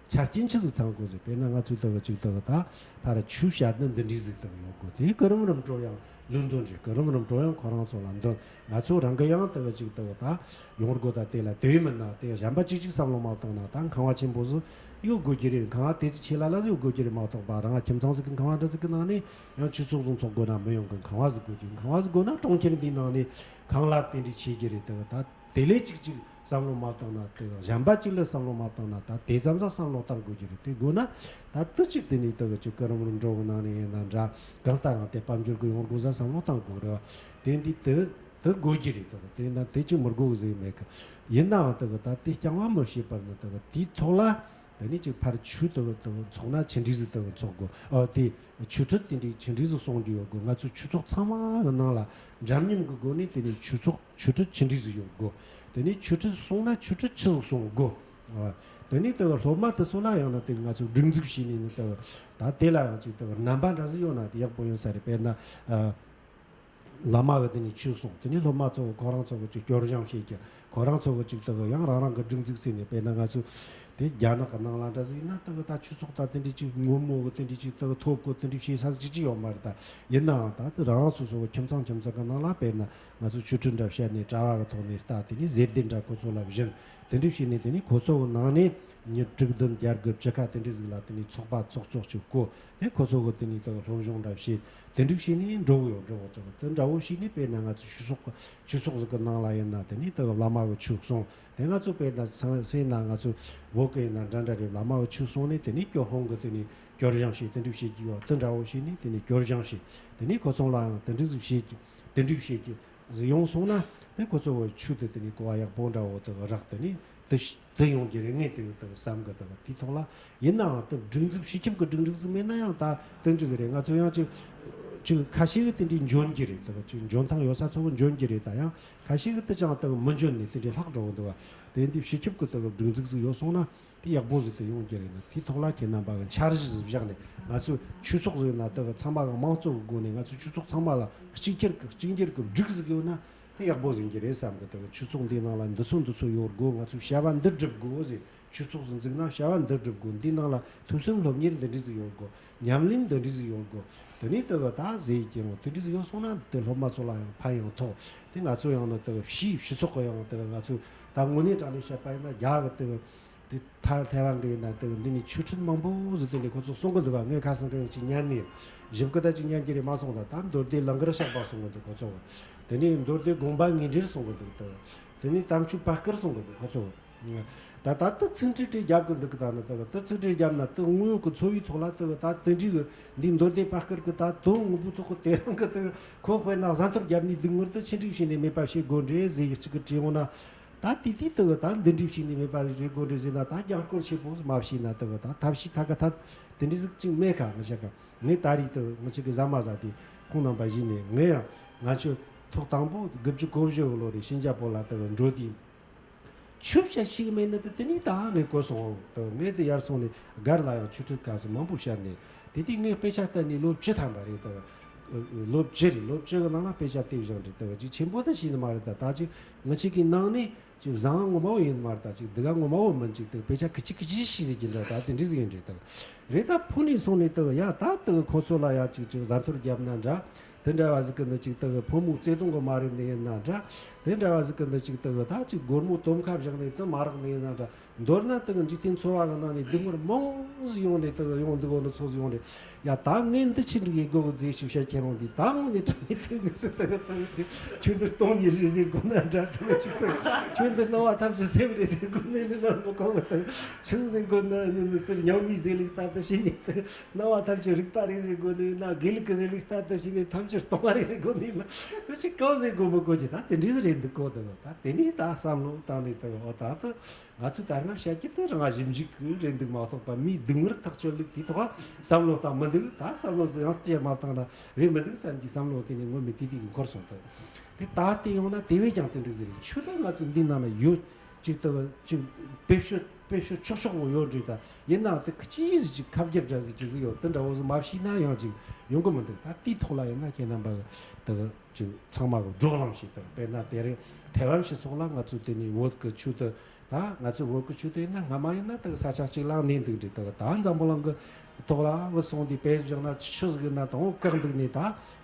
ཆ་རྐྱེན་ཆི་ཟིག་ཚང་དགོས་ཟེར། དཔེར་ན་ང་ཚོའི་དག་ཅིག་དག་ད་ཕར་ཆོས་བཤད་ན་འདི་འདྲའི་ཟིག་དག་ཡོད་དགོས། དེ་གི་རིམ་རིམ་འགྲོ་ཡང་ལུང་འདོན་རེད། གི་རིམ་རིམ་འགྲོ་ཡང་ཁོ་རང་ཚོ་ལ་འདོན། ང་ཚོ་རང་གི་ཡང་དག་ཅིག་དག་ད་ཡོང་དགོས། ད་དེ་ལ་དེ་བས་མིན་ན་དེ་གཞན་པ་ཅིག་ཅིག་བསམ་བློ་མ་བཏང་ན་ད་ཁང་བ་ཆེན་པོ་ཟིག་ཡོད་དགོས་ཀྱི་རེད། ཁང་བ་དེ་ཚོ་ཆེ་ལ་ལ་ཟིག་ཡོད་དགོས་ཀྱི་རེད་མ་གཏོགས་པ། རང་ཁྱིམ་ཚང་ཟིག་གི་ཁང་བ་འདྲ་ཟིག་གི་ནང་ནས་ཡང་ཆོས་ཚོགས་ཟིག་འཚོགས་དགོས་ན་མི་ཡོང་གི། ཁང་བ་ཟིག་དགོས་ཀྱི། ཁང་བ་ཟིག་དགོས་ན་གྲོང་ཁྱེར་འདིའི་ནང་ནས་ཁང་གླ་དེ་འདྲའི་ཆེ་གི་རེད། དག་ད། དེ་ལས་གཅིག་གཅིག་བསམ་བློ་མ་བཏང་ན། དེ་གཞན་པ་གཅིག་ལ་བསམ་བློ་མ་བཏང་ན། ད་དེ་ཙམ་ཙམ་བསམ་བློ་བཏང་དགོས་ཀྱི་རེད། དེ་དགོས་ན་ད་དུ་གཅིག་དེ་ནས་དེ་གི་གཅིག་གི་རིམ་རིམ་འགྲོ་གི་ནང་ནས་ཡིན་ན་འདྲ། གང་ལྟར་རང་དེ་དཔལ་འབྱོར་གི་ཡོང་སྒོ་ཟ་བསམ་བློ་བཏང་དགོས་རེད་བ། དེ་འདི་དེ་དེ་དགོས་ཀྱི་རེད། དེ་དེ་ན་དེ་གཅིག་མི་དགོས་གི་ཟེར་མེད་གི། ཡིན་ནའང་དེ་གི་ད་དེ་རྐྱང་བ་མི་བྱེད་པར་ནི་དེ་གི་དེའི་ཐོག་ལ་དེ་ནས་གཅིག་ཕར་ཆོས་དེ་གི་དེ་གི་འཚོགས་ན་ཆི་འདྲ་ཟིག་དེ་གི་འཚོགས་དགོས། ཨ་དེ་ཆོས་ཁྲིད་དེ་འདྲའི་ཆི་འདྲ་ཟིག་གསུང་རྒྱུ་ཡོད་དགོས། ང་ཚོའི་ཆོས་ཚོགས་ཚང་མ་གི་ནང་ལ་འདྲ་མཉམ་གི་སྒོ་ནས་དེ་ནས་ཆོས་ཚོགས་ཆོས་ཁྲིད་ཆི་འདྲ་ཟིག་ཡོད་དགོས། དེ་ནས་ཆོས་ཁྲིད་གསུང་ན་ཆོས་ཁྲིད་ཆི་ཟིག་གསུང་དགོས། ཨ། དེ་ནས་དེ་གི་སློབ་མ་དེ་ཚོ་ལ་ཡང་ན་དེ་གི་ང་ཚོས་སྒྲིག་འཛུགས་བྱས་ནས་ནི་དེ་གི་ད་དེ་ལ་ཡང་ཅིག་དེ་གི་རྣམ་པ་འདྲ་ཟིག་ཡོད་ན་དེ་ཡག་པོ་ཡོད་ས་རེད། དཔེར་ན། ཨ། བླ་མ་གི་དེ་ནས་ཆོས་གསུང་། དེ་ནས་སློབ་མ་ཚོ་གི་ཁོ་རང་ཚོ་གི་ཅིག་སྐྱོར་སྦྱང་བྱེད་ཀྱི། ཁོ་རང་ཚོ་གི་ཅིག་དེ་གི་ཡང་རང་རང་གི་སྒྲིག་འཛུགས་བྱས་ནས། དཔེར་ན་ང་ཚོ་དེ་རྒྱ་ནག་གི་ནང་ལ་འདྲ་ཟིག་ཡིན་ན་དེ་གི་ད་ཆོས་ཚོགས་ད་དེ་འདྲའི་ཅིག་སྔོན་མོ་གི་དེ་འདྲའི་ཅིག་དེ་གི་ཐོབ་གོ་དེ་འདྲའི་བྱེད་ས་ཟིག་ཅིག་ཅིག་ཡོད་མ་རེད། ད་ཡིན་ནའང་ད་དེ་རང་རང་སོ་སོ་གི་ཁྱིམ་ཚང་ཁྱིམ་ཚང་གི་ནང་ལ་དཔེར་ན་ང་ཚོ་ཆོས་ཁྲིད་འདྲ་བཤད་ནས་གྲྭ་བ་གི་ཐོག་ནས་ད་དེ་ནས་ཟེར་སྡེར་འདྲ་ཁོ་ཚོ་ལ་བྱིན། དེ་འདྲ་བྱས་ནས་དེ་ནས་ཁོ་ཚོ་གི་ནང་ནས་མི་དྲུག་བདུན་བརྒྱད་དགུ་བཅུ་ཁ་དེ་འདྲ་ཟིག་ལ་དེ་ནས་ཚོགས་པ་ཚོགས་གཙོ་གཅིག་བསྐོ། དེ་ཁོ་ཚོ་གི་དེ་ནས་ད་སློབ་སྦྱོང་འདྲ་བྱེད། དེ་འདྲ་བྱས་ནས་འགྲོ་གི་ཡོད། འགྲོ་གི་འདུག་དེ་འདྲ་བོ་བྱས་ནས་དཔེར་ན་ང་ཚོ་ཆོས་ཚོགས་ཆོས་ཚོགས་ཟིག་གི་ནང་ལ་ཡིན་ན་དེ་ནས་ད་བླ་མ་གི་ཆོས་གསུང་། དེ་ང་ཚོ་དཔེར་ན་སང་སེ་ན་ང་ཚོ་བོད་གི་ཡིན་ན་འདྲ་འདྲ་རེད། བླ་མ་གི་ཆོས་གསུང་ནས་དེ་ནས་སྐྱོར་དཔོན་གི་དེ་ནས་སྐྱོར་སྦྱང་བྱེད། དེ་འདྲ་བྱེད་ཀྱི་ཡོད། དེ་འདྲ་བོ་བྱས་ནས་དེ་ནས་སྐྱོར་སྦྱང་བྱེད། དེ་ནས་ཁོ་ཚོ་ལའང་དེ་འདྲ་ཟིག་བྱེད་ཀྱི། དེ་འདྲ་བྱེད་ཀྱི་ཟིག་ཡོང་སོང་ན། དེ་ཁོ་ཚོ་གི་ཆོས་དེ་དེ་ནས་གོ་བ་ཡག་པོ་འདྲ་བོ་དེ་གི་རག་དེ་ནས་དེ་ཤ་དེ་ཡོང་རྒྱུ་རེད། ངས་དེ་གི་དེ་གི་བསམ་གི། དེ་གི་དེའི་ཐོག་ལ་ཡིན་ནའང་དེ་སྒྲིག་འཛུགས་སྤྱི་ཁྱབ་ཀྱི་སྒྲིག་འཛུགས་ཟིག་མེད་ན་ཡང་ད་དེ་འདྲ་ཟིག་རེད། ང་ཚོ་ཡང་ཅིག་ཅིག་ཁ་ཤས་གི་དེ་འདྲའི་འཇོན་གྱི་རེད། དེ་གི་ཅིག་འཇོན་ཐང་ཡོད་ས་ཚོ་གི་འཇོན་གྱི་རེད། ད་ཡང་ཁ་ཤས་གི་དེ་ཅང་དེ་གི་མི་འཇོན་ནས་དེ་འདྲའི་ལྷག་འགྲོ་གི་འདུག་བ། དེ་འདི་སྤྱི་ཁྱབ་ཀྱི་དེ་གི་སྒྲིག་འཛུགས་ཟིག་ཡོད་སོང་ན། དེ་ཡག་པོ་ཟིག་དེ་ཡོང་རྒྱུ་རེད་ན། དེའི་ཐོག་ལ་ཁྱེད་རྣམ་པ་གི་འཆར་གཞི་ཟིག་བཞག་ནས། ང་ཚོའི་ཆོས་ཚོགས་ཟིག་ན་དེ་གི་ཚང་མ་གི་དམངས་གཙོ་གི་སྒོ་ནས་ང་ཚོའི་ཆོས་ཚོགས་ཚང་མ་ལ་གཅིག་གྱུར་གི་གཅིག་གྱུར་གི་སྒྲིག་ཟིག་ཡོད་ན་དེ་ཡག་པོ་ཟིག་ཡིན་རྒྱུ་རེད་བསམ་གི། དེ་གི་ཆོས་ཚོགས་འདིའི་ནང་ལ་འདི་ཚོ་འདི་ཚོ་ཡོད་དགོས། ང་ཚོའི་བྱ་བ་འདི་སྒྲུབ་དགོས་ཟེར། ཆོས་ཚོགས་ཟིག་འཛུགས་ན་བྱ་བ་འདི་སྒྲུབ་དགོས། འདིའི་ནང་ལ་ཐོས་བསམ་སློབ་གཉེར་འདི་འདྲ་ཟིག་ཡོད་དགོས། ཉམས་ལེན་འདི་འདྲ་ཟིག་ཡོད་དགོས། དེ་ནས་དེ་གི་ད་ཟེར་གྱི་རུང་དེ་འདྲ་ཟིག་ཡོད་སོང་ན་དེ་སློབ་མ་ཚོ་ལ་ཡང་ཕན་ཡང་ཐོགས། དེ་ང་ཚོ་ཡང་ན་དེ་གི་སྤྱི་སྤྱི་ཚོགས་གི་ཡང་དེ་གི་ང་ཚོ་ད་དངོས་གནས་དྲང་གནས་བཤད་པ་ཡིན་ན་རྒྱ་གི་དེ་གི་དེ་ཐ་ཐའེ་ཝན་གི་ཡིན་ན་དེ་གི་འདི་ནས་ཆོས་ཁྲིད་མང་པོ་ཟིག་དེ་འདྲ་ཁོ་ཚོ་གསུང་གི་འདུག་ག་ངས་ཁ་སང་གི་ཡང་ཅིག་ཉན་ནས། ཞིབ་གི་ད་ཅིག་ཉན་གྱི་རེད་མ་སོང་། ད་ད་མདོ་སྡེ་ལང་ཀར་བཤགས་པ་གསུང་གི་འདུག་ཁོ་ཚོ་གི། དེ་ནས་མདོ་སྡེ་དགོངས་པ་ངེས་འགྲེལ་གསུང་གི་འདུག་ད་དེ་ནས་དམ་ཆོས་པ་དཀར་གསུང་གི་འདུག་ཁོ་ཚོ་གི། ད་ད་ལྟ་ཚིག་འགྲེལ་དེ་རྒྱབ་གི་འདུག་གི། ད་ནི་ད་ད་ལྟ་ཚིག་འགྲེལ་རྒྱབ་ན་ད་དངོས་ཡོད་ཀྱི་འཚོ་བའི་ཐོག་ལ་ད་ད་དེ་འདྲའི་གི་འདི་མདོ་སྡེ་པ་དཀར་གི་ད་དོན་དངོས་པོའི་ཐོག་གི་དེ་རང་གི་ད་ཁོ་དཔེར་ན་ཟ་འཐོར་རྒྱབ་ནས་སྡུག་བསྔལ་དུ་ཆི་འགྲིག་བྱས་ནས་མེད་པ་བྱེད་དགོས་འདྲེ་ཟེར་གི་གཅིག་གི་དྲིས་འོང་ན། ད་དེ་དུས་ད་ད་འདི་འགྲིག་བྱས་ནས་མེད་པ་བྱེད་དགོས་འདྲེ་ཟེར་ན། ད་རྒྱང་སྐོར་ཆེ་པོ་མ་བྱས་ན་ད་ད་ཐབས་ཤེས་ཐད་ཀ་ཐད་དེ་འདྲ་ཟིག་ཅིག་མེད་ཁ། ང་ཆ་ག་ངས་ད་རེས་ད་ང་ཆ་གི་ཟ་མ་ཟ་དེ་ཁོང་རྣམ་པ་གཞི་ནས་ངས་ཡང་ང་ཆོས་ཐོག་དང་པོ་དགུ་བཅུ་གོ་བཞི་གི་ལོ་རེ་ཤིན་ཅ་པོ་ལ་ད་འགྲོ་དུས། ཆོས་བཤད་ཤེས་གི་མེད་ནི་དེ་དེ་ནས་ད་ངས་གོ་སོང་། ད་ངས་དེ་ཡར་སོང་ནས་སྒར་ལ་ཡང་ཆོས་ཁྲིད་སྐབས་སུ་མང་པོ་བཤད་ནས། དེ་དུས་ངས་དཔེ་ཆ་བལྟས་ནས་ལོ་བཅུ་ཐམ་པ་རེད། ད་ལོ་བཅུ་རེད། ལོ་བཅུ་གི་ནང་ལ་དཔེ་ཆ་དེ་བཞག་འདྲ། ད་ཅིག་ཆེན་པོ་ད་ཤེས་ནི་མ་རེད། ད་ད་ཅིག་ང་ཆ་གི་ནང་ནས་ཅིག་བཟང་ངོ་མ་བོ་ཡིན་མ་རེད། ད་ཅིག་སྡུག་ངོ་མ་བོ་མིན། ཅིག་ད་དཔེ་ཆ་ཁི་ཅིག་ཁི་ཅིག་ཤེས་ཟེར་གྱི་འདྲ། ད་དེ་འདྲ་ཟིག་ཡིན་འདྲ། ད་རེད། ད་ཕུ་ནས་སོང་ནས་ད་ཡ་ད་ད་ཁོ་ཚོ་ལ་ཡ་ཅིག་ཅིག་ཟ་འཐོར་རྒྱབ་ན་འདྲ། དེ་འདྲ་བ་ཟིག་གི་འདི་ཅིག་ད་གི་ཕོ་མོ་བརྩེ་དུང་གི་མ་རེད་འདི་ཡིན་ན་འདྲ། དེ་འདྲ་བ་ཟིག་གི་འདི་ཅིག་ད་གི་ད་ཅིག་སྒོར་མོ་དོམ་ཁ་བཞག་ནས་ད་མ་རག་འདི་ཡིན་ན་འདྲ། མདོར་ན་ད་གི་འཇིག་རྟེན་འཚོ་བ་གི་ནང་ནས་སྡུག་བསྔལ་མང་ཟིག་ཡོང་ནས་ད་གི་ཡོང་འདུག་འོ་ན་ཚོ་ཟིག་ཡོང་ནས། ཡ་ད་ངས་འདི་ཆི་འགྲིག་ཡེ་དགོ་གི་ཟེར་ཞིག་བཤད་ཁྱེད་རང་འདི་ད་དངོས་གནས་དྲང་གནས་ད་ངས་སུ་ད་གི་ད་གི་ཅིག་ཁྱོད་འདི་སྟོང་ཉིད་རེད་ཟེར་དགོ་ན་འདྲ། ད་གི་ཅིག་ད་གི་ཁྱོད་འདི་སྣང་བ་ཐམས་ཅད་སེམས་རེད་ཟེར་དགོ་ནས་ནི་ལ་མི་གོ་གི། ད་གི་ཆི་ཟེར་དགོ་ན་ནི་ནི་དེར་ཉམས་མི་ཟེར་ལིག་ད་ད་བྱས་ནས་ད་གི། སྣང་བ་ཐམས་ཅད་རིག་པ་རེད་ཟེར་དགོས་ནི་ན། དགེ་ལུགས་ཀྱི་ཟེར་ལུགས་ལྟར་དུ་བྱས་ནས་ཐམས་ཅད་སྟོང་པ་རེད་ཟེར་དགོས་ནི་ན། དེ་ཞིག་གང་ཟེར་དགོས་མི་དགོས་ཀྱི། ད་དེ་འདྲའི་ཟིག་རེད་འདུག་གོ། ད་ད་དེ་ནས་ད་བསམ་བློ་བཏང་ནས་ད་འོ་ད་ད་ང་ཚོས་ད་རང་བཤད་ཀྱི་དེ་རང་ཞིབ་འཇུག་གི་རེད་འདུག་མ་གཏོགས་པ་མིའི་སྡུག་བསྔལ་ཐག་གཅོད་ལུགས་དེ་ཐོག་བསམ་བློ་བཏང་མི་འདུག་ད་བསམ་བློ་ཟིག་ཡང་བསྐྱེད་མ་བཏང་ན་རེད་མི་འདུག་བསམ་གྱི་བསམ་བློ་དེ་ནས་ངོ་མི་དེ་དེ་གི་འཁོར་སོང་། ད་དེ་ད་དེ་ཡོང་ན་དེ་བས་ཀྱང་དེ་འདྲ་ཟིག་རེད། ཆོས་ད་ང་ཚོ་འདི་ནང་ན་ཡོད། ཅིག་ཏུ་ཅིག་བེད་སྤྱོད་བེད་སྤྱོད་ཆོག་ཆོག་པོ་ཡོད་འདྲ། ད་ཡིན་ནའང་དེ་ཅི་ཟིག་ཅིག་ཁ་བསྒྱུར་འདྲ་ཟིག་ཅི་ཟིག་ཡོད། དེ་འདྲ་བོ་ཟིག་མ་ཤེས་ན་ཡང་ཅིག་ཡོང་གི་མི་འདུག། ད་དེའི་ཐོག་ལ་ཡིན་ན་ཁྱེད་རྣམ་པ་དེ་ཅིག་ཚང་མ་གི་བགྲོ་གླེང་བྱེད་དང་། དཔེར་ན་དེ་རིང་ཐའེ་ཝན་སྤྱི་ཚོགས་ལ་ང་ཚོ་དེ་ནས་བོད་ཀྱི་ཆོས་དེ། ད་ང་ཚོ་བོད་ཀྱི་ཆོས་དེ་ཡིན་ན་སྔ་མ་ཡིན་ན་དེ་ས་ཆ་གཅིག་ལ་གནས་འདུག་འདྲ། དེ་ད་འཛམ་བུ་གླིང་གི་ཐོག་ལ་བུད་སོང་དུས་དཔེ་བཞག་ན་ཆི་ཟིག་ཡིན་ན་དང་བོ་བཀག་འདུག་ནས། ད་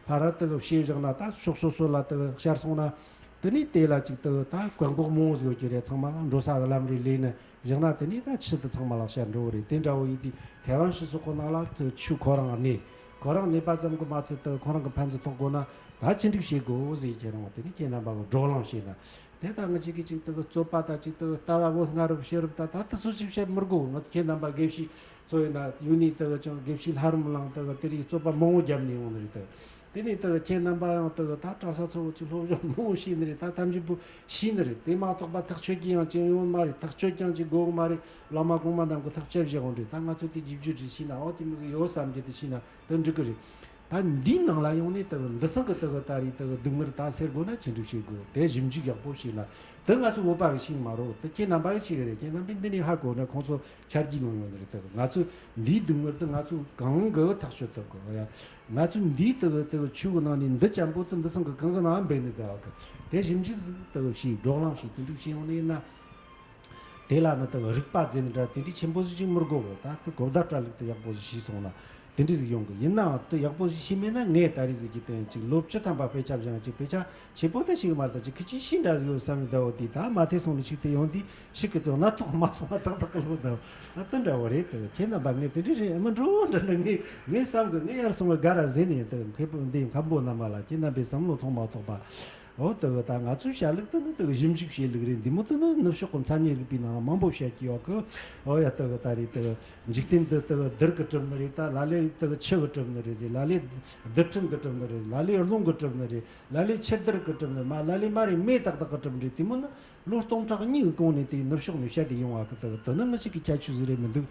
ཕ་ར་དེ་གི་བཤད་བཞག་ན་ད་ཕྱོགས་སོ་སོ་ལ་དེ་གི་ཤར་སོང་ན། དེ་ནས་དེ་ལ་ཅིག་དེ་གི་ད་བཀག་འགོག་མང་བོ་ཟིག་ཡོད་ཀྱི་རེད། ཚང་མ་ལ་འགྲོ་ས་གི་ལམ་རེ་ལས་ནས་བཞག་ན་དེ་ནས་ད་ཆི་དེ་ཚང་མ་ལ་ཤར་འགྲོ་གི་རེད། དེ་འདྲ་བོ་ཡིན་དུས་ཐའེ་ཝན་སྤྱི་ཚོགས་ཁོ་ན་ལ་ཚོ་ཆོས་ཁོ་རང་གནས། ཁོ་རང་གནས་པ་ཙམ་གྱིས་མ་ཚད་དེ་ཁོ་རང་གི་ཕན་ཚུན་ཐོག་དགོས་ན་ད་ཅི་འགྲིག་བྱེད་དགོས་ཟེར། ཁྱེད་རང་དེ་ནས་ཁྱེད་རྣམ་པ་གི་བགྲོ་གླེང་བྱས་ན། དེ་ལྟ་ང་ཅིག་གིས་ཅིག་ཏུ་རྩོད་པ་དང་ཅིག་ཏུ་ལྟ་བ་བོ་སྔ་རབས་ཕྱི་རབས་ད་ད་ལྟ་སུ་ཅིག་བཤད་མི་དགོས། ང་ཁྱེད་རྣམ་པ་དགེ་བཤེས་ཚོ་ཡིན་ན་ཡུལ་ནས་ཏུ་ཅང་དགེ་བཤེས་ལྷ་རམས་གླིང་ཏུ་དེ་རིགས་རྩོད་པ་མང་བོ་བརྒྱབ་ནས་ཡོང་ནི་རེད། ད་དེ་ནས་ཏུ་ཁྱེད་རྣམ་པ་ཡང་ཏུ་ད་གྲྭ་ས་ཚོ་བོ་ཅིག་སློབ་སྦྱོང་མང་བོ་བྱས་ནི་རེད། ད་ཐམས་ཅད་པོ་ཤེས་ནི་རེད། དེ་མ་གཏོགས་པ་ཐག་ཆོད་ཀྱི་ཡང་ཅིག་ཡོང་མ་རེད། ཐག་ཆོད་ཀྱང་ཅིག་དགོས་མ་རེད། བླ་མ་གོང་མ་རྣམས་ཀྱིས་ཐག་བཅད་བཞག་འོང་འདྲ། ད་ང་ཚོ་དེ་རྗེས་རྒྱུ་འདྲ་བྱས་ན་ཨོ་དེ་མོ་ཟིག་ཡོད་བསམ་རྒྱུ་དེ་བྱས་ན། དེ་འགྲིག་གི་རེད། ད་འདིའི་ནང་ལ་ཡོང་ནས་ད་འདི་སང་གི་ད་གི་ད་རེས་ད་གི་སྡུག་བསྔལ་ད་སེལ་དགོས་ན་ཅི་འདྲ་བྱེད་དགོས། དེ་ཞིབ་འཇུག་ཡག་པོ་བྱས་ན། དེ་ང་ཚོ་བོད་པ་གི་ཞིག་མ་རེད། དེ་ཁྱེད་རྣམ་པ་གི་ཞིག་རེད། ཁྱེད་རྣམ་པས་འདི་ནས་ཧ་གོ་ན་ཁོང་ཚོ་ཆ་རྒྱུས་ལོན་ཡོང་ནི་རེད། ད་གི་ང་ཚོ་འདིའི་སྡུག་བསྔལ་དེ་ང་ཚོ་གང་གི་ཐག་གཅོད་ཐུབ་གི། ཡ། ང་ཚོ་འདིའི་ད་གི་ད་གི་ཆོས་གི་ནང་ནས་འདི་ཅན་པོ་དེ་འདི་སང་གི་གང་གི་ནང་འབད་ནི་ད་གི། དེ་ཞིབ་འཇུག་ཟིག་ད་གི་བྱས། བགྲོ་གླེང་བྱས། དེ་འདྲ་བྱས་ཡོང་ནི་ཡིན་ན། དེ་ལ་ནི་ད་རིག་པ་ཟེར་ནི་འདྲ་དེ་འདྲའི་ཆེན་པོ་ཟིག་ཅིག་མི་དགོས་གི། ད་དེ་གོ་བརྡ་སྤྲད་ལུགས་དེ་ཡག་པོ་ཟིག་ཤེས་སོང་ན་དེ་འདྲ་ཟིག་ཡོང་གི། ཡིན་ནའང་དེ་ཡག་པོ་ཟིག་ཤེས་མེད་ན། ངས་ད་རེས་ཟིག་གི་དེ་ཅིག་ལོ་བཅུ་ཐམ་པ་དཔེ་ཆ་སྦྱངས་ཅིག་དཔེ་ཆ་ཆེན་པོ་དེ་ཞིག་མ་རེད། ད་ཅིག་ཁི་ཅིག་ཤེས་འདྲ་ཟིག་ཡོད་བསམ་ཡོད། ད་འོ་དེ་ད་མ་ཐེ་སོང་ནི་ཞིག་དེ་ཡོང་དུས་ཞིག་གི་ཚོ་ན་ཐོག་མ་སོང་བ་ཏག་ཏག་གི་ལོ་ད་ཨ་དེ་འདྲ་བོ་རེད། དེ་ཁྱེད་རྣམ་པ་ངས་དེ་འདྲ་རེད་མི་འགྲོ་འདྲ་འདྲ་ངས་ངས་བསམ་གི། ངས་ཡར་སོང་བ་དགའ་ར་ཟེར་ནས། དེ་མཁས་པོ་འདི་མཁན་པོ་རྣམ་པ་ལ་ཁྱེད་རྣམ་པས་བསམ་བློ་ཐོངས་མ་ཐོགས་པ། འོ་དེ་གི་ད་ང་ཚོས་བཤད་ལུགས་དེ་ནི་དེ་གི་ཞིབ་འཇུག་བྱེད་ལུགས་རེད། འདི་མོ་དེ་ནི་ནུབ་ཕྱོགས་ཀྱི་མཚན་ཉིད་རིག་པའི་ནང་ལ་མང་པོ་བཤད་ཀྱི་ཡོད་གི། འོ་ཡ་དེ་གི་ད་རེད། དེ་གི་འཇིག་རྟེན་འདི་དེ་གི་རྡུལ་གིས་གྲུབ་ནི་རེད། ད་ལ་ལས་དེ་གི་ཆུ་གིས་གྲུབ་ནི་རེད་ཟེར། ལ་ལས་རྡུལ་ཕྲན་གིས་གྲུབ་ནི་རེད། ལ་ལས་རླུང་གིས་གྲུབ་ནི་རེད། ལ་ལས་ཆུ་རྡུལ་གིས་གྲུབ་ནི། མ་ལ་ལས་མ་རེད་མེ་ཏག་ཏག་གིས་གྲུབ་ནི་རེད། དེ་མོ་ནི་ལོ་སྟོང་ཕྲག་གཉིས་ཀྱི་གོང་ནས་དེ་ནུབ་ཕྱོགས་ནས་བཤད་དེ་ཡོང་བ་གི། དེ་གི་དེ་ནི་ང་ཅིག་གི་ཁྱད་ཆོས་ཟིག་རེད་མི་འདུག།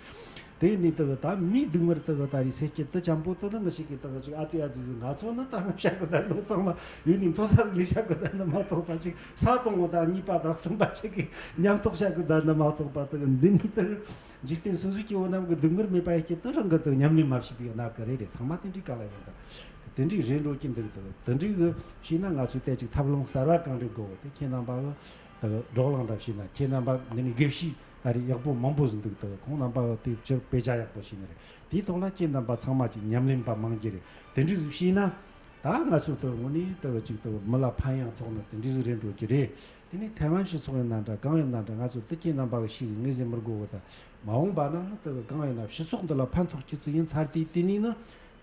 དེ་ནི་དེ་གི་ད་མིའི་སྡུག་བསྔལ་དེ་གི་ད་རེས་སེལ་སྐྱེ་དེ་ཅན་པོ་དེ་ནི་ང་ཅིག་གི་དེ་གི་ཅིག་ཨ་ཙི་ཨ་ཙི་ཟིག། ང་ཚོ་ནི་ད་ནི་བཤད་གི་ད་ནི་ཚང་མ་ཡུལ་ནས་མཐོ་ས་ཟིག་ལས་བཤད་གི་ད་ནི་མ་གཏོགས་པ། ཅིག་ས་དང་པོ་དང་གཉིས་པ་དང་གསུམ་པ་ཅིག་གི་ཉམས་རྟོགས་བཤད་གི་ད་ནི་མ་གཏོགས་པ། དེ་གི་འདི་ནི་དེ་གི་འཇིག་རྟེན་སོ་སོའི་སྐྱེ་བོ་རྣམས་ཀྱི་སྡུག་བསྔལ་མེད་པ་ཡི་སྐྱེ་དེ་རང་གི་དེ་གི་ཉམས་ལེན་མ་བྱས་པའི་གནད་ཀ་རེད་རེད། ཚང་མ་དེ་འདྲའི་ག་ལ་ཡོད་གི། དེ་འདྲའི་རེད་འགྲོ་གི་འདུག། དེ་གི་དེ་འདྲའི་གི་བྱས་ན་ང་ཚོས་དེ་ཅིག་ཐབས་ལམ་གསར་བ་གང་རེད་དགོས་གི། དེ་ཁྱེད་རྣམ་པ་གི་དེ་གི་བགྲོ་གླེང་འདྲ་བྱས་ན། ཁྱེད་རྣམ་པ་འདི་ནས་དགེ་བཤེས་ད་རེས་ཡག་པོ་མང་པོ་ཟིག་འདུག། དེ་གི་ཁོང་རྣམ་པ་གི་དེ་ཕྱིར་དཔེ་ཆ་ཡག་པོ་བྱས་ནི་རེད། དེའི་ཐོག་ལ་ཁྱེད་རྣམ་པ་ཚང་མ་ཅིག་ཉམས་ལེན་པ་མང་གི་རེད། དེ་འདྲ་ཟིག་བྱས་ན་ད་ང་ཚོ་དེ་གི་དངོས་གནས་དེ་གི་ཅིག་དེ་གི་མི་ལ་ཕན་ཡང་ཐོགས་ནི་དེ་འདྲ་ཟིག་རེད་འགྲོ་གི་རེད། དེ་ནས་ཐའེ་ཝན་སྤྱི་ཚོགས་ཡིན་ན་འདྲ། གང་ཡིན་ན་འདྲ། ང་ཚོ་དེ་ཁྱེད་རྣམ་པ་གི་ཞིག་ངོས་ཟིན་མི་དགོས་གི། ད་མ་འོངས་པ་ན་ནི་དེ་གི་གང་ཡིན་ན་སྤྱི་ཚོགས་འདི་ལ་ཕན་ཐོགས་རྒྱུ་ཅིག་ཡིན་ཚར་དུས། དེ་ནས་ནི་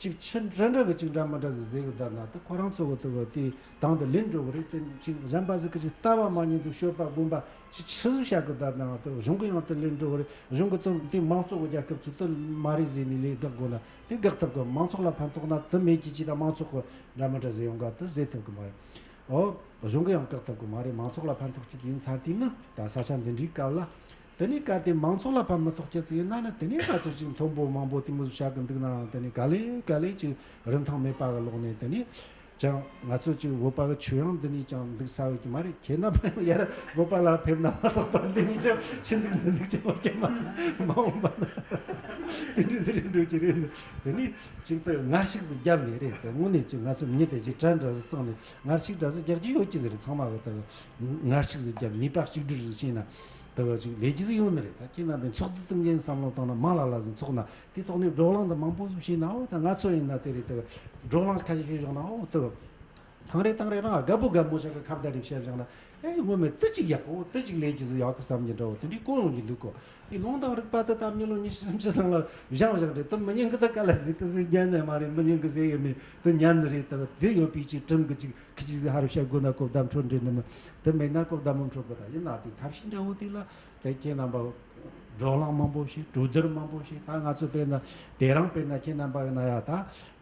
ཅིག་ཆི་འདྲ་འདྲ་གི་ཅིག་འདྲ་མི་འདྲ་ཟིག་ཟེར་གི་བསྡད་ན། དེ་ཁོ་རང་ཚོ་གི་དེ་གི་དེ་དང་དུ་ལེན་འགྲོ་གི་རེད། དེ་ཅིག་གཞན་པ་ཟིག་གིས་ཅིག་ལྟ་བ་མ་ཉན་ཟིག་སྤྱོད་པ་སྒོམ་པ་ཅིག་ཆི་ཟིག་བྱ་གི་བསྡད་ན། དེ་གཞུང་གི་ཡང་དེ་ལེན་འགྲོ་གི་རེད། གཞུང་གི་དེ་དེ་མང་གཙོ་གི་རྒྱལ་ཁབ་ཚོ་དེ་མ་རེད་ཟེར་ནས་ལས་དགག་དགོས་ན་དེ་དགག་ཐུབ་གི། མང་ཚོགས་ལ་ཕན་ཐོགས་ན་དེ་མེད་ཀྱི་ཅིག་ད་མང་ཚོགས་གི་འདྲ་མི་འདྲ་ཟེར་ཡོང་ག་དེ་ཟེར་ཐུབ་གི་མ་རེད། ཨོ། གཞུང་གི་ཡང་བཀག་ཐུབ་གི་མ་རེད། མང་ཚོགས་ལ་ཕན་ཐོགས་ཀྱི་ཟིན་ཚར་དུས་ནི་ད་ས་ཆ་འདི་འདྲའི་སྐབས་ལ། དེ་ནས་གལ་ཏེ་མང་ཚོགས་ལ་ཕན་མི་ཐོགས་ཀྱི་ཟིན་ན་ནི། དེ་ནས་ང་ཚོ་ཅིག་མཐོན་པོ་མང་པོ་དེ་མོ་ཟིག་བྱ་གི་འདུག་ནའང་། དེ་ནས་ག་ལེ་ག་ལེ་ཅིག་རིན་ཐང་མེད་པ་གི་ལོག་ནས། དེ་ནས་ཅང་ང་ཚོ་ཅིག་བོད་པ་གི་ཆོས་ཡང་འདི་ནས་ཅང་འདུག་ས་ཡོད་ཀྱི་མ་རེད། ཁྱེད་རྣམ་པ་ཡང་ཡར་བོད་པ་ལ་ཕེབས་ན་མ་གཏོགས་པ་འདི་ནས་ཅང་ཆི་འདུག་འདི་འདུག་ཅང་ཡོད་ཀྱི་མ་རེད། མ་འོངས་པ་ན་དེ་འདྲ་ཟིག་རེད་འགྲོ་གི་རེད། དེ་ནས་ཅིག་ད་ངར་ཤུགས་ཟིག་བརྒྱབ་ནས་རེད། དེ་དངོས་གནས་ཅིག་ང་ཚོ་མྱི་དེ་ཅིག་གྲལ་འདྲ་ཟིག་བཙུགས་ནས་ངར་ཤུགས་འདྲ་ཟིག་རྒྱག་རྒྱུ་ཡོད་ཀྱི་ཟིག་རེད། ཚང་མ་གི་ད་ངར་ཤུགས་ཟིག་བརྒྱབ། ནུས་པ་གཅིག་སྒྲིལ་ཟིག་བྱས་ན་ད་ཅིག་ལས་རྒྱུ་ཟིག་ཡོད་ནི་རེད། ད་ཁྱེད་རྣམ་པས་ཚོགས་འདུ་དེ་འགན་བསམ་བློ་བཏང་ན་མང་ལ་ལ་ཟིག་ཚོགས་ན། དེ་ཐོག་ནས་བགྲོ་གླེང་དེ་མང་པོ་ཟིག་བྱས་ན། འོ་ད་ང་ཚོ་ཡིན་ན་དེ་རེད། ད་བགྲོ་གླེང་ཁ་ཤས་བྱས་བཞག་ན། འོ་ད་ཐང་རེ་ཐང་རེ་རང་དགའ་པོ་དགའ་མོ་ཞིག་གི་ཁ་བརྡ་རེ་བྱས་བཞག་ན། ཨེ་ངོ་མས་དེ་ཅིག་ཡག་པོ། དེ་ཅིག་ལས་རྒྱུ་ཟིག་ཡག་པོ་བསམ་གྱི་འདྲ་བོ་དེ་འདྲའི་གོ་ཡོང་གི་འདུག་གོ། དེ་ལུང་དང་རིགས་པ་དེ་ད་མི་ལོ་ཉི་ཤུ་སུམ་ཅུ་ཙམ་ལ་སྦྱངས་བཞག་རེད། དེ་མི་ཉན་གི་ད་ག་ལ་ཟིག་དེ་ཟིག་ཉན་ནས་མ་རེད། མི་ཉན་གི་ཟེར་ཡོད་མེད་དེ་ཉན་ནི་རེད། ད་དེ་ཡོད་པའི་ཅིག་དྲིན་གི་ཅིག་ཁི་ཅིག་ཟིག་ཧར་བཤད་དགོས་ན་གོ་བརྡ་འཕྲོད་འདྲེ་ནི་མི་དེ་མེད་ན་གོ་བརྡ་མི་འཕྲོད་གི། ད་ཡིན་ན་དེ་ཐབས་ཤེས་འདྲ་བོ་དེ་ལ་དེ་ཁྱེད་རྣམ་པ་བགྲོ་གླེང་མང་པོ་བྱེད། གྲོས་བསྡུར་མང་པོ་བྱེད། ད་ང་ཚོ་དཔེར་ན་དེ་རིང་དཔེར་ན་ཁྱེད་རྣམ་པ་ཡིན་ན་ཡ་ད་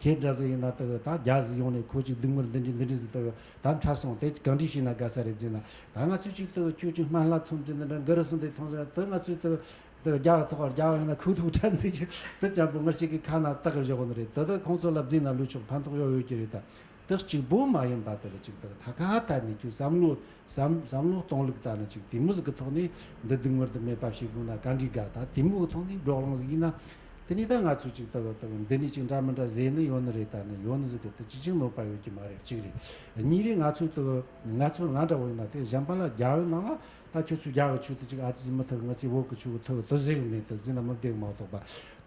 ཁྱེད་འདྲ་ཟིག་ཡིན་ན་དེ་ད་རྒྱ་ཟིག་ཡོང་ནས་ཁོ་ཅིག་སྡུག་བསྔལ་འདི་འདྲ་འདི་འདྲ་ཟིག་དེ་ད་འཕྲད་སོང་། དེ་གང་འདྲ་བྱས་ན་དགའ་ས་རེད་ཟེར་ན། ད་ང་ཚོ་ཅིག་དེ་ཁྱོད་ཅིག་སྨན་བླ་ཐོན་ཟེར་ན་འདྲ། འགུ་རུ་སོང་དེ་ཐོན་ཟེར་ན། དེ་ང་ཚོས་དེ་དེ་རྒྱ་གི་ཐོག་རྒྱ་ཡིན་ན་ཁུ་ཐུག་ཁྲན་ཟེར་གྱི་དེ་ཅན་པོ་ངར་ཅིག་གི་ཁ་ན་བཏགས་བཞག་ནི་རེད། དེ་དེ་ཁོང་ཚོ་ལ་བརྫིས་ན་ལུས་ཆོག་ཕན་ཐོགས་ཡོད་ཡོད་ཀྱི་རེད། ད། དེ་གཅིག་པོ་མ་ཡིན་པ་དེ་ལ་ཅིག་དེ་ཐད་ཀར་ད་ནས་ཁྱོད་བསམ་བློ་བསམ་བསམ་བློ་གཏོང་ལུགས་ད་ནི་ཅིག་དེ་མོ་ཟིག་གི་ཐོག་ནས་འདི་སྡུག་བསྔལ་འདི་མེད་པ་བྱེད་དགོས་ན་ག་འདྲའི་དགའ། ད་དེ་མོ་གི་ཐོག་ནས་བགྲོ་གླེང་ཟིག་ཡིན་ན། དེ་ནས་ད་ང་ཚོས་ཅིག་དེ་དེ་འདི་ནས་ཅིག་འདྲ་མི་འདྲ་ཟེར་ནི་ཡོད་ནི་རེད། ད་ནི་ཡོད་ནི་ཟིག་གི་དེ་ཅི་ཅིག་གནོད་པ་ཡོད་ཀྱི་མ་རེད། གཅིག་རེད། གཉིས་རེད། ང་ཚོས་དེ་ང་ཚོ་ང་འདྲ་བོ་ཡིན་ན་དེ་གཞན་པ་ལ་རྒྱ་ཡོད་ནང་ལ། ད་ཁྱོད་ཚོས་རྒྱ་གི་ཆོས་དེ་ཅིག་ཨ་ཙི་ཟིག་མི་ཐུབ། ང་ཚོས་བོད་གི་ཆོས་གི་ཐུབ་དེ་ཟེར་གི་མེད། དེ་ཟེར་ན་མི་བདེ་གི་མ་གཏོགས་པ།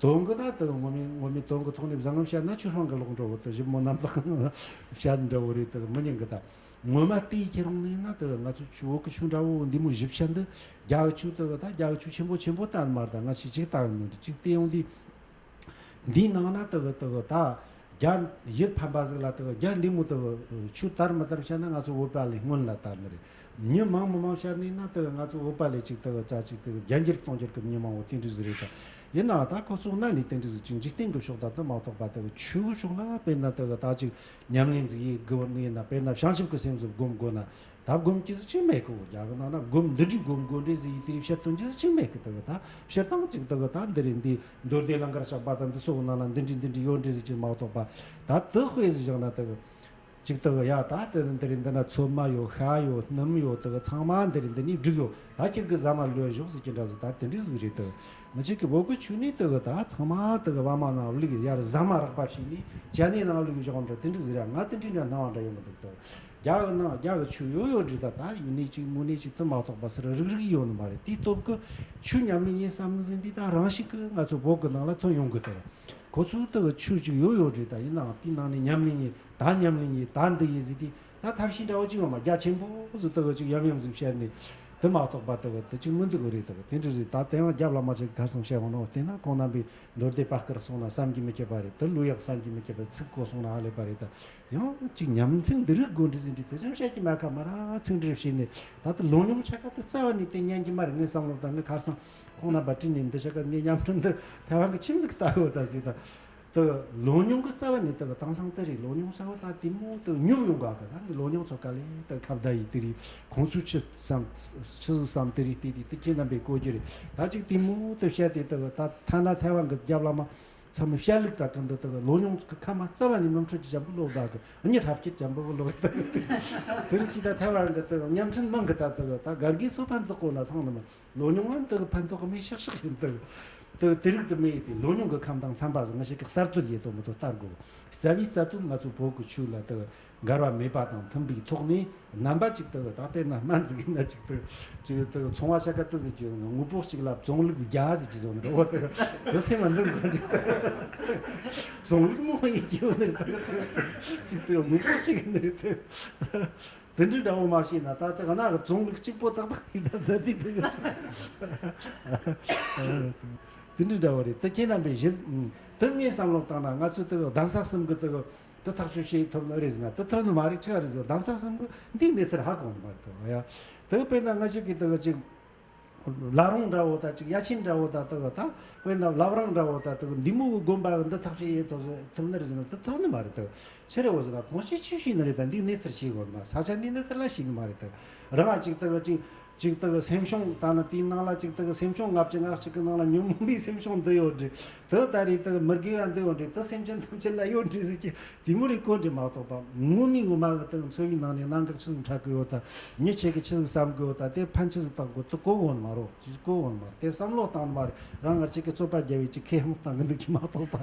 དོན་གི་ད་དེ་ངོ་མའི་ངོ་མའི་དོན་གི་ཐོག་ནས་བཟང་ངན་བཤད་ན་ཆོས་སྤང་གི་ལོག་འགྲོ་བོ་དེ་ཞིབ་མོ་རྣམ་དག་བཤད་འདྲ་བོ་རེད། དེ་མི་ཉན་གི། ད་ངོ་མ་བལྟས་ཁྱེར་ཡོང་ནས་ན་དེ་ང་ཚོ་ཆོས་བོད་གི་ཆོས་འདྲ་བོ་འདི་མོ་ཞིབ་བཤད་འདི་རྒྱ་གི་ཆོས་དེ་ད་རྒྱ་གི་ཆོས་ཆེན་པོ་ཆེན་པོ་ལྟ་ནི་མ་རེད། ད་ང་ཆོས་ཅིག་ལྟ་གི་ནི་རེད། ཅིག་བལྟས་ཡོང་དུས། འདིའི་ནང་ན་དེ་གི་དེ་གི་ད་རྒྱ་ཡིད་ཕམ་པ་ཟིག་ལ་དེ་གི་རྒྱ་འདི་མོ་དེ་གི་ཆོས་དར་མི་དར་བཤད་ན་ང་ཚོ་བོད་པ་ལས་སྔོན་ལ་དར་ནི་རེད། མྱི་མང་མི་མང་བཤད་ནི་ན་དེ་གི་ང་ཚོ་བོད་པ་ལས་ཅིག་དེ་གི་ཅག་ཅིག་དེ་གི་རྒྱ་འགྱུར་གཏོང་རྒྱུར་གི་མྱི་མང་བོ་དེ་འདྲ་ཟིག་རེད། ད་ཡིན་ནའང་ད་ཁོ་ཚོ་ན་ནི་དེ་འདྲ་ཟིག་ཅིག་འཇིག་རྟེན་གི་ཕྱོགས་ད་དེ་མ་གཏོགས་པ་དེ་གི་ཆོས་གི་ཕྱོགས་ལ་དཔེར་ན་དེ་གི་ད་ཅིག་ཉམས་ལེན་ཟིག་ཡེད་དགོས་ནི་ཡིན་ན། དཔེར་ན་བྱང་ཆུབ་ཀྱི་སེམས་ཟིག་སྒོམ་དགོས་ན། ད་སྒོམ་རྒྱུ་ཟིག་ཅིག་མེད་གི། འོ་རྒྱ་གི་ནང་ན་སྒོམ་འདི་འདྲའི་སྒོམ་དགོས་འདྲ་ཟིག་ཡིན་དེ་རིགས་བཤད་དོན་རྒྱུ་ཟིག་ཅིག་མེད་གི། དེ་གི་ད་སྤྱིར་བཏང་ཅིག་དེ་གི་ད་འདི་རེད། འདི་མདོ་སྡེ་ལང་ཀར་བཤགས་པ་དང་འདི་སོགས་ནང་ལ་འདི་འདྲའི་འདི་འདྲའི་ཡོད་འདྲ་ཟིག་ཅིག་མ་གཏོགས་པ། ད་དེ་དཔེ་ཟིག་བཞག་ན་དེ་གི་ཅིག་དེ་གི་ཡ་ད་དེ་རིང་དེ་རིང་འདི་ན་ཚོད་མ་ཡོད། ཤ་ཡོད། སྣུམ་ཡོད། དེ་གི་ཚང་མ་འདི་རིང་འདི་ནས་སྒྲིག་ཡོད། ད་ཁྱེད་ཀྱི་ཟ་མ་ལོས་ཞོག་ཟེར་གྱི་འདྲ་ཟིག་ད་དེ་འདྲའི་ཟིག་རེད། དེ་གི་ང་ཅིག་གི་བོད་གི་ཆོས་ནི་དེ་གི་ད་ཚང་མ་དེ་གི་བ་མ་ནང་བླུགས། ཡར་ཟ་མ་རག་པ་བྱས་ནས་ཅ་ནེ་ནང་བླུགས་བཞག་འདྲ་དེ་འདྲ་ཟིག་རེད། ང་དེ་འདྲའི་འདྲ་སྣང་བ་འདྲ་ཡོད་མི་འདུག། དེ་གི་རྒྱ་གི་ནང་རྒྱ་གི་ཆོས་ཡོད་ཡོད་འདྲ་ད་ད་ཡུལ་ནས་ཅིག་མུ་ནས་ཅིག་དེ་མ་གཏོགས་པ་ཟེར་རིག་རིག་ཡོད་ནི་མ་རེད། དེའི་སྟོབས་གི་ཆོས་ཉམས་ལེན་ཡིན་བསམ་ནི་ཟིག་འདི་ད་རང་བཞིན་གི་ང་ཚོ་བོད་གི་ནང་ལ་ཐོན་ཡོང་གི། དེ་ཁོ་ཚོ་དེ་གི་ཆོས་ཅིག་ཡོད་ཡོད་འདྲ་ད་ཡིན་ནའང་དེའི་ནང་ནས་ཉམས་ལེན་ཡིན་ད་ཉམས་ལེན་ཡིན་ད་འདི་ཡིན་ཟིག་དེ་ད་ཐབས་ཤེས་འདྲ་བོ་ཅིག་ཡོད་མ། རྒྱ་ཆེན་པོ་ཟིག་དེ་གི་ཅིག་ཡམ་ཡམ་ཟིག་བཤད་ནས་དེ་མ་གཏོགས་པ་དེ་གི་དེ་ཅིག་མི་འདུག་གི་རེད། དེ་གི་དེ་འདྲ་ཟིག་ད་དེ་ཡང་རྒྱབ་ལ་མ་ཅིག་གར་སོང་བཤད་འོང་ནོ། དེ་ན་ཁོང་རྣམ་པས་མདོ་སྡེ་པར་སྐོར་སོང་ན་བསམ་གྱིས་མི་ཁྱབ་པ་རེད། དེ་ལུས་ཡག་བསམ་གྱིས་མི་ཁྱབ་པ་ཚིག་གོ་སོང་ན་ཧ་ལས་པ་རེད། ད་ཡང་ཅིག་ཉམས་ཚིག་འདི་རིགས་དགོས་འདྲི་ཟིན་འདྲི་དེ་ཙམ་བཤད་ཀྱི་མ་ཁ་མ་ར་ཚིག་འདྲི་བྱས་ནས་ད་ལྟ་ལོ་ཉུང་ཆ་ག་དེ་རྩ་བ་ནས་དེ་ཉན་གྱི་མ་རེད། ངའི་བསམ་བློ་དང་ངའི་ཁར་སང་ཁོང་རྣམ་པ་དྲིས་ནས་འདི་ཆ་ག་ངའི་ཉམས་འཕྲིན་འདི་ཐེ་ཝན་གི་ཁྱིམ་ཟིག་ལྟ་གོ་ད་ཟིག་ད་དེ་ལོ་ཉུང་གི་རྩ་བ་ནས་དེ་གི་དེང་སང་དེ་རེད། ལོ་ཉུང་ས་བ་ད་དེ་མོ་དེ་ཉུང་ཡོང་ག་གི། ད་ནི་ལོ་ཉུང་ཚོ་ག་ལེ་དེ་ཁ་བརྡ་ཡིས་དེ་རེད། ཁོང་ཚོས་ཆི་བསམ་ཆི་ཟིག་བསམ་དེ་རེད། དེ་དེ་དེ་ཁྱེད་རྣམ་པས་གོ་རྒྱུ་རེད། ད་ཅིག་དེ་མོ་དེ་བཤད་དེ་དེ་གི་ད་ཐ་ན་ཐེ་ཝན་གི་རྒྱབ་ལ་མ། ཚང་མས་བཤད་ལུགས་དང་གི་འདི་དག་ལོ་ཉུང་གི་ཁ་མ་རྩ་བ་ནས་མི་འཕྲོད་ཀྱི་འཇམ་པོ་ལོག་ད་གི། གཉིད་ལྷབ་ཀྱི་འཇམ་པོ་ལོག་ད་གི། དེ་རིགས་ཅི་ད་ཐེ་ཝན་གི་དག་ཉམས་འཕྲིན་མང་གི་ད་དག་ད་གར་གི་ཚོ་ཕན་ཐོགས་གོ་ལ་ཐང་ནི་མ་ལོ་ཉུང་བ་འདི་གི་ཕན་ཐོགས་གི་མི་ཤག་ཤག་ཡིན་དག། དེ་དེ་རིགས་དུ་མེད་དེ་ལོ་ཉུང་གི་ཁམས་དང་འཚམ་པ་ཟིག་ང་ཞིག་གི་གསར་གཏོད་ཡེ་དོ་མི་དོ་ལྟར་དགོས། རྩ་བའི་རྩ་དོན་ང་ཚོ་བོད་གི་ཆོས་ལ་དག་འགལ་བ་མེད་པ་དང་མཐུན་པའི་ཐོག་ནས། རྣམ་པ་གཅིག་ཏུ་ད་དཔེར་ན་སྨན་ཟིག་ཡིན་ན་གཅིག་ཏུ་གཅིག་ཏུ་ཚོང་བ་ཤ་ཀ་ཏི་ཟིག་གཅིག་ཡོང་ན་དངོས་པོ་གཅིག་ལ་བཙོང་ལུགས་བརྒྱ་ཟིག་གཅིག་བཟོ་ནི་རེད། འོ་དེ་དེ་སེམས་མ་འཛིན་གོ་འདྲི། བཙོང་ལུགས་མང་ཡིན་གྱི་ཡོད་ནི་རེད། གཅིག་ཏུ་དངོས་པོ་གཅིག་ཡིན་ནི་རེད། དེ་འདྲི་འདྲ་བོ་མ་བྱས་ན་ད་ལྟ་གནའ་གི་བཙོང་ལུགས་གཅིག་པོ་ཏག་ཏག་ཡིན་ན་ད་དེ་དེ་དེ་འདྲི་འདྲ་བོ་རེད། དེ་ཁྱེད་རྣམ་པས་ཞིབ་དེ་ངས་བསམ་བློ་བཏང་ན་ང་ཚོས་དེ་གདན་ས་གསུམ་གི་དེ་དེ་ཐག་གཅོད་བྱེད་ཐུབ་ནི་རེད་ཟེར་ན་དེ་ཐུབ་ནི་མ་རེད། ཆི་ག་རེད་ཟེར་གདན་ས་གསུམ་གི་འདིའི་གནས་ཚུལ་ཧ་གོ་ནི་མ་རེད་དོ། ཡ། དེ་དཔེར་ན་ང་ཞིག་གིས་དེ་གཅིག་བླ་རུང་འདྲ་བོ་དང་གཅིག་ཡ་ཆེན་འདྲ་བོ་དང་དེ་གི་ད་དཔེར་ན་བླ་བྲང་འདྲ་བོ་དང་དེ་གི་འདི་མོ་གི་དགོན་པ་གི་འདི་ཐག་གཅོད་བྱེད་ཐུབ་ཐུབ་ནི་རེད་ཟེར་ན་དེ་ཐུབ་ནི་མ་རེད་དོ། ཆི་རེད་འོ་ཟེར་ན་ཁོང་ཆོས་ཆོས་ཤེས་ནི་རེད། ད་འདིའི་གནས་ཚུལ་ཤེས་དགོས་ནི་མ་ས་ཆ་འདིའི་གནས་ཚུལ་ལ་ཤེས་ནི་མ་རེད་དོ། རང་ང་གཅིག་དེ་གི་གཅིག་གཅིག་དེ་གི་སེམས་བྱུང་ད་ནི་དེའི་ནང་ལ་གཅིག་དེ་གི་སེམས་བྱུང་ལྔ་བཅུ་ང་གཅིག་གི་ནང་ལ་ཉོན་མོངས་པའི་སེམས་བྱུང་འདི་ཡོད་འདྲ། དེ་ད་རེས་དེ་གི་མི་དགེ་བ་འདི་ཡོད་འདྲ། དེ་སེམས་ཅན་ཐམས་ཅད་ལ་ཡོད་འདྲ་ཟེར་གྱི་དེ་མོ་རེ་གོ་འདྲ་མ་གཏོགས་པ། ངོ་མའི་ངོ་མ་གི་དེ་གི་འཚོ་བའི་ནང་ནས་གནད་འགག་ཆི་ཟིག་འཕྲད་གི་ཡོད་ད། མྱི་ཆེ་གི་ཆི་ཟིག་བསམ་གི་ཡོད་ད། དེ་ཕན་ཆི་ཟིག་བཏགས་དགོས་དེ་གོ་འོང་མ་རོ། ཅི་གོ་འོང་མ་རེད། དེ་བསམ་བློ་བཏང་མ་རེད། རང་ངར་གཅིག་གི་རྩོད་པ་རྒྱབ་བས་ཅིག་ཁེ་ཧམ་བཏང་གི་འདུག་གི་མ་གཏོགས་པ་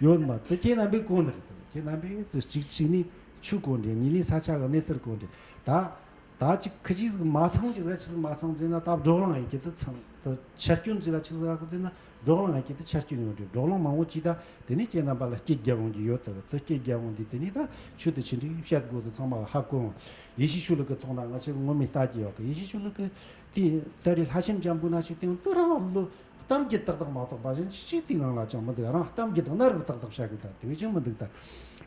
ཡོད་མ་རེད། དེ་ཁྱེད་རྣམ་པས་གོ་ནི་རེད། ཁྱེད་རྣམ་པས་དེ་གཅིག་གཅིག་ནས་ཆོས་གོ་འདྲ། གཉིས་ནས་ས་ཆ་གི་གནས་ཚུལ་གོ་འདྲ། ད་ད་ཅིག་ཁི་ཅིག་ཟིག་མ་ཚང་ཅིག་ཟ་ཆི་ཟིག་མ་ཚང་ཟེར་ན་ད་བགྲོ་གླེང་ཡེད་རྒྱུ་དེ་ཚང་དེ་ཆ་སྐྱོན་ཅིག་ལ་ཆི་ཟིག་ཟ་གོ་ཟེར་ན་བགྲོ་གླེང་ཡེད་རྒྱུ་དེ་ཆ་སྐྱོན་ཡོད་འདྲ། བགྲོ་གླེང་མང་བོ་ཅིག་ད་དེ་ནས་ཁྱེད་རྣམ་པ་ལ་སྐྱེས་རྒྱབ་འོང་གི་ཡོད། དེ་དེ་སྐྱེས་རྒྱབ་འོང་དུས་དེ་ནས་ད་ཆོས་དེ་ཆི་འདྲ་བཤད་དགོས་དེ་ཚང་མ་ཧ་གོ་འོང་། ཡེ་ཤེས་ཆོས་ལུགས་ཀྱི་ཐོག་ན་ང་ཚོས་ངོ་མས་ལྟ་གི་ཡོད་གི། ཡེ་ཤེས་ཆོས་ལུགས་ཀྱི་དེ་ད་རེས་ལྷ་ཆེན་འཇམ་པོ་ན་ཞིག་སྟེང་དུ་རང་ལོ་གཏམ་རྒྱུད་ཏག་ཏག་མ་གཏོགས་པ་གཞན་ཅི་ཅིག་དེའི་ནང་ལ་ཅང་མི་འདུག། རང་གཏམ་རྒྱུད་དང་གནའ་རབས་ཏག་ཏག་བཤད་དགོས་ད་དེ་བས་ཀྱང་མི་འདུག་ད།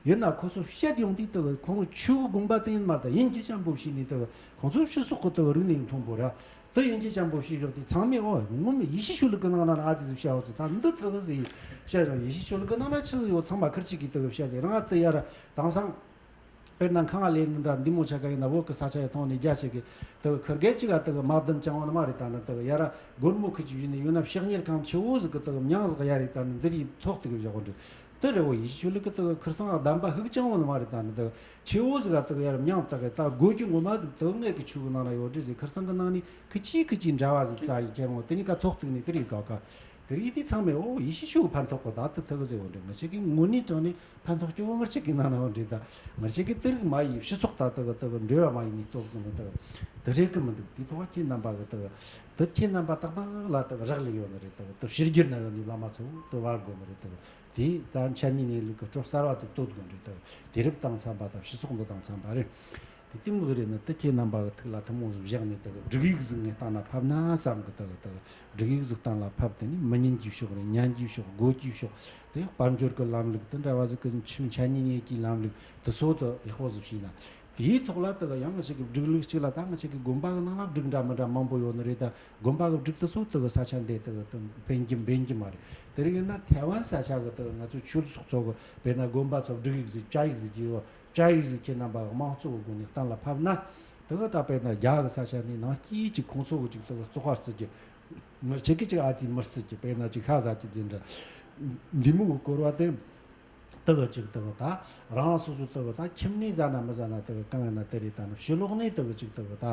ཡིན་ན་ཁོ་ཚོ་བཤད་ཡོང་དུས་དུ་ཁོང་ཆོས་དགོངས་པ་དེ་ཡིན་མ་རེད། ད་ཡིན་གྱི་འཇམ་པོ་བྱས་ནས་དུ་ཁོང་ཚོ་ཕྱི་སོག་གི་དུ་རིག་གནས་མཐོན་པོ་ར་དུ་ཡིན་གྱི་འཇམ་པོ་བྱས་བཞག་དུས་ཚང་མས་ཨོ་ངོ་མ་ཡེ་ཤེས་ཆོས་ལུགས་ཀྱི་ནང་ན་ཨ་ཙི་ཟིག་བཤད་འོ་ཙི་ད་འདི་དུ་ཟིག་བཤད་ཡོང་། ཡེ་ཤེས་ཆོས་ལུགས་ཀྱི་ནང་ན་ཆི་ཟིག་ཡོད་ཚང་མ་ཁུར་གཅིག་གིས་དུ་བཤད་དེ་རང་ཨ་དུ་ཡ་ར་དེང་སང་། དཔེར་ན་ཁང་ལས་ནི་འདྲ་འདི་མོ་ཆ་ག་ཡིན་ན་བོད་ཀྱི་ས་ཆ་ཡི་ཐོག་ནས་རྒྱ་ཆེ་གི་དེ་གི་ཁུར་གེ་གཅིག་ག་དེ་གི་དམག་འདུན་བཅང་བ་ནི་མ་རེད། ད་ནི་དེ་གི་ཡ་ར་སྒོར་མོ་ཁུ་ཅིག་བཞིན་ནས་ཡོད་ན་ཕྱགས་གཉེར་ཁང་ཆེ་བོ་ཟིག་གི་དེ་གི་མྱང་ཟིག་ཡ་རེད། ད་ནི་འདི་རིགས་ཐོག་དེ་གི་བཞག་གོ་འདྲི། དེ་རེད་བོ། ཡེ་ཤུ་ཆོས་ལུགས་ཀྱི་དག་ཁིར་སང་གདམས་པ་ཧུག་ཅང་བོ་ནི་མ་རེད། ད་ནི་དག་ཆེ་བོ་ཟིག་ག་དག་ཡར་མྱང་དག་གི་ད་དགོས་རྒྱུ་ངོ་མ་ཟིག་དག་ངེད་ཀྱི་ཆོས་གི་ནང་ན་ཡོད་རེད་ཟིག་ཁིར་སང་གི་ནང་ནས་ཁི་ཅིག་ཁི་ཅིག་འདྲ་བ་ཟིག་བཙལ་ཡི་ཁྱེར་འོང་། དེ་གཉིས་ཀ་ཐོག་གཏུགས་ནས་དེ་རེད་ག་ག་དེ་རེད། དེ་ཚང་མས་ཨོ་ཡེ་ཤུ་ཆོས་གི་ཕན་ཐོགས་གི་ད་དེ་དག་གི་ཟེར་བོ་འདྲ། ང་ཅག་གི་དངོས་གནས་དྲང་ནས་ཕན་ཐོགས་སྐྱོ་བོ་ང་ཅག་གི་ནང་ན་ཡོད་རེད། ད་ང་ཅག་གི་དེ་རིགས་མ་ཡི་སྤྱི་ཚོགས་ད་དག་དག་འབྲེལ་བ་མ་ཡིན་ནི་སྟོབས་གི་ནི་དག་དེ་རེད་གི་མི་འདུག་དེ་ཐོག་ཁྱེད་རྣམ་པ་གི་དག་དེ་ཁྱེད་རྣམ་པ་ཏག་ཏག་ལ་དག་རག་ལས་ཡོད་ནི་རེད། དག་དེ་ཕྱི་རྒྱལ་ན་ཡོད་ནི་བླ་མ་ཚོ་དེ་བར་དགོས་ནི་རེད། དག་དེ་ད་འཆད་ཉན་གནས་ལུགས་ཀྱི་སྲོལ་གསར་བ་དེ་གཏོད་དགོས་འདྲ། དག་དུས་རབས་དང་འཚམ་པ་དང་སྤྱི་ཚོགས་འདི་དང་འཚམ་པ་རེད། དེ་དེ་མོ་རེད་ན་དེ་ཁྱེད་རྣམ་པ་གི་ཐུགས་ལ་ཐུན་མོང་ཟིག་བཞག་ནས་དག་སྒྲིག་ཡིག་ཟིག་ངས་བཏང་ན་ཕབ་ན་བསམ་གི། དག་དག་སྒྲིག་ཡིག་ཟིག་བཏང་ལ་ཕབ། དེ་ནི་མི་ཉན་གྱི་ཕྱོགས་རེད། ཉན་གྱི་ཕྱོགས། དགོས་ཀྱི་ཕྱོགས། དེ་དཔལ་འབྱོར་གི་ལམ་ལུགས་དེ་འདྲ་བ་ཟིག་གི་ཆོས་འཆད་ཉན་ཡེད་ཀྱི་ལམ་ལུགས་དེ་སོ་དུ་ཡག་པོ་ཟིག་ཤེས་ན། དེའི་ཐོག་ལ་དག་ཡང་ང་ཅག་གི་སྒྲིག་ལུགས་གཅིག་ལ་ད་ང་ཅག་གི་དགོན་པ་གི་ནང་ལ་སྒྲིག་འདྲ་མི་འདྲ་མང་པོ་ཡོད་ནི་རེད། ད་དགོན་པ་གི་སྒྲིག་དེ་སོ་དག་ས་ཆ་འདི་དག་དུ་འཕེན་གྱི་འཕེན་གྱི་མ་རེད། དེ་རིང་ཡིན་ན་ཐའེ་ཝན་ས་ཆ་གི་དག་ང་ཚོ་ཆོས་ཚོགས་ཚོ་གི་དཔེར་ན་དགོན་པ་ཚོ་སྒྲིག་ཡིག་ཟིག་བཅའ་ཡིག་ཟིག་གི་ཡོད། བཅའ་ཡིག་ཟིག་ཁྱེད་རྣམ་པ་གི་དམངས་གཙོ་གི་སྒོ་ནས་གཏན་ལ་ཕབ་ན། དག་ད་དཔེར་ན་རྒྱ་གི་ས་ཆ་ནས་ནང་སྐྱིད་ཅིག་ཁོང་ཚོ་གི་ཅིག་དག་བཙོག་པ་བརྩི་གི། མི་ཅིག་གི་ཅིག་ཨ་ཙི་མི་བརྩི་གི། དཔེར་ན་ཅིག་ཤ་ཟ་གི་ཟེར་འདྲ། འདི་མོ་གི་སྐོར་བ་དེ། དག་ཅིག་དག་ད་རང་སོ་སོ་དག་ད་ཁྱིམ་ནས་ཟ་ན་མི་ཟ་ན་དག་གང་ཡིན་ན་དེ་རེད། ད་ནི་ཕྱི་ལོགས་ནས་དག་ཅིག་དག་ད་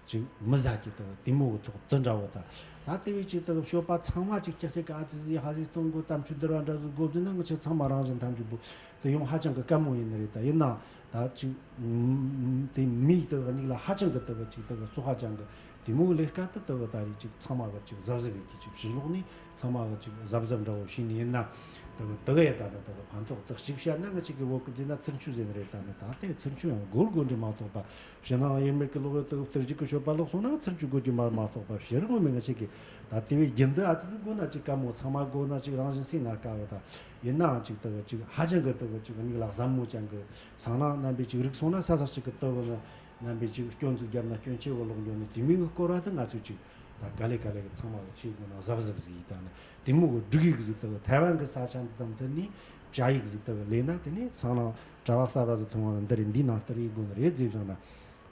ཅིག་མི་ཟ་གི། དག་དེ་མོ་གི་ཐོག་དེ་འདྲ་བོ་ད། ད་དེ་བས་ཅིག་དག་སྤྱོད་པ་ཚང་མ་ཅིག་ཀྱག་ཀྱག་གི་ཨ་ཙི་ཟིག་ཧ་ཟིག་གཏོང་དགོས། དམ་ཆོས་བསྡུར་བ་འདྲ་ཟིག་དགོས་ཟེར་ན་ང་ཆ་ཚང་མ་རང་བཞིན་ཐམས་ཅད་པོ་དེ་ཡོང་ཧ་ཅང་གི་དཀའ་མོ་ཡིན་ནི་རེད། ད་ཡིན་ན་ད་ཅིག་དེ་མིའི་དག་མིག་ལ་ཧ་ཅང་གི་དག་ཅིག་དག་བཙོག་ཧ་ཅང་གི་དེ་མོ་གི་ལས་ཀ་དེ་དག་ད་རེད། ཅིག་ཚང་མ་གི་ཅིག་གཟབ་གཟབ་ཡིན་གི། ཅིག་ཕྱི་ལོགས་ནས་ཚང་མ་གི་ཅིག་གཟབ་གཟབ་འདྲ་བོ་བྱས་ནས་ཡིན་ན། དག་དག་ཡ་ད་ནི་དག་ཕན་ཐོགས་དག་ཅིག་བཤད་ན་ང་ཅག་གི་བོད་སྐད་ཟེར་ན་ཚུར་མཆོད་ཟེར་ནི་རེད། ད་ནི་ད་དེ་ཚུར་མཆོད་ཡང་དགོས་དགོས་འདྲ་མ་གཏོགས་པ། ཕྱི་ནང་དབྱེར་མེད་ཀྱི་ལོག་ཡོད་དུ་གཏེར་གཅིག་གི་སྤྱོད་པ་ལོག་སོང་ན་ཚུར་གཅིག་དགོས་ཀྱི་མ་མ་གཏོགས་པ། ཕྱིར་ངོ་མས་ང་ཅག་གིས་ད་དེ་བས་རྒྱུན་དུ་ཨ་ཙི་ཟིག་དགོས་ན་ཅིག་དཀའ་མོ། ཚང་མ་དགོས་ན་ཅིག་རང་བཞིན་སེམས་ན་དཀའ་བ། ད་ཡིན་ནའང་ཅིག་དག་ཅིག་ཧ་ཅང་གི་དག་ཅིག་མིག་ལ་གཟབ་མོ་ཅན་གི་སང་ན་རྣམ་པས་ཅིག་རིག་སོང་ན་ས་ས་ཅིག་གི་དག་ན་རྣམ་པས་ཅིག་སྐྱོན་ཟིག་བརྒྱབ་ན་སྐྱོན་ཆེ་བོ་ལོག་འགྱོ་ནི་དེ་མོ་གི་སྐོར་བ་དེ་ང་ཚོས་ཅིག་ད་ག་ལེ་ག་ལེ་གི་ཚང་མ་གི་ཆེ་དགོས་ན་གཟབ་གཟབ་ཟིག་ཡིན། ད་ནི་དེ་མོ་གི་སྒྲིག་ཡིག་ཟིག་དག་ཐའེ་ཝན་གི་ས་ཆ་འདི་དང་མཐུན་ནས་བཅའ་ཡིག་ཟིག་དག་ལས་ན་དེ་ནས་སང་ན་གྲྭ་བ་གསར་བ་ཟིག་ཐོན་བ་ན་འདི་རེད། འདིའི་ནང་ལྟར་ཡིན་དགོས་ནི་རེད་ཟེར་བཞག་ན།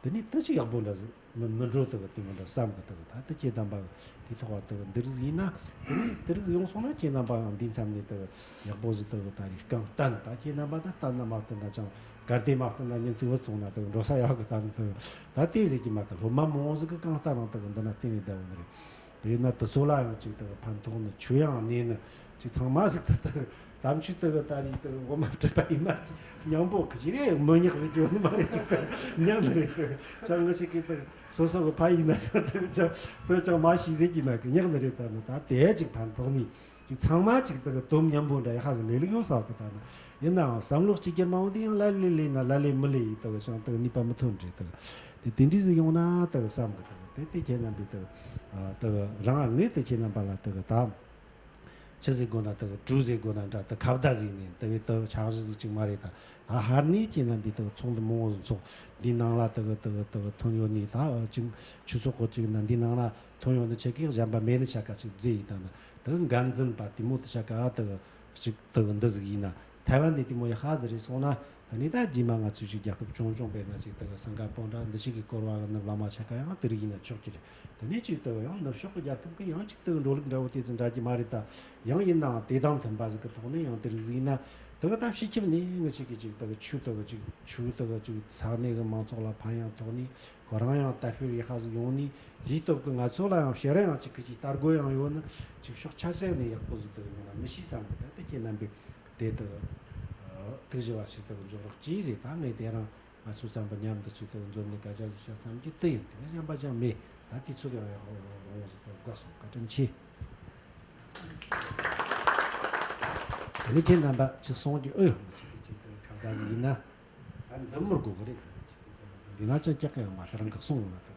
དེ་ནས་དེ་ཅིག་ཡག་པོ་འདྲ་ཟིག་མི་མི་འགྲོ་དག་དེ་མི་འདྲ་བསམ་གི། དག་ད་དེ་ཁྱེད་དམ་པ་དེ་ཐོག་བ་དག་འདི་རིགས་ཡིན་ན། དེ་ནས་དེ་རིགས་ཡོང་སོང་ན་ཁྱེད་རྣམ་པའང་འདི་མཚམས་ནས་དག་ཡག་པོ་ཟིག་དག་ད་རེས་རྐང་བསྟན། ད་ཁྱེད་རྣམ་པ་ད་བསྟན་ན་མ་བསྟན་ན་ཅང་གལ་ཏེ་མ་བསྟན་ན་ཉིན་ཚིག་བུད་སོང་ན་དག་འགྲོ་ས་ཡག་གི། ད་ནི་དག་ད་དེ་ཟེར་གི་མ་གི། སློབ་མ་མང་བོ་ཟིག་གི་རྐང་བསྟན་རང་དག་འདི་ན་བསྟན་ནས་བསྡད་བ་ནི་རེད། དེ་ན་དེ་ཚོ་ལ་ཡང་ཅིག་དག་ཕན་ཐོགས་ནི་ཆོས་ཡང་གནས་ནི་ཅིག་ཚང་མ་ཟིག་ད་དག་དམ་ཆོས་དག་ད་རེས་དག་ངོ་མ་སྤྲད་པ་ཡིན་ན་ཅིག་མཉམ་པོ་གི་ཅི་རེད། མི་ཉག་ཟིག་ཡོད་ནི་མ་རེད། ཅིག་དག་ཉག་ནི་རེད། དག་ཅང་ང་ཞིག་གི་དག་སོ་སོ་གི་ཕ་ཡིན་ན་ཅང་དག་ཅང་བོད་ཅང་མ་ཤེས་ཟེར་གི་མ་གི། ཉག་ནི་རེད། ད་ནི་ད་དེ་ཅིག་ཕན་ཐོགས་ནི་ཅིག་ཚང་མ་ཅིག་དག་དོམ་མཉམ་པོ་འདྲ་ཡ་ཧ་ཟིག་ལས་ལུགས་ཡོད་ས་གི། ད་ནི་ཡིན་ནའང་བསམ་བློ་གཅིག་གྱུར་མ་འོང་དུས་ཡང་ལ་ལས་ལས་ན་ལ་ལས་མི་ལས་ཡི་དག་ཅང་དག་ནུས་པ་མི་ཐོན་འདྲ་དག་དེ་དེ་འདྲ་ཟིག་ཡོང་ན་དག་བསམ་གི། དག་དེ་དེ་ཁྱེད་རྣམ་པས་དག་དག་རང་ངས་དེ་ཁྱེད་རྣམ་པ་ལ་དག་ད་ཆི་ཟིག་དགོས་ན་དག་གྲོས་ཟིག་དགོས་ན་འདྲ། དག་ཁ་བརྡ་ཟིག་ནས་དེ་བས་དག་ཕྱག་བཞེས་ཟིག་ཅིག་མ་རེད། ད་ད་ཧར་ནས་ཁྱེད་རྣམ་པས་དག་ཚོགས་འདུ་མང་བོ་ཟིག་ཚོགས། འདི་ནང་ལ་དག་དག་དག་ཐོན་ཡོད་ནི་ད་ཅིག་ཆོས་ཚོགས་ཁོ་ཅིག་ན་འདི་ནང་ལ་ཐོན་ཡོད་ནི་ཆེ་གེ་གཞན་པ་མེད་ནི་ཆ་ག་ཅིག་མཛད་ཡི། ད་ནི་དག་འགན་འཛིན་པ་དེ་མོ་དེ་ཆ་ག་དག་ཅིག་དག་འདི་ཟིག་ཡིན་ན། ཐའེ་ཝན་ནས་དེ་མོ་ཡ་ཧ་ཟིག་རེད་སོང་ན། ད་ནི་ད་རྗེས་མ་ང་ཚོས་ཅིག་རྒྱལ་ཁབ་ཆུང་ཆུང་དཔེར་ན་ཅིག་དག་སིང་ག་པོར་འདྲ་འདི་ཞིག་གི་སྐོར་བ་གི་ནི་བླ་མ་ཆ་ག་ཡང་དེ་རིགས་ཡིན་ན་ཆོག་གི་རེད། དེ་ནས་ཅིག་དག་ཡང་ནུབ་ཕྱོགས་ཀྱི་རྒྱལ་ཁབ་ཀྱི་ཡང་ཅིག་དག་འགྲོ་ལུགས་འདྲ་བོ་དེ་ཚོ་འདྲ་གི་མ་རེད། ད་ཡང་ཡིན་ནའང་དེ་དང་མཐུན་པ་ཟིག་གི་ཐོག་ནས་ཡང་དེ་རིགས་ཟིག་ཡིན་ན། དག་ད་ཕྱི་ཁྱིམ་ནས་ང་ཞིག་གི་ཅིག་དག་ཆོས་དག་ཅིག་ཆོས་དག་ཅིག་ས་གནས་གི་མང་ཚོགས་ལ་ཕན་ཡང་ཐོགས་ནས་ཁོ་རང་ཡང་དར་སྤེལ་ཡག་པ་ཟིག་ཡོང་ནས། དེའི་སྟོབས་ཀྱིས་ང་ཚོ་ལ་ཡང་ཕྱིར་ཡང་ཅིག་གི་ཅིག་ལྟ་དགོས་ཡང་ཡོད་ནི་ཅིག་ཕྱོགས་ཆ་བཞག་ནས་ཡག་པོ་ཟིག་དག་ཡོང་ན་མི་ཤེས་བསམ་གི། ད་དེ་ཁྱེད་རྣམ་པས་དེ་དག་ཐུགས་ཞིབ་པ་ཞིག་དག་འཇོག་རོགས་གྱིས་ཟེར། ད་ངས་དེ་རང་ང་ཚོ་ཚང་མ་མཉམ་དུ་ཅིག་དག་འཛོམས་ནས་སྐད་ཆ་ཟིག་བཤད་བསམ་གྱི་དེ་ཡིན། དེ་གཞན་པ་ཅང་མེད། ད་དུས་ཚོད་ཡང་ཡག་པོ་རོང་ཟིག་དག་འགག་སོང་། བཀའ་དྲིན་ཆེ། དེ་ནི་ཁྱེད་རྣམ་པ་ཅིག་སོང་གི་ཨོ་ཡོད་ཅིག་གི་ཅིག་དག་ཁ་བརྡ་ཟིག་ཡིན་ན། ད་འདི་མི་དགོས་གི་རེད། འདི་ན་ཅང་སྐྱག་གི་ཡང་མ་ཤེས་རང་གི་གསུང་ལ།